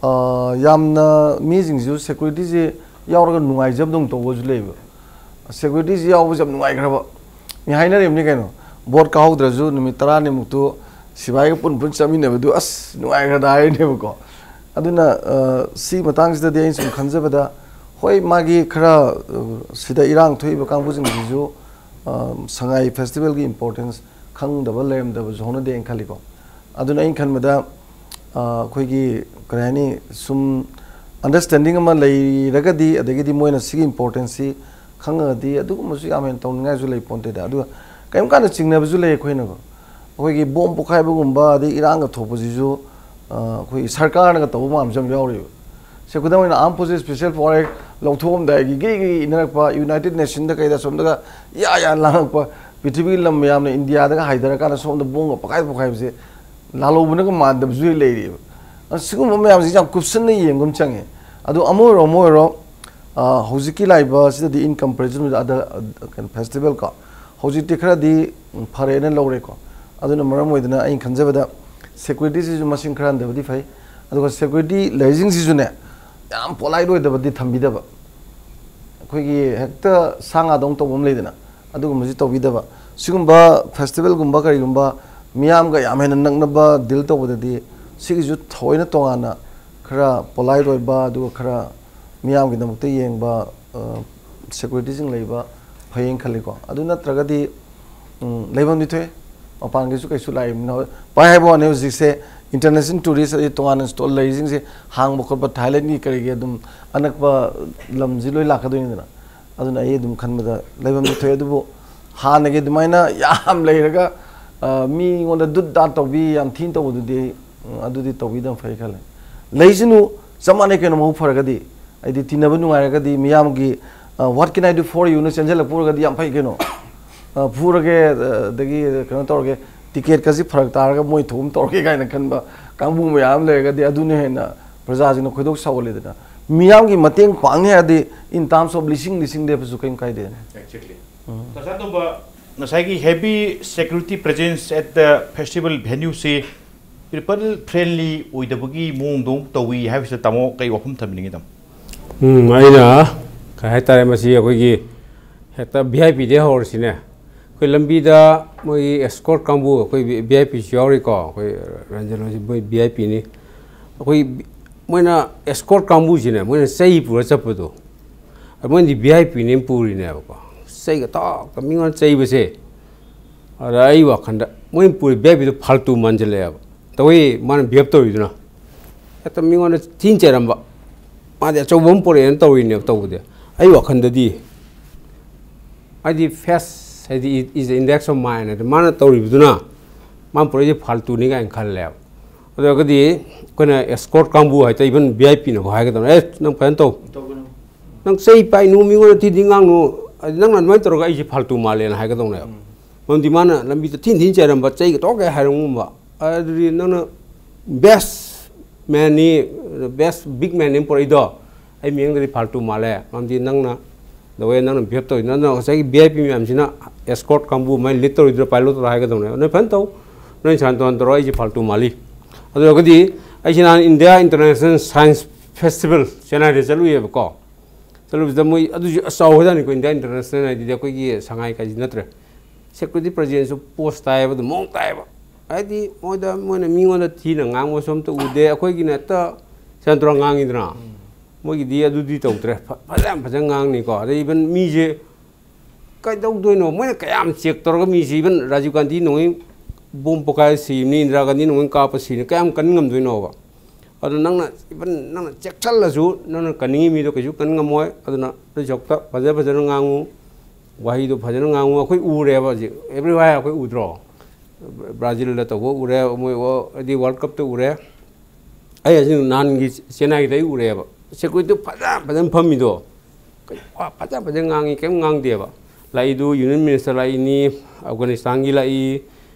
ꯑ, ꯌꯥꯝꯅ ꯃꯤꯁꯤꯡꯁꯤꯁꯨ ꯁꯦꯀ꯭ꯌꯨꯔꯤꯇꯤꯁꯤ ꯌꯥꯎꯔꯒ ꯅꯨꯡꯉꯥꯏꯖꯕꯗꯧꯅ ꯇꯧꯕꯁꯨ ꯂꯩꯕ꯫ ꯁꯦꯀ꯭ꯌꯨꯔꯤꯇꯤꯁꯤ ꯌꯥꯎꯕꯁꯦ ꯌꯥꯝ ꯅꯨꯡꯉꯥꯏꯈ꯭ꯔꯕ꯫ ꯃꯤ ꯍꯥꯏꯅꯔꯤꯕꯅꯤ ꯀꯩꯅꯣ, ꯚꯣꯠ ꯀꯥꯍꯧꯗ꯭ꯔꯁꯨ ꯅꯨꯃꯤꯠ ꯇꯔꯥꯅꯤꯃꯨꯛꯇꯨ ꯁꯤꯕꯥꯏꯒ ꯄꯨꯟ ꯄꯨꯟ ꯆꯠꯃꯤꯟꯅꯕꯗꯨ ꯑꯁ ꯅꯨꯡꯉꯥꯏꯈ꯭ꯔꯗ ꯍꯥꯏꯔꯤꯅꯦꯕꯀꯣ꯫ ꯑꯗꯨꯅ ꯑ, ꯁꯤ ꯃꯇꯥꯡꯁꯤꯗꯗꯤ ꯑꯩꯅ ꯁꯨꯝ ꯈꯟꯖꯕꯗ, ꯍꯣꯏ, ꯃꯥꯒꯤ ꯈꯔ ꯑ, ꯁꯤꯗ ꯏꯔꯥꯡ ꯊꯣꯛꯏꯕ ꯀꯥꯡꯕꯨꯁꯤꯡꯁꯤꯁꯨ ꯑ, ꯁꯉꯥꯏ ꯐꯦꯁꯇꯤꯚꯦꯜꯒꯤ ꯏꯝꯄꯣꯔꯇꯦꯟꯁ ꯈꯪꯗꯕ ꯂꯩꯔꯝꯗꯕꯁꯨ ꯍꯧꯅꯗꯦ ꯑꯩꯅ ꯈꯜꯂꯤꯀꯣ꯫ ꯑꯗꯨꯅ ꯑꯩꯅ ꯈꯟꯕꯗ ꯑ, ꯑꯩꯈꯣꯏꯒꯤ ꯀꯔꯤ ꯍꯥꯏꯅꯤ, ꯁꯨꯝ ꯑꯟꯗꯔꯁ꯭ꯇꯦꯟꯗꯤꯡ ꯑꯃ ꯂꯩꯔꯒꯗꯤ, ꯑꯗꯒꯤꯗꯤ ꯃꯣꯏꯅ ꯁꯤꯒꯤ ꯏꯝꯄꯣꯔꯇꯦꯟꯁꯁꯤ ꯈꯪꯉꯒꯗꯤ ꯑꯗꯨꯒꯨꯝꯕꯁꯨ ꯌꯥꯝ ꯍꯦꯟꯅ ꯇꯧꯅꯤꯡꯉꯥꯏꯁꯨ ꯂꯩ ꯄꯣꯟꯇꯦꯗ꯫ ꯑꯗꯨꯒ ꯀꯔꯤꯒꯨꯝꯕ ꯀꯥꯟꯗ ꯆꯤꯡꯅꯕꯁꯨ ꯂꯩ ꯑꯩꯈꯣꯏꯅꯀꯣ꯫ ꯑꯩꯈꯣꯏꯒꯤ ꯕꯣꯝ ꯄꯣꯈꯥꯏꯕꯒꯨꯝꯕ ꯑꯗꯩ ꯏꯔꯥꯡꯒ ꯊꯣꯛꯄꯁꯤꯁꯨ ꯑ, ꯑꯩꯈꯣꯏꯒꯤ ꯁꯔꯀꯥꯔꯅꯒ ꯇꯧꯕ ꯃꯥꯟꯕꯁꯨ ꯌꯥꯝ ꯌꯥꯎꯔꯤꯕ꯫ ꯁꯦ, ꯈꯨꯗꯝ ꯑꯣꯏꯅ ꯑꯥꯔꯝ ꯐꯣꯔꯁꯦꯁ ꯁ꯭ꯄꯦꯁꯦꯜ ꯐꯣꯔꯁ ꯂꯧꯊꯣꯛꯑꯝꯗꯥꯏꯒꯤ ꯒꯤꯔꯤ ꯒꯤꯔꯤ ꯏꯟꯅꯔꯛꯄ, ꯌꯨꯅꯥꯏꯇꯦꯗ ꯅꯦꯁꯟꯗ ꯀꯩꯗ ꯁꯣꯝꯗꯒ ꯌꯥ ꯌꯥ ꯂꯥꯡꯉꯛꯄ, ꯄ꯭ꯔꯤꯊꯤꯕꯤꯒꯤ ꯂꯝ ꯃꯌꯥꯝꯅ ꯏꯟꯗꯤꯌꯥꯗꯒ ꯍꯥꯏꯊꯔꯀꯥꯟꯗ ꯁꯣꯝꯗ ꯕꯣꯝꯒ ꯄꯣꯈꯥꯏ ꯄꯣꯈꯥꯏꯕꯁꯦ ꯂꯥꯜꯍꯧꯕꯅꯒ ꯃꯥꯟꯗꯕꯁꯨ ꯍꯦꯛ ꯂꯩꯔꯤꯕ꯫ ꯑ, ꯁꯤꯒꯨꯝꯕ ꯃꯌꯥꯝꯁꯤ ꯌꯥꯝ ꯀꯨꯞꯁꯟꯅ ꯌꯦꯡꯕ ꯑꯃ ꯆꯪꯉꯦ꯫ ꯑꯗꯣ ꯑꯃ ꯑꯣꯏꯔꯣ ꯑꯃ ꯑꯣꯏꯔꯣ, ꯑ, ꯍꯧꯖꯤꯛꯀꯤ ꯂꯥꯛꯏꯕ ꯁꯤꯗꯗꯤ in comparison with other, ꯑ, ꯀꯩꯅꯣ, ꯐꯦꯁꯇꯤꯚꯦꯜ ꯀꯣ, ꯍꯧꯖꯤꯛꯇꯤ ꯈꯔꯗꯤ ꯐꯔꯦꯅ ꯂꯧꯔꯦꯀꯣ꯫ ꯑꯗꯨꯅ ꯃꯔꯝ ꯑꯣꯏꯗꯅ ꯑꯩꯅ ꯈꯟꯖꯕꯗ ꯁꯦꯀ꯭ꯌꯨꯔꯤꯇꯤꯁꯤꯁꯨ ꯃꯁꯤꯡ ꯈꯔ ꯍꯟꯊꯕꯗꯤ ꯐꯩ꯫ ꯑꯗꯨꯒ ꯁꯦꯀ꯭ꯌꯨꯔꯤꯇꯤ ꯂꯩꯔꯤꯁꯤꯡꯁꯤꯁꯨꯅꯦ ꯌꯥꯝ ꯄꯣꯂꯥꯏꯠ ꯑꯣꯏꯗꯕꯗꯤ ꯊꯝꯕꯤꯗꯕ꯫ ꯑꯩꯈꯣꯏꯒꯤ ꯍꯦꯛꯇ ꯁꯥ ꯉꯥꯗꯧꯅ ꯇꯧꯕ ꯑꯃ ꯂꯩꯗꯅ, ꯑꯗꯨꯒꯨꯝꯕꯁꯨ ꯇꯧꯕꯤꯗꯕ꯫ ꯁꯤꯒꯨꯝꯕ ꯐꯦꯁꯇꯤꯚꯦꯜꯒꯨꯝꯕ ꯀꯔꯤꯒꯨꯝꯕ ꯃꯤꯌꯥꯝꯒ ꯌꯥꯝ ꯍꯦꯟꯅ ꯅꯛꯅꯕ ꯗꯤꯜ ꯇꯧꯕꯗꯗꯤ ꯁꯤꯒꯤꯁꯨ ꯊꯑꯣꯏꯅ ꯇꯣꯉꯥꯟꯅ ꯈꯔ ꯄꯣꯂꯥꯏꯠ ꯑꯣꯏꯕ, ꯑꯗꯨꯒ ꯈꯔ ꯃꯤꯌꯥꯝꯒꯤꯗꯃꯛꯇ ꯌꯦꯡꯕ ꯁꯦꯀ꯭ꯌꯨꯔꯤꯇꯤꯁꯤꯡ ꯂꯩꯕ ꯐꯩꯌꯦꯅ ꯈꯜꯂꯤꯀꯣ꯫ ꯑꯗꯨ ꯅꯠꯇ꯭ꯔꯒꯗꯤ ꯎꯝ, ꯂꯩꯐꯝꯗꯤ ꯊꯣꯛꯑꯦ꯫ ꯃꯄꯥꯟꯒꯤꯁꯨ ꯀꯩꯁꯨ ꯂꯥꯛꯏꯕꯅꯤꯅ ꯄꯥꯏ ꯍꯥꯏꯕ ꯋꯥꯅꯤ꯫ ꯍꯧꯖꯤꯛꯁꯦ ꯏꯟꯇꯔꯅꯦꯁꯅꯦꯜ ꯇꯨꯔꯤꯁ ꯑꯗꯩ ꯇꯣꯉꯥꯟꯅ ꯁ꯭ꯇꯣꯜ ꯂꯩꯔꯤꯁꯤꯡꯁꯦ ꯍꯥꯡꯕ ꯈꯣꯠꯄ, ꯊꯥꯏꯂꯦꯟꯒꯤ ꯀꯔꯤꯒꯤ ꯑꯗꯨꯝ ꯑꯅꯛꯄ ꯂꯝꯁꯤ ꯂꯣꯏ ꯂꯥꯛꯀꯗꯣꯏꯅꯤꯗꯅ꯫ ꯑꯗꯨꯅ ꯑꯩ ꯑꯗꯨꯝ ꯈꯟꯕꯗ ꯂꯩꯐꯝꯗꯤ ꯊꯣꯛꯑꯦ, ꯑꯗꯨꯕꯨ ꯍꯥꯟꯅꯒꯤ ꯑꯗꯨꯃꯥꯏꯅ ꯌꯥꯝ ꯂꯩꯔꯒ, ꯑ, ꯃꯤꯉꯣꯟꯗ ꯗꯨꯠ ꯗꯥꯠ ꯇꯧꯕꯤ, ꯌꯥꯝ ꯊꯤꯅ ꯇꯧꯕꯗꯨꯗꯤ ꯑꯩ, ꯎꯝ, ꯑꯗꯨꯗꯤ ꯇꯧꯕꯤꯗꯕ ꯐꯩ ꯈꯜꯂꯦ꯫ ꯂꯩꯁꯅꯨ, ꯆꯞ ꯃꯥꯟꯅꯩ ꯀꯩꯅꯣ, ꯃꯕꯨꯛ ꯐꯔꯒꯗꯤ꯫ ꯍꯥꯏꯗꯤ ꯇꯤꯟꯅꯕ ꯅꯨꯡꯉꯥꯏꯔꯒꯗꯤ ꯃꯤꯌꯥꯝꯒꯤ, ꯑ, "What can I do for you?" ꯅ ꯆꯦꯟꯁꯤꯜꯂꯛꯄ ꯑꯣꯏꯔꯒꯗꯤ ꯌꯥꯝ ꯐꯩ ꯀꯩꯅꯣ꯫ ꯑ, ꯐꯨꯔꯒꯦ, ꯑ, ꯑꯗꯒꯤ ꯀꯩꯅꯣ ꯇꯧꯔꯒꯦ, ꯇꯤꯀꯦꯠꯀꯁꯤ ꯐꯔꯛ ꯇꯥꯔꯒ ꯃꯣꯏ ꯊꯣꯛꯄ ꯑꯃ ꯇꯧꯔꯒꯦ ꯀꯥꯏꯅ ꯈꯟꯕ ꯀꯥꯡꯕꯨ ꯃꯌꯥꯝ ꯂꯩꯔꯒꯗꯤ ꯑꯗꯨꯅ ꯍꯦꯟꯅ ꯄ꯭ꯔꯖꯥꯁꯤꯡꯅ ꯈꯣꯏꯗꯧ ꯁꯥꯎꯒꯠꯂꯤꯗꯅ꯫ ꯃꯤꯌꯥꯝꯒꯤ ꯃꯇꯦꯡ ꯄꯥꯡꯅꯤ ꯍꯥꯏꯔꯗꯤ in terms of ꯂꯤꯁꯤꯡ ꯂꯤꯁꯤꯡ ꯂꯦꯞꯄꯁꯨ ꯀꯔꯤꯝ ꯀꯥꯏꯗꯦ꯫ Exactly. ꯎꯝ꯫ ꯇꯥꯆꯥꯟꯗꯣꯝꯕ, ꯉꯁꯥꯏꯒꯤ heavy security presence at the festival venue ꯁꯤ people friendly ꯑꯣꯏꯗꯕꯒꯤ ꯃꯑꯣꯡꯗ ꯇꯧꯏ ꯍꯥꯏꯕꯁꯤꯗ ꯇꯥꯃꯣ ꯀꯩ ꯋꯥꯐꯝ ꯊꯝꯕꯤꯅꯤꯡꯉꯤ, ꯇꯥꯃꯣ? ꯎꯝ, ꯑꯩꯅ ꯀꯩ ꯍꯥꯏꯇꯥꯔꯦ, ꯃꯁꯤ ꯑꯩꯈꯣꯏꯒꯤ ꯍꯦꯛꯇ ꯚꯤ ꯑꯥꯏ ꯄꯤꯗꯒꯤ ꯍꯧꯔꯁꯤꯅꯦ꯫ ꯑꯩꯈꯣꯏ ꯂꯝꯕꯤꯗ ꯃꯣꯏꯒꯤ ꯑꯦꯁꯀꯣꯔꯠ ꯀꯥꯡꯕꯨ, ꯑꯩꯈꯣꯏ ꯚꯤ ꯑꯥꯏ ꯄꯤꯁꯨ ꯌꯥꯎꯔꯤꯀꯣ, ꯑꯩꯈꯣꯏ ꯔꯟꯖꯟ ꯍꯣꯏꯁꯦ ꯃꯣꯏ ꯚꯤ ꯑꯥꯏ ꯄꯤꯅꯤ꯫ ꯑꯩꯈꯣꯏ ꯃꯣꯏꯅ ꯑꯦꯁꯀꯣꯔꯠ ꯀꯥꯡꯕꯨꯁꯤꯅꯦ, ꯃꯣꯏꯅ ꯆꯩ ꯄꯨꯔ ꯆꯠꯄꯗꯣ, ꯃꯣꯏꯗꯤ ꯚꯤ ꯑꯥꯏ ꯄꯤꯅꯦꯅ ꯄꯨꯔꯤꯅꯦꯕꯀꯣ꯫ ꯆꯩꯒ ꯇꯣꯛꯇ ꯃꯤꯉꯣꯟꯗ ꯆꯩꯕꯁꯦ, ꯑꯗ ꯑꯩ ꯋꯥꯈꯜꯗ ꯃꯣꯏꯅ ꯄꯨꯔꯤ ꯚꯤ ꯑꯥꯏ ꯄꯤꯗꯣ ꯐꯥꯜꯇꯨ ꯃꯥꯟꯁꯤꯜꯂꯛꯑꯦꯕ꯫ ꯇꯧꯏ ꯃꯥꯅ ꯕꯤꯍꯦꯞ ꯇꯧꯔꯤꯗꯨꯅ꯫ ꯍꯦꯛꯇ ꯃꯤꯉꯣꯟꯗ ꯊꯤꯅ ꯆꯩꯔꯝꯕ꯫ ꯃꯥꯗꯤ ꯑꯆꯧꯕ ꯑꯃ ꯄꯨꯔꯛꯑꯦꯅ ꯇꯧꯔꯤꯅꯦꯕ ꯇꯧꯕꯗꯤ꯫ ꯑꯩ ꯋꯥꯈꯜꯗꯗꯤ ꯍꯥꯏꯗꯤ ꯐꯦꯁ ꯍꯥꯏꯗꯤ is the index of mind ꯍꯥꯏꯗꯤ ꯃꯥꯅ ꯇꯧꯔꯤꯕꯗꯨꯅ ꯃꯥꯅ ꯄꯨꯔꯛꯏꯁꯦ ꯐꯥꯜꯇꯨꯅꯤ ꯀꯥꯏꯅ ꯈꯜꯂꯦꯕ꯫ ꯑꯗꯨ ꯑꯣꯏꯔꯒꯗꯤ ꯑꯩꯈꯣꯏꯅ ꯑꯦꯁꯀꯣꯔꯠ ꯀꯥꯡꯕꯨ ꯍꯥꯏꯇꯥꯔꯦ, ꯏꯚꯟ ꯚꯤ ꯑꯥꯏ ꯄꯤꯅꯐꯥꯎ ꯍꯥꯏꯒꯗꯧꯅꯦ, "ꯑꯦ, ꯅꯪ ꯐꯖꯅ ꯇꯧ꯫ ꯅꯪ ꯆꯩ ꯄꯥꯏꯅꯨ, ꯃꯤꯉꯣꯟꯗ ꯊꯤꯟ ꯊꯤꯟ ꯉꯥꯡꯅꯨ, ꯅꯪꯅ ꯑꯗꯨꯃꯥꯏꯅ ꯇꯧꯔꯒ ꯑꯩꯁꯦ ꯐꯥꯜꯇꯨ ꯃꯥꯜꯂꯦꯅ" ꯍꯥꯏꯒꯗꯧꯅꯦꯕ꯫ ꯎꯝ꯫ ꯃꯔꯝꯗꯤ ꯃꯥꯅ ꯂꯝꯕꯤꯗ ꯊꯤꯟ ꯊꯤꯟ ꯆꯩꯔꯝꯕ, ꯆꯩꯒ ꯇꯣꯛꯀꯦ ꯍꯥꯏꯔꯝꯒꯨꯝꯕ꯫ ꯑꯗꯨꯗꯤ ꯅꯪꯅ ꯕꯦꯁ ꯃꯦꯟꯅꯤ, ꯕꯦꯁ ꯕꯤꯛ ꯃꯦꯟꯅꯤ ꯄꯨꯔꯛꯏꯗꯣ, ꯑꯩ ꯃꯤꯠꯌꯦꯡꯗꯗꯤ ꯐꯥꯜꯇꯨ ꯃꯥꯜꯂꯦ꯫ ꯃꯔꯝꯗꯤ ꯅꯪꯅ, the way ꯅꯪꯅ ꯕꯤꯍꯦꯞ ꯇꯧꯔꯤ, ꯅꯪꯅ ꯉꯁꯥꯏꯒꯤ ꯚꯤ ꯑꯥꯏ ꯄꯤ ꯃꯌꯥꯝꯁꯤꯅ ꯑꯦꯁꯀꯣꯔꯠ ꯀꯥꯡꯕꯨ ꯃꯥꯏ ꯂꯤꯠ ꯇꯧꯔꯤꯗꯨꯔ, ꯄꯥꯏꯂꯣꯠ ꯇꯧꯔ ꯍꯥꯏꯒꯗꯧꯅꯦ꯫ ꯅꯣꯏ ꯐꯖꯅ ꯇꯧ, ꯅꯣꯏ ꯁꯦꯔꯥꯟ ꯇꯨꯔꯥꯟ ꯇꯧꯔꯣ, ꯑꯩꯁꯦ ꯐꯥꯜꯇꯨ ꯃꯥꯜꯂꯤ꯫ ꯑꯗꯨ ꯑꯣꯏꯔꯒꯗꯤ ꯑꯩꯁꯦ ꯅꯍꯥꯟ ꯏꯟꯗꯤꯌꯥ ꯏꯟꯇꯔꯅꯦꯁꯅꯦꯜ ꯁꯥꯏꯟꯁ ꯐꯦꯁꯇꯤꯚꯦꯜ ꯆꯦꯟꯅꯥꯏꯗ ꯆꯠꯂꯨꯏꯌꯦꯕꯀꯣ꯫ ꯆꯠꯂꯨꯕꯁꯤꯗ ꯃꯣꯏ ꯑꯗꯨꯁꯨ ꯑꯆꯧꯕꯖꯥꯠꯅꯤꯀꯣ, ꯏꯟꯗꯤꯌꯥ ꯏꯟꯇꯔꯅꯦꯁꯅꯦꯜ ꯍꯥꯏꯗꯨꯗꯤ ꯑꯩꯈꯣꯏꯒꯤ ꯁꯉꯥꯏ ꯀꯥꯏꯁꯤ ꯅꯠꯇ꯭ꯔꯦ꯫ ꯁꯦꯀ꯭ꯌꯨꯔꯤꯇꯤ ꯄ꯭ꯔꯖꯦꯟꯁꯁꯨ ꯄꯣꯁ ꯇꯥꯏꯌꯦꯕ, ꯑꯗꯨꯝ ꯃꯑꯣꯡ ꯇꯥꯏꯌꯦꯕ꯫ ꯍꯥꯏꯗꯤ ꯃꯣꯏꯗ, ꯃꯣꯏꯅ ꯃꯤꯉꯣꯟꯗ ꯊꯤꯅ ꯉꯥꯡꯕꯁꯨ ꯑꯝꯇ ꯎꯗꯦ꯫ ꯑꯩꯈꯣꯏꯒꯤꯅ ꯍꯦꯛꯇ ꯁꯦꯟꯇ꯭ꯔꯣ ꯉꯥꯡꯉꯤꯗꯅ, ꯃꯣꯏꯒꯤꯗꯤ ꯑꯗꯨꯗꯤ ꯇꯧꯗ꯭ꯔꯦ꯫ ꯐ-, ꯐꯖ ꯌꯥꯝ ꯐꯖꯅ ꯉꯥꯡꯅꯤꯀꯣ꯫ ꯑꯗꯩ ꯏꯚꯟ ꯃꯤꯁꯦ ꯀꯩꯗꯧꯗꯣꯏꯅꯣ? ꯃꯣꯏꯅ ꯀꯌꯥꯝ ꯆꯦꯛ ꯇꯧꯔꯒ ꯃꯤꯁꯤ, ꯏꯚꯟ ꯔꯥꯖꯤꯕ ꯒꯥꯟꯙꯤ ꯅꯣꯡꯃꯩ ꯕꯣꯝ ꯄꯣꯈꯥꯏꯔ ꯁꯤꯕꯅꯤ, ꯏꯟꯗꯤꯔꯥ ꯒꯥꯟꯙꯤ ꯅꯣꯡꯃꯩ ꯀꯥꯞꯄ ꯁꯤꯕꯅꯤ, ꯀꯌꯥꯝ ꯀꯟ ꯉꯝꯗꯣꯏꯅꯣꯕ? ꯑꯗꯣ ꯅꯪꯅ, ꯏꯚꯟ ꯅꯪꯅ ꯆꯦꯛꯁꯜꯂꯁꯨ, ꯅꯪꯅ ꯀꯟꯅꯤꯡꯉꯤ ꯃꯤꯗꯣ ꯀꯩꯁꯨ ꯀꯟ ꯉꯝꯃꯣꯏ꯫ ꯑꯗꯨꯅ ꯑꯗꯨꯏ ꯁꯔꯨꯛꯇ ꯐꯖ ꯐꯖꯅ ꯉꯥꯡꯉꯨ, ꯋꯥꯍꯩꯗꯣ ꯐꯖꯅ ꯉꯥꯡꯉꯨ꯫ ꯑꯩꯈꯣꯏ ꯎꯔꯦꯕ ꯍꯧꯖꯤꯛ, ꯑꯦꯕ꯭ꯔꯤꯋꯦꯌꯔ ꯑꯩꯈꯣꯏ ꯎꯗ꯭ꯔꯣ? ꯕ꯭ꯔꯥꯖꯤꯜꯗ ꯇꯧꯕ ꯎꯔꯦ, ꯃꯣꯏ ꯋꯥ-, ꯍꯥꯏꯗꯤ ꯋꯥꯔꯜ ꯀꯞꯇ ꯎꯔꯦ꯫ ꯑꯩ ꯍꯧꯖꯤꯛ ꯅꯍꯥꯟꯒꯤ ꯆꯦꯟꯅꯥꯏꯒꯤꯗ ꯑꯩ ꯎꯔꯦꯕ, ꯁꯦꯀ꯭ꯌꯨꯔꯤꯇꯤ ꯐꯖ ꯐꯖꯅ ꯐꯝꯃꯤꯗꯣ꯫ ꯀꯩ-, ꯋꯥ ꯐꯖ ꯐꯖꯅ ꯉꯥꯡꯉꯤ, ꯀꯩꯝ ꯉꯥꯡꯗꯦꯕ꯫ ꯂꯥꯛꯏꯗꯨ ꯌꯨꯅꯤꯌꯟ ꯃꯤꯅꯤꯁꯇꯔ ꯂꯥꯛꯏꯅꯤ, ꯑꯐꯒꯥꯅꯤꯁꯇꯥꯟꯒꯤ ꯂꯥꯛꯏ,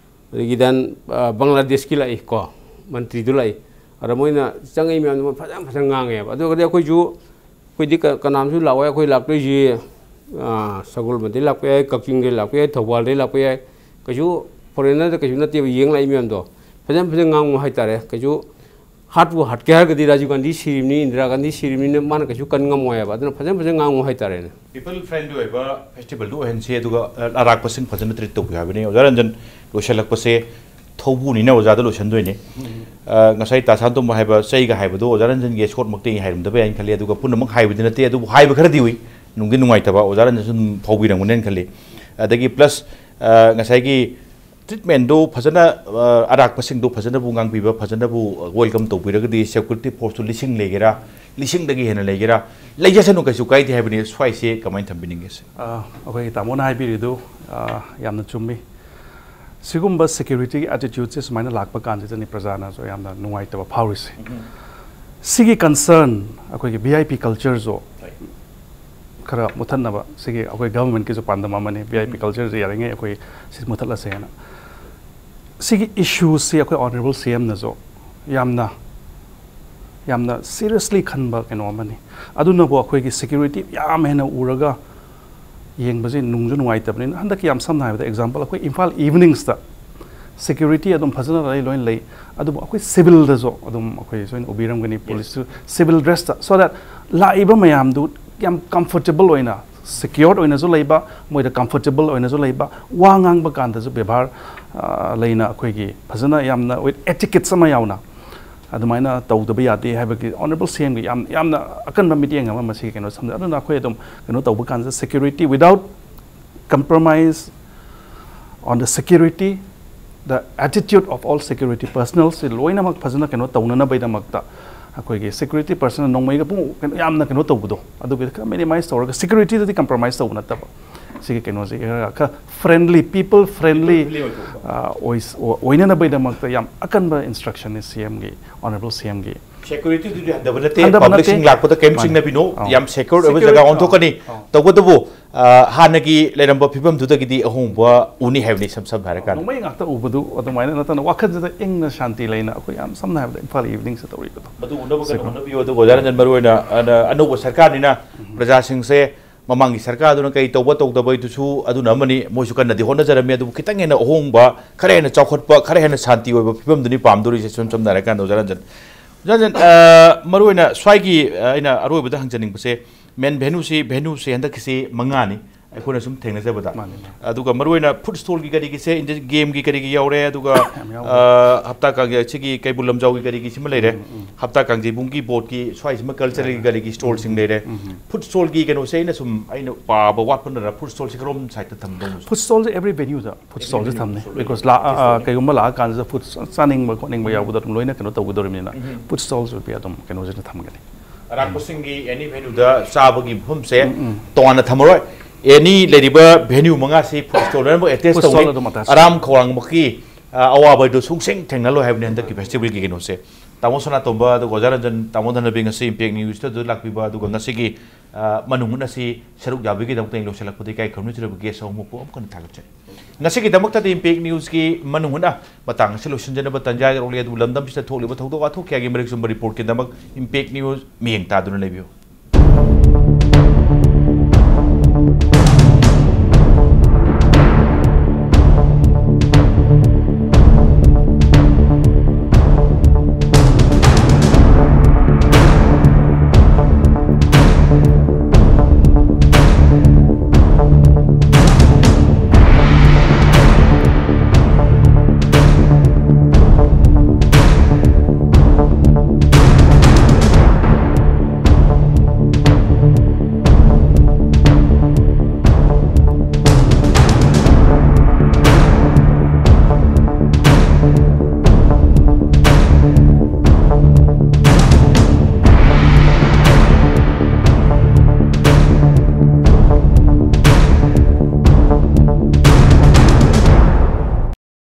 ꯑꯗꯒꯤ then, ꯑ, ꯕꯪꯒ꯭ꯂꯥꯗꯦꯁꯀꯤ ꯂꯥꯛꯏ ꯀꯣ, ꯃꯟꯇ꯭ꯔꯤꯗꯨ ꯂꯥꯛꯏ꯫ ꯑꯗ ꯃꯣꯏꯅ ꯆꯪꯉꯛꯏ ꯃꯌꯥꯝꯗꯣ ꯃꯣꯏ ꯐꯖꯅ ꯐꯖꯅ ꯉꯥꯡꯉꯦꯕ꯫ ꯑꯗꯨꯒꯗꯤ ꯑꯩꯈꯣꯏꯁꯨ, ꯑꯩꯈꯣꯏꯗꯤ ꯀ-, ꯀꯅꯥꯝꯁꯨ ꯂꯥꯛꯑꯣꯏ꯫ ꯑꯩꯈꯣꯏ ꯂꯥꯛꯇꯣꯏꯁꯤ, ꯑ, ꯁꯒꯣꯜꯕꯟꯗꯩ ꯂꯥꯛꯄ ꯌꯥꯏ, ꯀꯛꯆꯤꯡꯗꯩ ꯂꯥꯛꯄ ꯌꯥꯏ, ꯊꯧꯕꯥꯜꯗꯩ ꯂꯥꯛꯄ ꯌꯥꯏ꯫ ꯀꯩꯁꯨ ꯐꯣꯔꯦꯟꯅꯔꯗ ꯀꯩꯁꯨ ꯅꯠꯇꯦꯕ ꯌꯦꯡ ꯂꯥꯛꯏ ꯃꯌꯥꯝꯗꯣ꯫ ꯐꯖꯅ ꯐꯖꯅ ꯉꯥꯡꯉꯨ ꯍꯥꯏꯇꯥꯔꯦ꯫ ꯀꯩꯁꯨ ꯍꯥꯠꯄꯨ ꯍꯥꯠꯀꯦ ꯍꯥꯏꯔꯒꯗꯤ ꯔꯥꯖꯤꯕ ꯒꯥꯟꯙꯤ ꯁꯤꯔꯤꯕꯅꯤ, ꯏꯟꯗꯤꯔꯥ ꯒꯥꯟꯙꯤ ꯁꯤꯔꯤꯕꯅꯤꯅ ꯃꯥꯅ ꯀꯩꯁꯨ ꯀꯟ ꯉꯝꯃꯣꯏ ꯍꯥꯏꯕ꯫ ꯑꯗꯨꯅ ꯐꯖꯅ ꯐꯖꯅ ꯉꯥꯡꯉꯨ ꯍꯥꯏꯇꯥꯔꯦꯅꯦ꯫ People friendly ꯑꯣꯏꯕ festivalꯗꯨ ꯑꯣꯏꯍꯟꯁꯤ, ꯑꯗꯨꯒ, ꯑ, ꯑꯔꯥꯛꯄꯁꯤꯡ ꯐꯖꯅ treat ꯇꯧꯕꯤꯌꯨ ꯍꯥꯏꯕꯅꯤ꯫ ꯑꯣꯖꯥ ꯔꯟꯖꯟ, ꯂꯣꯏꯁꯤꯜꯂꯛꯄꯁꯦ ꯊꯧꯕꯨꯅꯤꯅ ꯑꯣꯖꯥꯗ ꯂꯣꯏꯁꯤꯟꯗꯣꯏꯅꯦ꯫ ꯑ, ꯉꯁꯥꯏ ꯇꯥ ꯁꯥꯟꯇꯣꯝꯕ ꯍꯥꯏꯕ ꯆꯩꯒ ꯍꯥꯏꯕꯗꯣ ꯑꯣꯖꯥ ꯔꯟꯖꯟꯒꯤ escortꯃꯛꯇꯤ ꯍꯥꯏꯔꯝꯗꯕ ꯌꯥꯏꯅ ꯈꯜꯂꯤ, ꯑꯗꯨꯒ ꯄꯨꯝꯅꯃꯛ ꯍꯥꯏꯕꯗꯤ ꯅꯠꯇꯦ, ꯑꯗꯨꯕꯨ ꯍꯥꯏꯕ ꯈꯔꯗꯤ ꯎꯏ꯫ ꯅꯨꯡꯗꯤ ꯅꯨꯡꯉꯥꯏꯇꯕ, ꯑꯣꯖꯥ ꯔꯟꯖꯟꯁꯨ ꯑꯗꯨꯝ ꯐꯥꯎꯕꯤꯔꯝꯒꯅꯦꯅ ꯈꯜꯂꯤ꯫ ꯑꯗꯒꯤ plus, ꯑ, ꯉꯁꯥꯏꯒꯤ treatmentꯗꯨ ꯐꯖꯅ, ꯑ, ꯑꯔꯥꯛꯄꯁꯤꯡꯗꯨ ꯐꯖꯅꯕꯨ ꯉꯥꯡꯕꯤꯕ, ꯐꯖꯅꯕꯨ welcome ꯇꯧꯕꯤꯔꯒꯗꯤ security forceꯇꯨ ꯂꯤꯁꯤꯡ ꯂꯩꯒꯦꯔꯥ, ꯂꯤꯁꯤꯡꯗꯒꯤ ꯍꯦꯟꯅ ꯂꯩꯒꯦꯔꯥ, ꯂꯩꯖꯁꯅꯨ, ꯀꯩꯁꯨ ꯀꯥꯏꯗꯦ ꯍꯥꯏꯕꯅꯤ꯫ ꯁ꯭ꯋꯥꯏꯁꯦ ꯀꯃꯥꯏꯅ ꯊꯝꯕꯤꯅꯤꯡꯒꯦ ꯁꯦ? ꯑ, ꯑꯩꯈꯣꯏꯒꯤ ꯇꯥꯃꯣꯅ ꯍꯥꯏꯕꯤꯔꯤꯗꯨ, ꯑ, ꯌꯥꯝꯅ ꯆꯨꯝꯃꯤ꯫ ꯁꯤꯒꯨꯝꯕ securityꯒꯤ attitudeꯁꯦ ꯁꯨꯃꯥꯏꯅ ꯂꯥꯛꯄ ꯀꯥꯟꯁꯤꯗꯅꯤ ꯄ꯭ꯔꯖꯥꯅꯁꯨ ꯌꯥꯝꯅ ꯅꯨꯡꯉꯥꯏꯇꯕ ꯐꯥꯎꯔꯤꯁꯦ꯫ ꯁꯤꯒꯤ concern, ꯑꯩꯈꯣꯏꯒꯤ V I P cultureꯁꯨ ꯈꯔ ꯃꯨꯊꯠꯅꯕ ꯁꯤꯒꯤ ꯑꯩꯈꯣꯏ governmentꯀꯤꯁꯨ ꯄꯥꯟꯗꯝ ꯑꯃꯅꯤ꯫ V I P cultureꯁꯦ ꯌꯥꯔꯤꯉꯩ ꯑꯩꯈꯣꯏ ꯁꯤ ꯃꯨꯊꯠꯂꯁꯦꯅ꯫ ꯁꯤꯒꯤ issueꯁꯤ ꯑꯩꯈꯣꯏ honourable CMꯅꯁꯨ ꯌꯥꯝꯅ, ꯌꯥꯝꯅ seriously ꯈꯟꯕ ꯀꯩꯅꯣ ꯑꯃꯅꯤ꯫ ꯑꯗꯨꯅꯕꯨ ꯑꯩꯈꯣꯏꯒꯤ security ꯌꯥꯝ ꯍꯦꯟꯅ ꯎꯔꯒ ꯌꯦꯡꯕꯁꯦ ꯅꯨꯡꯁꯨ ꯅꯨꯡꯉꯥꯏꯇꯕꯅꯤꯅ, ꯍꯟꯗꯛꯀꯤ ꯌꯥꯝ ꯁꯝꯅ ꯍꯥꯏꯔꯕꯗ example, ꯑꯩꯈꯣꯏ ꯏꯝꯐꯥꯜ evenings security ꯑꯗꯨꯝ ꯐꯖꯅ ꯂꯩ, ꯂꯣꯏꯅ ꯂꯩ꯫ ꯑꯗꯨꯕꯨ ꯑꯩꯈꯣꯏ civilꯗꯁꯨ ꯑꯗꯨꯝ ꯑꯩꯈꯣꯏ ꯁꯣꯏꯅ ꯎꯕꯤꯔꯝꯒꯅꯤ, police civil dressꯇ, so that ꯂꯥꯛꯏꯕ ꯃꯌꯥꯝꯗꯨ ꯌꯥꯝ ꯀꯝꯐꯣꯔꯇꯦꯕꯜ ꯑꯣꯏꯅ, ꯁꯦꯀ꯭ꯌꯣꯔ ꯑꯣꯏꯅꯁꯨ ꯂꯩꯕ, ꯃꯣꯏꯗ ꯀꯝꯐꯣꯔꯇꯦꯕꯜ ꯑꯣꯏꯅꯁꯨ ꯂꯩꯕ, ꯋꯥ ꯉꯥꯡꯕ ꯀꯥꯟꯗꯁꯨ ꯕꯦꯕꯥꯔ ꯑ, ꯂꯩꯅ, ꯑꯩꯈꯣꯏꯒꯤ ꯐꯖꯅ ꯌꯥꯝꯅ with etiquettes ꯑꯃ ꯌꯥꯎꯅ ꯑꯗꯨꯃꯥꯏꯅ ꯇꯧꯗꯕ ꯌꯥꯗꯦ ꯍꯥꯏꯕꯒꯤ ꯑꯣꯅꯔꯦꯕꯜ ꯁꯤ ꯑꯦꯝꯒꯤ ꯌꯥꯝ ꯌꯥꯝꯅ ꯑꯀꯟꯕ ꯃꯤꯠꯌꯦꯡ ꯑꯃ ꯃꯁꯤꯒꯤ ꯀꯩꯅꯣ ꯊꯝꯖꯩ꯫ ꯑꯗꯨꯅ ꯑꯩꯈꯣꯏ ꯑꯗꯨꯝ ꯀꯩꯅꯣ ꯇꯧꯕ ꯀꯥꯟꯗ security without compromise on the security, the attitude of all security personnel ꯁꯤ ꯂꯣꯏꯅꯃꯛ ꯐꯖꯅ ꯀꯩꯅꯣ ꯇꯧꯅꯅꯕꯒꯤꯗꯃꯛꯇ ꯑꯩꯈꯣꯏꯒꯤ ꯁꯦꯀ꯭ꯌꯨꯔꯤꯇꯤ ꯄꯔꯁꯟꯅ ꯅꯣꯡꯃꯩꯒ ꯄꯨꯡ ꯀꯩꯅꯣ ꯌꯥꯝꯅ ꯀꯩꯅꯣ ꯇꯧꯕꯗꯣ, ꯑꯗꯨꯒꯤ ꯈꯔ ꯃꯤꯅꯤꯃꯥꯏꯁ ꯇꯧꯔꯒ ꯁꯦꯀ꯭ꯌꯨꯔꯤꯇꯤꯗꯗꯤ ꯀꯝꯄ꯭ꯔꯣꯃꯥꯏꯁ ꯇꯧꯕ ꯅꯠꯇꯕ, ꯁꯤꯒꯤ ꯀꯩꯅꯣꯁꯤ ꯈꯔ ꯈꯔ ꯐ꯭ꯔꯦꯟꯂꯤ, ꯄꯤꯄꯜ ꯐ꯭ꯔꯦꯟꯂꯤ ꯑꯣꯏꯅꯅꯕꯒꯤꯗꯃꯛꯇ ꯌꯥꯝ ꯑꯀꯟꯕ ꯏꯟꯁꯇ꯭ꯔꯛꯁꯟꯅꯤ ꯁꯤ ꯑꯦꯝꯒꯤ, ꯑꯣꯅꯔꯦꯕꯜ ꯁꯤ ꯑꯦꯝꯒꯤ꯫ ꯁꯦꯀ꯭ꯌꯨꯔꯤꯇꯤꯗꯨꯗꯤ ꯍꯟꯊꯕ ꯅꯠꯇꯦ꯫ ꯍꯟꯊꯕ ꯅꯠꯇꯦ꯫ ꯄꯕ꯭ꯂꯤꯛꯁꯤꯡ ꯂꯥꯛꯄꯗ ꯀꯔꯤꯝ ꯃꯥꯅꯦ꯫ ꯆꯤꯡꯅꯕꯤꯅꯣ꯫ ꯑꯧ꯫ ꯌꯥꯝ ꯁꯦꯀ꯭ꯌꯣꯔ ꯑꯣꯏꯕ ꯁꯦꯀ꯭ꯌꯨꯔ-, ꯖꯒꯥ ꯑꯣꯟꯊꯣꯛꯀꯅꯤ꯫ ꯑꯧ꯫ ꯇꯧꯕꯇꯕꯨ ꯑ, ꯍꯥꯟꯅꯒꯤ ꯂꯩꯔꯝꯕ ꯐꯤꯕꯝꯗꯨꯗꯒꯤꯗꯤ ꯑꯍꯣꯡꯕ ꯎꯅꯤ ꯍꯥꯏꯕꯅꯤ, ꯏꯁꯝ ꯁꯝꯅ ꯍꯥꯏꯔꯀꯥꯟꯗ꯫ ꯅꯣꯡꯃꯩ ꯉꯥꯛꯇ ꯎꯕꯗꯨ ꯑꯗꯨꯃꯥꯏꯅ ꯅꯠꯇꯅ ꯋꯥꯈꯜꯁꯤꯗ ꯏꯪꯅ ꯁꯥꯟꯇꯤ ꯂꯩꯅ ꯑꯩꯈꯣꯏ ꯌꯥꯝ ꯁꯝꯅ ꯍꯥꯏꯔꯕꯗ ꯏꯝꯐꯥꯜ ꯏꯚꯤꯅꯤꯡꯁꯦ ꯇꯧꯔꯤꯕꯗꯣ꯫ ꯃꯗꯨ ꯎꯅꯕ ꯀꯟꯅ ꯁꯦꯀ꯭ꯌꯨꯔ-, ꯍꯣꯠꯅꯕꯤꯌꯨ꯫ ꯑꯗꯨꯒ ꯑꯣꯖꯥ ꯔꯟꯖꯟ, ꯃꯔꯨ ꯑꯣꯏꯅ ꯑꯅ-, ꯑꯅꯧꯕ ꯁꯔꯀꯥꯔꯅꯤꯅ ꯄ꯭ꯔꯖꯥꯁꯤꯡꯁꯦ ꯃꯃꯥꯡꯒꯤ ꯁꯔꯀꯥꯔꯗꯨꯅ ꯀꯔꯤ ꯇꯧꯕ ꯇꯧꯗꯕꯩꯗꯨꯁꯨ ꯑꯗꯨꯅ ꯑꯃꯅꯤ, ꯃꯣꯏꯁꯨ ꯀꯟꯅꯗꯤ ꯍꯣꯠꯅꯖꯔꯝꯃꯤ, ꯑꯗꯨꯕꯨ ꯈꯤꯇꯪ ꯍꯦꯟꯅ ꯑꯍꯣꯡꯕ, ꯈꯔ ꯍꯦꯟꯅ ꯆꯥꯎꯈꯠꯄ, ꯈꯔ ꯍꯦꯟꯅ ꯁꯥꯟꯇꯤ ꯑꯣꯏꯕ ꯐꯤꯕꯝꯗꯨꯅꯤ ꯄꯥꯝꯗꯣꯔꯤꯁꯦ, ꯁꯝ ꯁꯝꯅ ꯍꯥꯏꯔꯀꯥꯟꯗ ꯑꯣꯖꯥ ꯔꯟꯖꯟ꯫ ꯑꯣꯖꯥ ꯔꯟꯖꯟ, ꯑ, ꯃꯔꯨ ꯑꯣꯏꯅ ꯁ꯭ꯋꯥꯏꯒꯤ, ꯑ, ꯑꯩꯅ ꯑꯔꯣꯏꯕꯗ ꯍꯪꯖꯅꯤꯡꯕꯁꯦ, ꯃꯦꯟ ꯚꯦꯅꯨꯁꯤ, ꯚꯦꯅꯨꯁꯤ ꯍꯟꯗꯛꯀꯤꯁꯤ ꯃꯉꯥꯅꯤ ꯑꯩꯈꯣꯏꯅ ꯁꯨꯝ ꯊꯦꯡꯅꯖꯕꯗ꯫ ꯃꯥꯅꯤ, ꯃꯥꯅꯤ꯫ ꯑꯗꯨꯒ ꯃꯔꯨ ꯑꯣꯏꯅ ꯐꯨꯗ ꯁ꯭ꯇꯣꯜꯒꯤ ꯀꯔꯤꯒꯤꯁꯦ, ꯏꯟꯗꯤꯌꯟ ꯒꯦꯝꯒꯤ ꯀꯔꯤꯒꯤ ꯌꯥꯎꯔꯦ, ꯑꯗꯨꯒ, ꯌꯥꯝ ꯌꯥꯎꯔꯦ꯫ ꯑ, ꯍꯞꯇꯥ ꯀꯥꯡꯖꯩ, ꯁꯤꯒꯤ ꯀꯩꯕꯨꯜ ꯂꯝꯖꯥꯎꯒꯤ ꯀꯔꯤꯒꯤꯁꯤꯃ ꯂꯩꯔꯦ꯫ ꯎꯝ, ꯎꯝ꯫ ꯍꯞꯇꯥ ꯀꯥꯡꯖꯩꯕꯨꯡꯒꯤ ꯕꯣꯠꯀꯤ ꯁ꯭ꯋꯥꯏꯁꯤꯃ ꯀꯜꯆꯔꯦꯜꯒꯤ ꯀꯔꯤꯒꯤ ꯁ꯭ꯇꯣꯜꯁꯤꯡ ꯂꯩꯔꯦ꯫ ꯎꯝ, ꯎꯝ꯫ ꯐꯨꯗ ꯁ꯭ꯇꯣꯜꯒꯤ ꯀꯩꯅꯣꯁꯦ ꯑꯩꯅ ꯁꯨꯝ, ꯑꯩꯅ ꯄꯥꯕ ꯋꯥꯠꯄꯅꯔ ꯐꯨꯗ ꯁ꯭ꯇꯣꯜꯁꯦ ꯀꯔꯣꯝ ꯁꯥꯏꯗꯇ ꯊꯝꯗꯧꯅꯣ? ꯐꯨꯗ ꯁ꯭ꯇꯣꯜꯁꯦ ꯑꯦꯕ꯭ꯔꯤ ꯚꯦꯅ꯭ꯌꯨꯗ ꯐꯨꯗ ꯁ꯭ꯇꯣꯜꯁꯦ ꯊꯝꯅꯤ꯫ ꯕꯤꯀꯣꯁ ꯂꯥꯛ-, ꯑ, ꯀꯩꯒꯨꯝꯕ ꯂꯥꯛꯑꯀꯥꯟꯁꯤꯗ ꯐꯨꯗ ꯆꯥꯅꯤꯡꯕ ꯈꯣꯠꯅꯤꯡꯕ ꯌꯥꯎꯕꯗ ꯑꯗꯨꯝ ꯂꯣꯏꯅ ꯀꯩꯅꯣ ꯇꯧꯒꯗꯧꯔꯤꯕꯅꯤꯅ, ꯐꯨꯗ ꯁ꯭ꯇꯣꯜꯁꯤꯗꯤ ꯑꯗꯨꯝ ꯀꯩꯅꯣꯁꯤꯗ ꯊꯝꯒꯅꯤ꯫ ꯑꯔꯥꯛꯄꯁꯤꯡꯒꯤ ꯑꯦꯅꯤ ꯚꯦꯅ꯭ꯌꯨꯗ ꯆꯥꯕꯒꯤ ꯃꯐꯝꯁꯦ ꯎꯝ, ꯎꯝ꯫ ꯇꯣꯉꯥꯟꯅ ꯊꯝꯃꯔꯣꯏ꯫ ꯑꯦꯅꯤ ꯂꯩꯔꯤꯕ ꯚꯦꯅ꯭ꯌꯨ ꯃꯉꯥꯁꯤ ꯐꯨꯗ ꯁ꯭ꯇꯣꯜ ꯂꯣꯏꯅꯃꯛ ꯑꯦꯇꯦꯆ ꯐꯨꯗ ꯁ꯭ꯇꯣꯜ ꯇꯧꯅꯤ꯫ ꯑꯗꯨꯝ ꯑꯇꯥꯆ ꯑꯔꯥꯝ ꯈꯧꯔꯥꯡꯕꯒꯤ, ꯑ, ꯑꯋꯥꯕꯗꯨ ꯁꯨꯡꯁꯦꯡ ꯊꯦꯡꯅꯂꯣꯏ ꯍꯥꯏꯕꯅꯤ ꯍꯟꯗꯛꯀꯤ ꯐꯦꯁꯇꯤꯚꯦꯜꯒꯤ ꯀꯩꯅꯣꯁꯦ꯫ ꯇꯥꯃꯣ ꯁꯅꯥꯇꯣꯝꯕ ꯑꯗꯨꯒ ꯑꯣꯖꯥ ꯔꯟꯖꯟ, ꯇꯥꯃꯣ ꯙꯅꯕꯤꯔ ꯉꯁꯤ ꯏꯝꯄꯦꯛ ꯅ꯭ꯌꯨꯁꯇ ꯑꯗꯨ ꯂꯥꯛꯄꯤꯕ, ꯑꯗꯨꯒ ꯉꯁꯤꯒꯤ, ꯑ, ꯃꯅꯨꯡ ꯍꯨꯠꯅ ꯑꯁꯤ ꯁꯔꯨꯛ ꯌꯥꯕꯤꯒꯤꯗꯃꯛꯇ ꯑꯩ ꯂꯣꯏꯁꯤꯜꯂꯛꯄꯗ ꯏꯀꯥꯏ ꯈꯨꯝꯅꯖꯔꯕ ꯒꯦꯁ ꯑꯍꯨꯝꯃꯛꯄꯨ ꯑꯃꯨꯛ ꯍꯟꯅ ꯊꯥꯒꯠꯆꯔꯤ꯫ ꯉꯁꯤꯒꯤꯗꯃꯛꯇꯗꯤ ꯏꯝꯄꯦꯛ ꯅ꯭ꯌꯨꯁꯀꯤ ꯃꯅꯨꯡ ꯍꯨꯠꯅ ꯃꯇꯥꯡ ꯑꯁꯤ ꯂꯣꯏꯁꯤꯟꯖꯅꯕ ꯇꯥꯟꯖꯥ ꯌꯧꯔꯛꯂꯦ꯫ ꯑꯗꯨꯕꯨ ꯂꯝꯗꯝꯁꯤꯗ ꯊꯣꯛꯂꯤꯕ ꯊꯧꯗꯣꯛ ꯋꯥꯊꯣꯛ ꯀꯌꯥꯒꯤ ꯃꯔꯤꯛ ꯆꯨꯝꯕ ꯔꯤꯄꯣꯔꯠꯀꯤꯗꯃꯛ ꯏꯝꯄꯦꯛ ꯅ꯭ꯌꯨꯁ ꯃꯤꯠꯌꯦꯡ ꯇꯥꯗꯨꯅ ꯂꯩꯕꯤꯌꯨ꯫